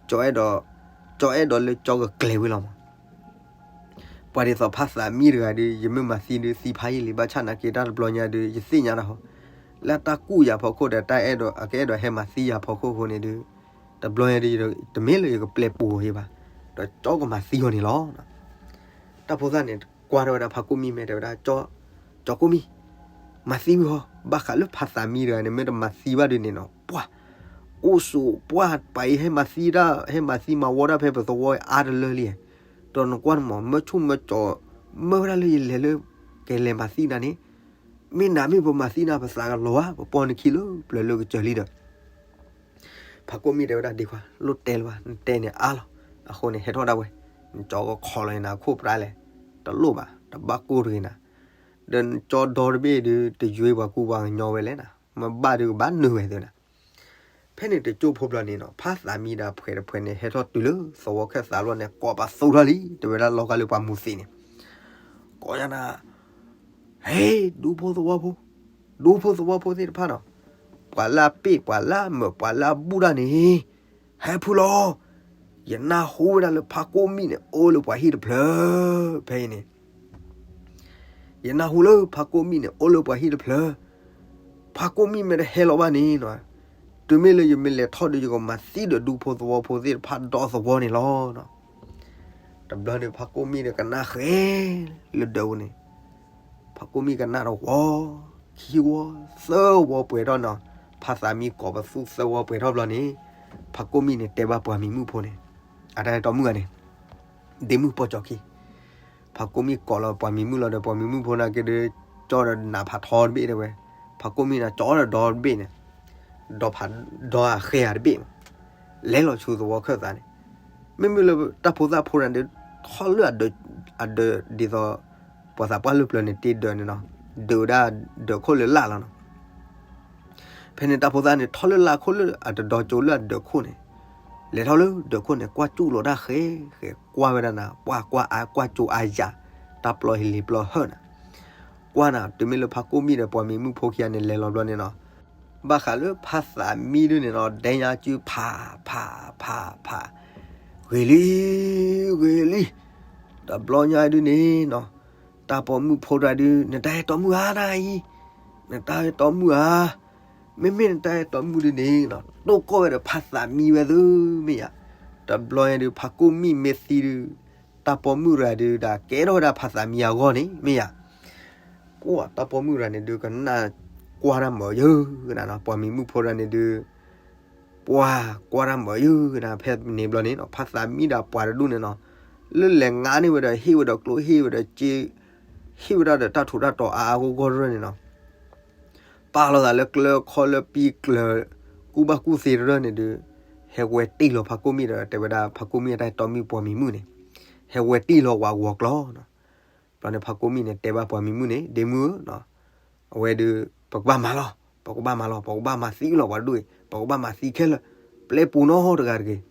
ကၠီအဲၣ်ဒိး, ကၠီအဲၣ်ဒိးလၢကၠီကကျဲၤဝံၤလီၤမး ပှၤဒ်သိးဖးသးမံတဂၤဒီး ယမ့ၢ်မၤသံဒုးသံဖးယံာ်လံ ဘၣ်ဆၣ်နာ်က့တၢ်တဘျီညါဒုး ယသ့ၣ်ညါတၢ်ဟီ, လၢတၢ်ကူၣ်ယၤဖီခိၣ်ဒီး တၢ်အဲၣ်ဒိး အကအဲၣ်ဒိးဟဲမၤသံယၤဖီခိၣ်အဃိန့ၣ်ဒုး တဘျီညါဒုး တမ့ၢ်လၢယကပျဲပူၤအီၤဘၣ်, ဒီးကၠီကမၤသံအီၤန့ၣ်လီၤ. တၢ်ဖိသၣ်န့ၣ် ကွၢ်ထီၣ်ဝဲဒၣ်ဖးကိၣ်မံၣ်မဲာ်တဲဝဲဒၣ် ကၠီကိၣ်မံၣ် မၤသံဝံၤဟီ, ဘၣ်ဃးလၢဖးသးမံတဂၤန့ၣ် မ့ၢ်တမၤသံဘၣ်ဒုးန့ၣ်နီၤ ပှၢ် အိၣ်ဆိးပှၢ်ပာ်အံၤ ဟဲမၤသံတၢ် ဟဲမၤသံမၤဝီတၢ်ဖဲပသဝီအါတလၢလံ, ဒီးနကွၢ်နမး မၢဆူၣ်မၢကၠီၤ မၢဝဲဒၣ်လၢယလဲၤလၢ ကလဲၤမၤသံနၤန့ၣ်, မ့ၢ်နၤမ့ၢ်ပမၤသံနၤ ပသးကလီၤဧါ, ပပိာ်နခံလၢပျၢၤလၢကစၢၤလံဒီး ဖးကိၣ်မံၣ်တဲဝဲဒၣ် ဒ့ခွါ လိၣ်တဲလၢၤဘၣ်, နတဲန့ၣ်အါလီၤ, အဃိန့ၣ် ဟဲထီၣ်ဒၣ်ဝဲ, နကၠီကခိးလီၤနၤခိၣ်ပြၢလဲၣ်, တလိၣ်ဘၣ်, တဘၣ်ကိၢ်တဂ့ၤနၤ, ဒီးနကၠီဒီတဘ့ၣ်ဒုး တယွ့ပှၤကူပှၤကညီဝဲလဲၣ်နၤ, မ့ၢ်ဘၣ်ဒုးကဘၣ်နုာ်ဝဲသုနၤ. ဖဲန့ၣ်တကၠိၢ်ဖိဘျီန့ၣ်နီၤ ဖးသးမံဒီးဖှဲးတဖှဲးန့ၣ် ဟဲထီၣ်တုၤလၢသဝီခၢၣ်သးဘျီန့ၣ် ကိးပသူထီၣ်လံ တဲဝဲဒၣ်လီၤဂာ်လၢပှၤမူၤသံးန့ၣ်, ကိးညါနၤ ဟဲ ဒူဖိသဝီဖိ, ဒူဖိသဝီဖိသ့ၣ်တဖၣ်နီၤ, ပှၤလၢအပ့ၢ်ပှၤလၢအမုာ်ပှၤလၢအဘူၣ်တၢ်န့ၣ်, ဟဲဖုလီၤ. ယနၢ်ဟူဝဲဒၣ်လၢဖးကိၣ်မံၣ်န့ၣ် အိၣ်လၢပှၤဟံၣ်တဖျၢၣ်, ဖဲအံၤန့ၣ် ယနၢ်ဟူလၢဖးကိၣ်မံၣ်န့ၣ် အိၣ်လၢပှၤဟံၣ်တဖျၢၣ်, ဖးကိၣ်မံၣ်မ့ၢ်တဟဲလီၤဘၣ်န့ၣ်နီၤ, တုၤမ့ၢ်လၢယမ့ၢ်လဲၤထီၣ်ဒီး ယကမၤသံဒီးဒူဖိသဝီဖိသ့ၣ်တဖၣ်ဒီသဝီန့ၣ်လီၤ. တဘျီန့ၣ် ဖးကိၣ်မံၣ်ဒီးကနၣ်ဃဲလၢဒၢးပူၤန့ၣ်, ဖးကိၣ်မံၣ်ကနၣ်တဝီ, ခံဝီ, သၢဝီပှဲၤထီၣ်နီၤ, ဖးသးမံကိးပသူသၢဝီပှဲၤထီၣ်ဘျီန့ၣ်, ဖးကိၣ်မံၣ်န့ၣ်တဲဘၣ်ပှၤမံၤမုၣ်ဖိန့ၣ်, အတၢ်အဲၣ်တီမုၣ်ဂၤန့ၣ်, ဒ့မုၣ်ပိာ်ကၠီခံ ဖးကိၣ်မံၣ်ကိးလီၤပှၤမံၤမုၣ်လီၤဒီး ပှၤမံၤမုၣ်ဖိန့ၣ်က့ၤဒီး ကၠီဒီးနးဖးထီတဘ့ၣ်တဲဝဲ, ဖးကိၣ်မံၣ်န့ၣ် ကၠီဒီးဒီတဘ့ၣ်န့ၣ်, ဒီဖးဒီအဃဲဧါတဘ့ၣ်မး, လဲၤလီၤဆူသဝီခၢၣ်သးန့ၣ်, မ့မ့ၢ်လၢတၢ်ဖိသၣ်ဖိန့ၣ်ဒီး ထီၣ်လၢအဒၢး, အဒၢးဒ်သိး ပှၤသးပှၢ်လၢပျၢၤန့ၣ်တ့ဒၢးန့ၣ်နီၤ, ဒၢးဝဲဒၣ်ဒၢးခိၣ်လၢလာ်လီၤနီၤ. ဖဲန့ၣ်တၢ်ဖိသၣ်န့ၣ် ထီၣ်လၢလာ်ခိၣ်လၢအတဒီကၠိလၢအဒၢးခိၣ်န့ၣ်, လဲၤထီၣ်လၢဒၢးခိၣ်န့ၣ် ကွၢ်ကၠူၣ်လီၤတၢ်ဃဲဃဲ, ကွၢ်ဝဲဒၣ်နၤ ပှၢ်ကွၢ်အါကွၢ်ကၠိအါယၤ, တၢ်ပျီဟ့လ့ပျီဟၢၣ်နၤ, ကွၢ်နၤ တုၤမ့ၢ်လၢဖါကိၣ်မံၣ်ဒီးပှၤမံၤမုၣ်ဖိခံဂၤန့ၣ် လဲၤလီၤဘျီန့ၣ်နီၤ, ဘၣ်ဃးလၢဖါသးမံဒုန့ၣ်နီၤ ဒဲညါကုဖးဖးဖးဖး, ဂ့ၤလံ, ဂ့ၤလံ, တဘျီညါဒုန့ၣ်နီၤ, တၢ်ပိာ်မုၣ်ဖိတဂၤဒု နတၢ်အဲၣ်တီမုၣ်ဧါနၤအံၤ, နတၢ်အဲၣ်တီမုၣ်ဧါ, မ့မ့ၢ်နတၢ်အဲၣ်တီမုၣ်ဒုန့ၣ်နီၤ တိၢ်ကီၢ်ဝဲဒီးဖါသးမံဝဲသုမ့ၢ်ယၤ, တဘျီညါဒု ဖါကိၣ်မံၣ်မ့ၢ်သံဒု တၢ်ပိာ်မုၣ်တဂၤဒု ဒၣ်ကဲထီၣ်ဝဲဒၣ်ဖါသးမံအဂီၢ်န့ၣ် မ့ၢ်ယၤ, ကွၢ်တၢ်ပိာ်မုၣ်တဂၤန့ၣ်ဒု ကနၣ်ကွၢ်တၢ်မၢယၢၤကနၤနီၤ, ပှၤမံၤမုၣ်ဖိတဂၤန့ၣ်ဒု ပှၤကွၢ်တၢ်မၢယၢၤကနၤ ဖဲန့ၣ်ဘျီန့ၣ်နီၤ ဖါသးမံဒီးပှၤတဒူၣ်န့ၣ်နီၤ, လၢလဲၤငါန့ၢ်ဝဲဒီးဟ့ၣ်ဝဲဒီးကျိဟ့ၣ်ဝဲဒီးစ့, ဟ့ၣ်ဝဲဒၣ်ဒီးတၢ်ထူးတၢ်တီၤအါအါဂီၢ်ဂီၢ်တရၢၢ်န့ၣ်နီၤ ပာ်လီၤသးလၢကျၢၤခီလၢပံကျၢၤ ကူဘၣ်ကူသ့တရၢၢ်န့ၣ်ဒု, ဟဲဝဲတ့ၢ်လီၤဖါကိၣ်မံၣ်ဒီး တဲဝဲဒၣ်ဖါကိၣ်မံၣ်အတၢ်အဲၣ်တီမုၣ်ပှၤမံၤမုၣ်န့ၣ်, ဟဲဝဲတ့ၢ်လီၤဝဲဂီၤကျီနီၤ, ဘျီန့ၣ်ဖါကိၣ်မံၣ်န့ၣ် တဲဘၣ်ပှၤမံၤမုၣ်န့ၣ် ဒ့မုၣ်ဧၢ, အဝဲဒု ပကဘၣ်မၤလီၤ, ပကဘၣ်မၤလီၤ, ပကဘၣ်မၤသံလီၤပှၤတဒူၣ်အံၤ, ပကဘၣ်မၤသံခဲလၢာ်, ပျဲပူၤနီတဂၤတဂ့ၤ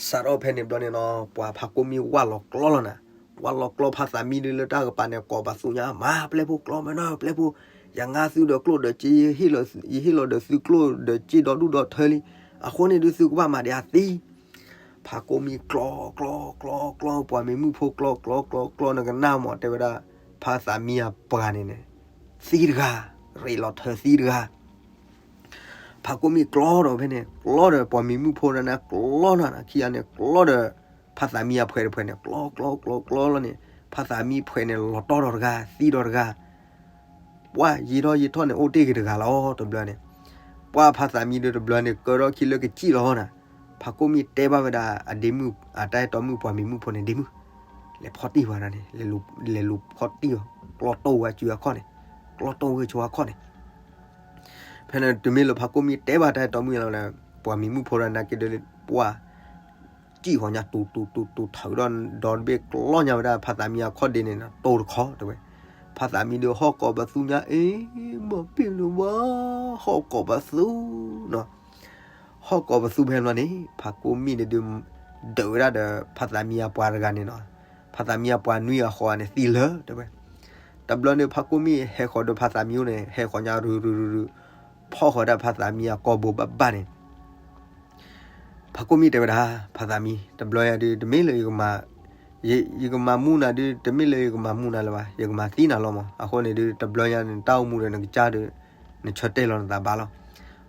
စးထီၣ်ဖဲန့ၣ်ဘျီန့ၣ်နီၤ ပှၤဖါကိၣ်မံၣ်ဝၢ်လီၤကျီလီၤနၤ, ဝၢ်လီၤကျီဖါသးမံဒုလၢတၢ်ကပၤန့ၣ် ကိးပသူညါ မၤပျဲဖိကျီမ့ၢ်နီၤ ပျဲဖိ, ယငါသုဒီးကျိၣ်ဒီးစ့, ယဟ့ၣ်လီၤဒီးသုကျိၣ်ဒီးစ့ဒီဒူၣ်ဒီထၢလံ, အဃိန့ၣ်ဒုသုကဘၣ်မၤဒံးအသံ ဖါကိၣ်မံၣ်ကျီကျီကျီကျီ ပှၤမံၤမုၣ်ဖိကျီကျီကျီကျီ နကနၣ်မး တဲဝဲဒၣ် ဖါသးမံအပှၤန့ၣ်န့ၣ် သံတဂၤ, ရ့းလီၤထၢသံတဂၤ ဖါကိၣ်မံၣ်ကျီဒီးဖဲန့ၣ် ကျီဒီးပှၤမံၤမုၣ်ဖိနၤ ကျီနၤ ခံဂၤန့ၣ် ကျီဒီး ဖါသးမံအဖှဲးတဖှဲးန့ၣ် ကျီကျီကျီကျီလီၤန့ၣ် ဖါသးမံဖှဲးန့ၣ် လီၤတီၢ်ဒီးတဂၤ သံဒီးတဂၤ ပှၢ်ယံာ်ထီၣ်ယံာ်ထီၣ်န့ၣ် အိၣ်တ့ၢ်က့ၤတဂၤလီၤ တဘျီန့ၣ်, ပှၢ်ဖါသးမံဒုတဘျီန့ၣ် ကၢထီၣ်ခံလၢကစံၣ်လီၤနၤ, ဖါကိၣ်မံၣ်တဲဘၣ်ဝဲဒၣ် အဒ့မုၣ် အတၢ်အဲၣ်တီမုၣ်ပှၤမံၤမုၣ်ဖိန့ၣ် ဒ့မုၣ်, လဲၤဖီၣ်တံၢ်ဝဲဒၣ်န့ၣ်, လဲၤလူၤဖီၣ်တံၢ်ဝဲ, ကျီတိၢ်ဝဲစုအခီၣ်န့ၣ်, ကျီတိၢ်ဝဲဆိအခီၣ်န့ၣ် ဖဲန့ၣ် တုၤမ့ၢ်လၢဖါကိၣ်မံၣ်တဲဘၣ်တၢ်အဲၣ်တီမုၣ်လီၤဒီး ပှၤမံၤမုၣ်ဖိတဂၤနာ်က့ဒုး ပှၢ် စံၣ်ဃီၤညါတူတူတူတူ ထၢဒီးဒီတဘ့ၣ်ကျီညါဝဲဒၣ် ဖါသးမံအခီၣ်ဒ့န့ၣ် တိၢ်တခီတဲဝဲ, ဖါသးမံဒုးဟီၣ်ကိးပသူညါ အ့ မၤပ့ၣ်လၢၤဝါ, ဟီၣ်ကိးပသူနီၤ ဟီၣ်ကိးပသူဖဲန့ၣ်န့ၣ် ဖါကိၣ်မံၣ်န့ၣ်ဒုး ဒုးဝဲဒၣ်ဒီး ဖါသးမံအပှၤတဂၤန့ၣ်နီၤ, ဖါသးမံအပှၤနွံဂၤဃိးဂၤန့ၣ်သံလၢာ်တဲဝဲ, တဘျီန့ၣ် ဖါကိၣ်မံၣ်ဟဲဃီၤဒီးဖါသးမံအိၣ်န့ၣ် ဟဲဃီၤညါရုရုရုရု ဖီၣ်ဃီၤဒၣ်ဖါသးမံအကိာ်ဘိဘၣ်ဘၣ်န့ၣ် ဖါကိၣ်မံၣ်တဲဝဲဒၣ် ဖါသးမံ တဘျီယၤဒုး တမ့ၢ်လၢ ယကမၤမူနၤဒုး တမ့ၢ်လၢယကမၤမူနၤလၢၤဘၣ် ယကမၤသံနၤလီၤမး, အဃိန့ၣ်ဒုး တဘျီယၤန့ၣ် တၢ်အိၣ်မူဒီးနကစၢ်ဒုး နဆၢတဲာ်လီၤနသးဘၣ်လီၤ.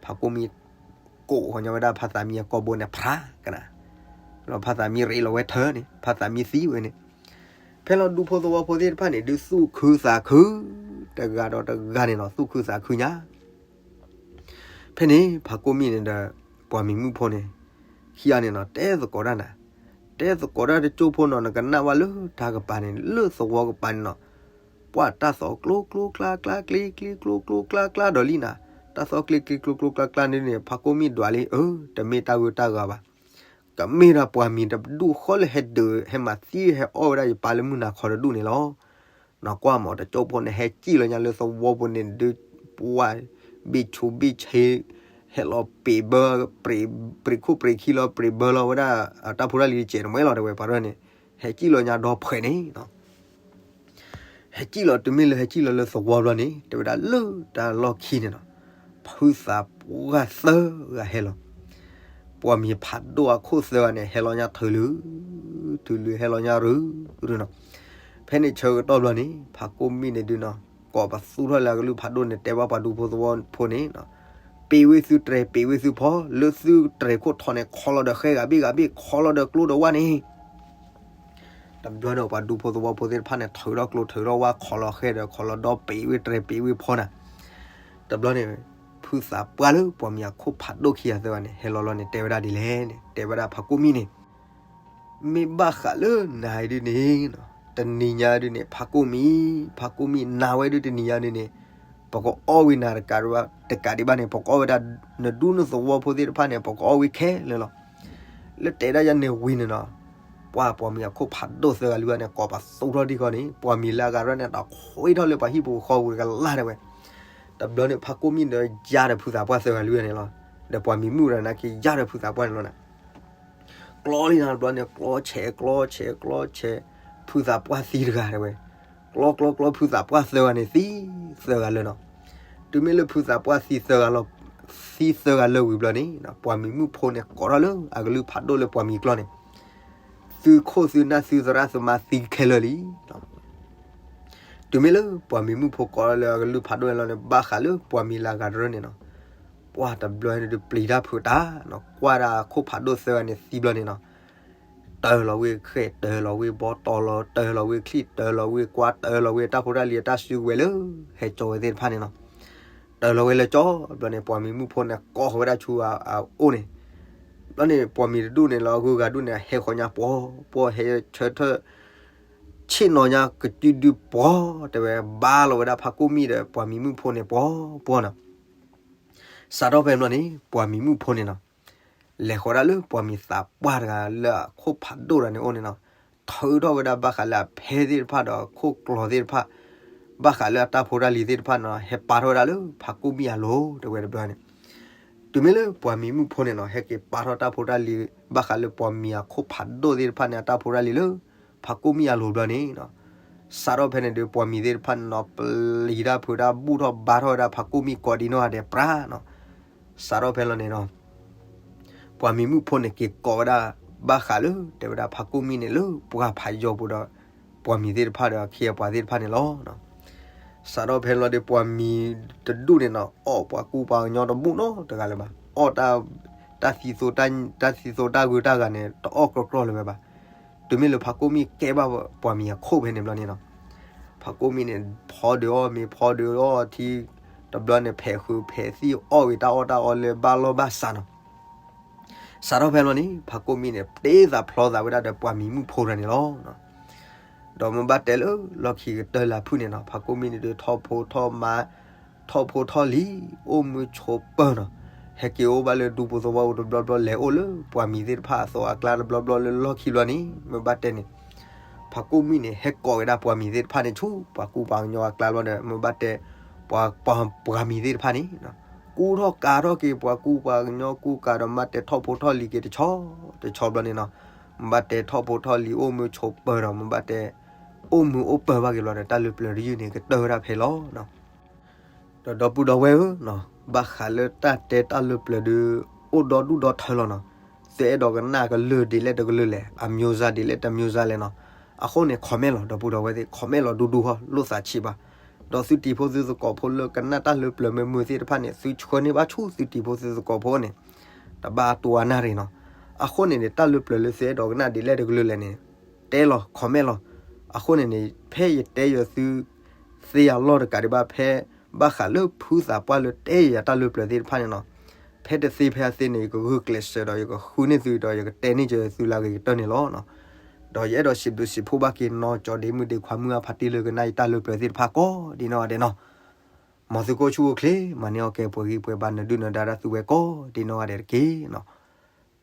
ဖါကိၣ်မံၣ်ကိးဃီၤညီဝဲဒၣ်ဖါသးမံအကိာ်ဘိန့ၣ် ဖြးကနၤ, ဒီးဖါသးမံရ့းလီၤဝဲထၢန့ၣ် ဖါသးမံသံဝဲန့ၣ်, ဖဲလီၤဒူဖိသဝီဖိသ့ၣ်တဖၣ်န့ၣ် ဒုးသူၣ်ခုသးခု တဂၤဒီးတဂၤန့ၣ်လီၤ သူၣ်ခုသးခုညါ ဖဲန့ၣ် ဖါကိၣ်မံၣ်န့ၣ်ဒီး ပှၤမံၤမုၣ်ဖိန့ၣ် ခံဂၤန့ၣ်နီၤ တဲသကိးတၢ်နၤ, တဲသကိးတၢ်တကၠိဖိနီၤ နကနၣ်ဝဲလၢတၢ်ကပၤန့ၣ် လၢသဝီကပၤန့ၣ်နီၤ, ပှၤတၢ်သီကျိကျိကျါကျါ ကျ့ကျ့ကျိကျိကျါကျါဒီးလံနၤ, တၢ်သီကျ့ကျ့ကျိကျိကျါကျါန့ၣ်န့ၣ် ဖါကိၣ်မံၣ်ဒွးလံ အၢ တမ့ၢ်တၢ်ဂုၤတၢ်ဂၤဘၣ် ကမ့ၢ်ဒၣ်ပှၤမံၤတဒူၣ်ဃီလၢဟဲဒုး ဟဲမၤသံ ဟဲအီၣ်ဝဲဒၣ်ယပၢ်လၢမုၢ်နၤခီတဒူၣ်န့ၣ်လီၤ. နကွၢ်မး တကၠိဖိန့ၣ် ဟဲစံၣ်လီၤညါလၢသဝီပူၤန့ၣ်ဒုး ပှၤ ဘ့ၣ်ဆူးဘ့ၣ်ဆ့ ဟဲလီၤပှ့ၤဘၢ ပှ့ၤခိၣ်ပှ့ၤခံလီၤ ပှ့ၤဘၢလီၤဝဲဒၣ် တၢ်ဖိတၢ်လံၤတစဲးတမှဲလီၤ တဲဝဲ ပှၤတဖၣ်န့ၣ် ဟဲစံၣ်လီၤညါဒီဖှဲးန့ၣ် ဟဲစံၣ်လီၤ တုၤမ့ၢ်လၢဟဲစံၣ်လီၤလၢသဝီဘျီန့ၣ် တဲဝဲဒၣ်လၢတၢ်လီၢ်ခံန့ၣ်နီၤ ဖုသးပှၢ်သၢဂၤဟဲလီၤ. ပှၤမံၤဖးဒိၣ်အခိၣ်သၢဂၤန့ၣ် ဟဲလီၤညါထုးလုာ် ထုးလုာ် ဟဲလီၤညါရုရုနီၤ. ဖဲန့ၣ်ဆၢကတီၢ်ဘျီန့ၣ် ဖါကိၣ်မံၣ်န့ၣ်ဒုးနီၤ ကိးပသူထီၣ်လၢအကလုၢ်ဖးဒိၣ်န့ၣ် တဲဘၣ်ပှၤဒူဖိသဝီဖိန့ၣ် ပ့ၤဝဲသုတြဲၤ ပ့ၤဝဲသုဖီ လၢသုတြဲၤခိၣ်ထီန့ၣ် ခီလီၤဒီးဃဲဂၤဘ့ၣ်ဂၤဘ့ၣ် ခီလီၤဒီးကျိဒီးဝၣ်န့ၣ် တဘျီန့ၣ် ပှၤဒူဖိသဝီဖိသ့ၣ်တဖၣ်န့ၣ် ထုးထီၣ်ကျိထုးထီၣ်ဝၣ် ခီလီၤဃဲဒီး ခီလီၤဒီးပ့ၤဝဲတြဲၤ ပ့ၤဝဲဖီနၤ. တဘျီန့ၣ်ဖုသးပှၢ်လၢပှၤမံၤအခိၣ်ဖးဒိၣ်ခံဂၤသၢဂၤန့ၣ် ဟဲလီၤလီၤန့ၣ် တဲဝဲဒၣ်ဒ်လဲၣ်န့ၣ် တဲဝဲဒၣ်ဖါကိၣ်မံၣ်န့ၣ် မ့ၢ်ဘၣ်ဃးလၢနၤဒုးန့ၣ် တနံၤညါဒုးန့ၣ် ဖါကိၣ်မံၣ် ဖါကိၣ်မံၣ်နၤဝဲဒုးတနံၤညါဒုးန့ၣ် ပကအီၣ်ဝံၤနၤတကးဒံးဘၣ်န့ၣ် ပကအီၣ်ဝဲဒၣ်နဒူနသဝီဖိသ့ၣ်တဖၣ်န့ၣ် ပကအီၣ်ဝံၤခဲလၢာ်လီၤ. လၢတဲဒၣ်ယၤန့ၣ်ဝံၤန့ၣ်နီၤ ပှၤပိာ်မုၣ်အခိၣ်ဖးဒိၣ်သၢဂၤလွံၢ်ဂၤန့ၣ် ကိးပသူထီၣ်ဒံးဃီန့ၣ် ပိာ်မုၣ်လၢအဂၤရဲၣ်န့ၣ် တခွ့ထီၣ်လၢပှၤဟံၣ်ပူၤဃီပူၤတကလးတဲဝဲ. တဘျီန့ၣ် ဖါကိၣ်မံၣ်ဒီးယါဒီးဖုသးပှၢ်သၢဂၤလွံၢ်ဂၤန့ၣ်လီၤ. ဒီးပိာ်မုၣ်မုၣ်ဒီးနာ်က့ၤယါဒီးဖုသးပှၢ်န့ၣ်လီၤန့ၣ် ကျီလံန့ၣ် တဘျီန့ၣ် ကျီဆဲး ကျီဆဲး ကျီဆဲး ဖုသးပှၢ်သံတဂၤတဲဝဲ. ကျီ ကျီ ကျီ ဖုသးပှၢ်သၢဂၤန့ၣ်သံသၢဂၤလၢာ်နီၤ. တုၤမ့ၢ်လၢဖုသးပှၢ်သံသၢဂၤလၢာ်, သံသၢဂၤလၢာ်ဝံၤဘျီန့ၣ် ပိာ်မုၣ်မုၣ်ဖိန့ၣ် ကိးထီၣ်လၢအကလုၢ်ဖးဒိၣ်လၢပိာ်မုၣ်ကျီၢ်န့ၣ်, သုခိၣ်သုနၢ်သုသရၣ်သုမါသံခဲလၢာ်လံ. တုၤမ့ၢ်လၢပိာ်မုၣ်မုၣ်ဖိကိးထီၣ်လၢအကလုၢ်ဖးဒိၣ်န့ၣ်လီၤန့ၣ် ဘၣ်ဃးလၢပိာ်မုၣ်လၢအဂၤတရၢၢ်န့ၣ်နီၤ, ပှၢ်တဘျီန့ၣ်ဒုးပျံၤတၢ်ဖုးတၢ်နီၤ, ကွၢ်ဒၣ်အခိၣ်ဖးဒိၣ်သၢဂၤန့ၣ်သံဘျီန့ၣ်နီၤ, တၢလီၤဝဲဃဲၣ် တၢလီၤဝဲဘီ တီၤလီၤ တၢလီၤဝဲချံၣ် တၢလီၤဝဲကွၢ် တၢလီၤဝဲတၢ်ဖိတၢ်လံၤအတၢ်စုကဝဲၤလၢ ဟဲကၠီဝဲသ့ၣ်တဖၣ်န့ၣ်နီၤ, တၢလီၤဝဲလၢကၠီဘျီန့ၣ် ပိာ်မုၣ်မုၣ်ဖိန့ၣ် ကိးဃီၤဝဲဒၣ်ဆူအအိၣ်န့ၣ်, ဘျီန့ၣ် ပိာ်မုၣ်တဒူၣ်န့ၣ်လီၤ ဂုၤဂၤဒူၣ်န့ၣ် ဟဲဃီၤညါပှီၤပှီၤ ဟဲဆၢထၢၣ် ဆ့ၣ်နီၤညါကစုဒုပှီၤ တဲဝဲ ဘါလီၤဝဲဒၣ်ဖါကိၣ်မံၣ်ဒီးပိာ်မုၣ်မုၣ်ဖိန့ၣ်ပှီၤပှီၤနီၤ. စးထီၣ်ဖဲဘျီန့ၣ် ပိာ်မုၣ်မုၣ်ဖိန့ၣ်နီၤ, လဲၤဃီၤဒၣ်လၢပိာ်မုၣ်သးပှၢ်တဂၤလၢအခိၣ်ဖးဒိၣ်တဂၤန့ၣ်အိၣ်န့ၣ်နီၤ, ထုးထီၣ်ဝဲဒၣ်ဘၣ်ဃးလၢအဖဲသ့ၣ်တဖၣ်ဒီးအခိၣ်ကျီၤသ့ၣ်တဖၣ်, ဘၣ်ဃးလၢအတၢ်ဖိတၢ်လံၤသ့ၣ်တဖၣ်န့ၣ်နီၤ ဟဲပာ်ထီၣ်ဝဲဒၣ်လၢဖါကိၣ်မံၣ်အလိၤ တဲဝဲတဘျီန့ၣ် တုၤမ့ၢ်လၢပိာ်မုၣ်မုၣ်ဖိန့ၣ်နီၤ ဟဲက့ၤပာ်ထီၣ်တၢ်ဖိတၢ်လံၤ ဘၣ်ဃးလၢပိာ်မုၣ်အခိၣ်ဖးဒိၣ်သ့ၣ်တဖၣ်န့ၣ် အတၢ်ဖိတၢ်လံၤလၢ ဖါကိၣ်မံၣ်အလိၤဘျီန့ၣ်နီၤ, စးထီၣ်ဖဲန့ၣ်ဒီး ပိာ်မုၣ်သ့ၣ်တဖၣ်န့ၣ်နီၤ ပျံၤတၢ်ဖုးတၢ် ဘူၣ်ထီၣ်ဘါထီၣ်ဝဲဒၣ်ဖါကိၣ်မံၣ်ကိးဒံနီၢ်ဂၤဒဲးပြးနီၤ. စးထီၣ်ဖဲလီၤန့ၣ်နီၤ ပိာ်မုၣ်မုၣ်ဖိန့ၣ် က့ၤကိးဝဲဒၣ် ဘၣ်ဃးလၢ တဲဝဲဒၣ်ဖါကိၣ်မံၣ်န့ၣ် လၢပှၢ်ဖးယီၤပူၤဒီး ပိာ်မုၣ်သ့ၣ်တဖၣ်ဒီးအခ့အပှၤသ့ၣ်တဖၣ်န့ၣ်လီၤ. စးထီၣ်ဖဲလီၤဒီး ပိာ်မုၣ်တဒူၣ်န့ၣ်နီၤ အီၣ်ပှၤကူပှၤကညီတဘူၣ်နီတဂၤလၢၤဘၣ်. အီၣ်တၢ် တၢ်သံသိ တၢ်သံသိတၢ်ဂုၤတၢ်ဂၤန့ၣ် တအီၣ်ကြီကြီလၢၤဝဲဘၣ်. တုၤမ့ၢ်လၢဖါကိၣ်မံၣ်ကဲဘၣ်ပိာ်မုၣ်အခိၣ်ဖဲန့ၣ်ဘျီန့ၣ်နီၤ ဖါကိၣ်မံၣ်န့ၣ် ဖီဒုးအီၣ်မ့ၤ ဖီဒုးအီထံ တဘျီန့ၣ် ဖဲးဃုာ်ဖဲးသံၣ် အီၣ်ဝံၤတၢ်အီၣ်တၢ်အီလၢဘၣ်လီၢ်ဘၣ်စးနီၤ. စးထီၣ်ဖဲလီၤန့ၣ် ဖါကိၣ်မံၣ်န့ၣ် တ့သးဖျီသးဝဲဒၣ်ဒီးပိာ်မုၣ်မုၣ်ဖိတဂၤန့ၣ်လီၤ. ဒီးမ့ၢ်ဘၣ်တဲလၢလီၢ်ခံကတၢၢ်လၢအဖုၣ်န့ၣ်နီၤ ဖါကိၣ်မံၣ်န့ၣ်ဒုးထီၣ်ဖိထီၣ်မါ ထီၣ်ဖိထီၣ်လံၤ အိၣ်မုာ်ဆိးပၢၤနီၤ. ဟဲက့ၤအိၣ်ဘၣ်လၢဒူဖိသဝီပူၤတဘျီဘျီ လဲၤအိၣ်လၢပှၤမံၤသ့ၣ်တဖၣ်အသိးအကျါတဘျီဘျီလၢလီၢ်ခံဘျီန့ၣ် မ့ၢ်ဘၣ်တဲန့ၣ် ဖါကိၣ်မံၣ်န့ၣ် ဟဲကိးဝဲဒၣ်ပှၤမံၤသ့ၣ်တဖၣ်န့ၣ် ဆူပှၤကူပှၤကညီအကျါဘျီဒီး မ့ၢ်ဘၣ်တဲ ပှၤ ပှၤမံၤသ့ၣ်တဖၣ်န့ၣ် ကူထီၣ်ကၤထီၣ်က့ၤပှၤကူပှၤကညီကူကၤဒီး မ့ၢ်ဘၣ်တဲထီၣ်ဖိထီၣ်လံၤက့ၤတဆီတဆီဘျီန့ၣ်နီၤ. မ့ၢ်ဘၣ်တဲထီၣ်ဖိထီၣ်လံၤအိၣ်မုာ်ဆိးပၢၤဒီး မ့ၢ်ဘၣ်တဲ အိၣ်မုာ်အိၣ်ပၢၤဘၣ်က့ၤဘျီဒီး တၢ်လၢပျၢၤတယုၢ်န့ၣ် ကတၢၢ်ဝဲဒၣ်ဖဲလီၤ. ဒီးဒီပုၢ်ဒီဝဲၢ်ဧၢ, ဘၣ်ဃးလၢတၢ်တဲတၢ်လၢပျၢၤဒုး အိၣ်ဒီဒူၣ်ဒီထၢလီၤနီၤ. သုအဲၣ်ဒိးကနၣ်ကလုၢ်ဒ်လဲၣ်တကလုၢ်လဲၣ်, အမျိုးသားဒ်လဲၣ်တမျိုးသားလဲၣ်နီၤ. အဃိန့ၣ် comment လီၤ ဒီပုၢ်ဒီဝဲၢ်သ့ၣ်, comment လီၤဒူဒူဟီ လိၣ်သးဆံးဘၣ်. ဒီးသုတံၤဖိသုသကိးဖိလၢကနၣ်တၢ်လၢပျၢၤမုာ်မုာ်သ့ၣ်တဖၣ်န့ၣ် သုဆှၢန့ၢ်ဘၣ်ဆူသုတံၤဖိသုသကိးဖိန့ၣ် တဘၣ်တူၢ်အနၢ်ရ့ၣ်နီၤ. အဃိန့ၣ်န့ၣ် တၢ်လၢပျၢၤလၢသုအဲၣ်ဒိးကနၣ်ဒ်လဲၣ်တကလုၢ်လဲၣ်န့ၣ် တဲလီၤ comment လီၤ. အဃိန့ၣ်န့ၣ် ဖဲယတဲယသု သ့ယၤလီၢ်တကးဒံးဘၣ် ဖဲဘၣ်ဃးလၢဖုသးပှၢ်လၢတဲယၤတၢ်လၢပျၢၤသ့ၣ်တဖၣ်န့ၣ်နီၤ, ဖဲတသ့ဖဲအသ့န့ၣ် ယကဂုာ်ကျဲးစၢးဒီး ယကဃုန့ၢ်သုဒီး ယကတဲန့ၢ်က့ၤသုလၢအဂ့ၤကတၢၢ်န့ၣ်လီၤ. ဒီးယအဲၣ်ဒိးစံးဘျုးစံးဖှိၣ်ဘၣ်က့ၤနီၢ်ကၠီဒ့မုၣ်ဒ့ခွါမုၢ်အဖါတံၢ်လၢကနၣ်ယတၢ်လၢပျၢၤသ့ၣ်တဖၣ်ကိးဒ်နီၢ်ဂၤဒဲးနီၤ. မ်သုကအိၣ်ဆူၣ်အိၣ်ချ့ မၤန့ၢ်အီၣ်ကဲပှဲၤဂံၢ်ပှဲၤဘါနဒုၣ်နဒါတၢ်သုဝဲကိးဒ်နီၢ်ဂၤဒဲးတက့ၢ်နီၤ.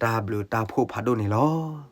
တၢ်ဘျုးတၢ်ဖှိၣ်ဖးဒိၣ်န့ၣ်လီၤ.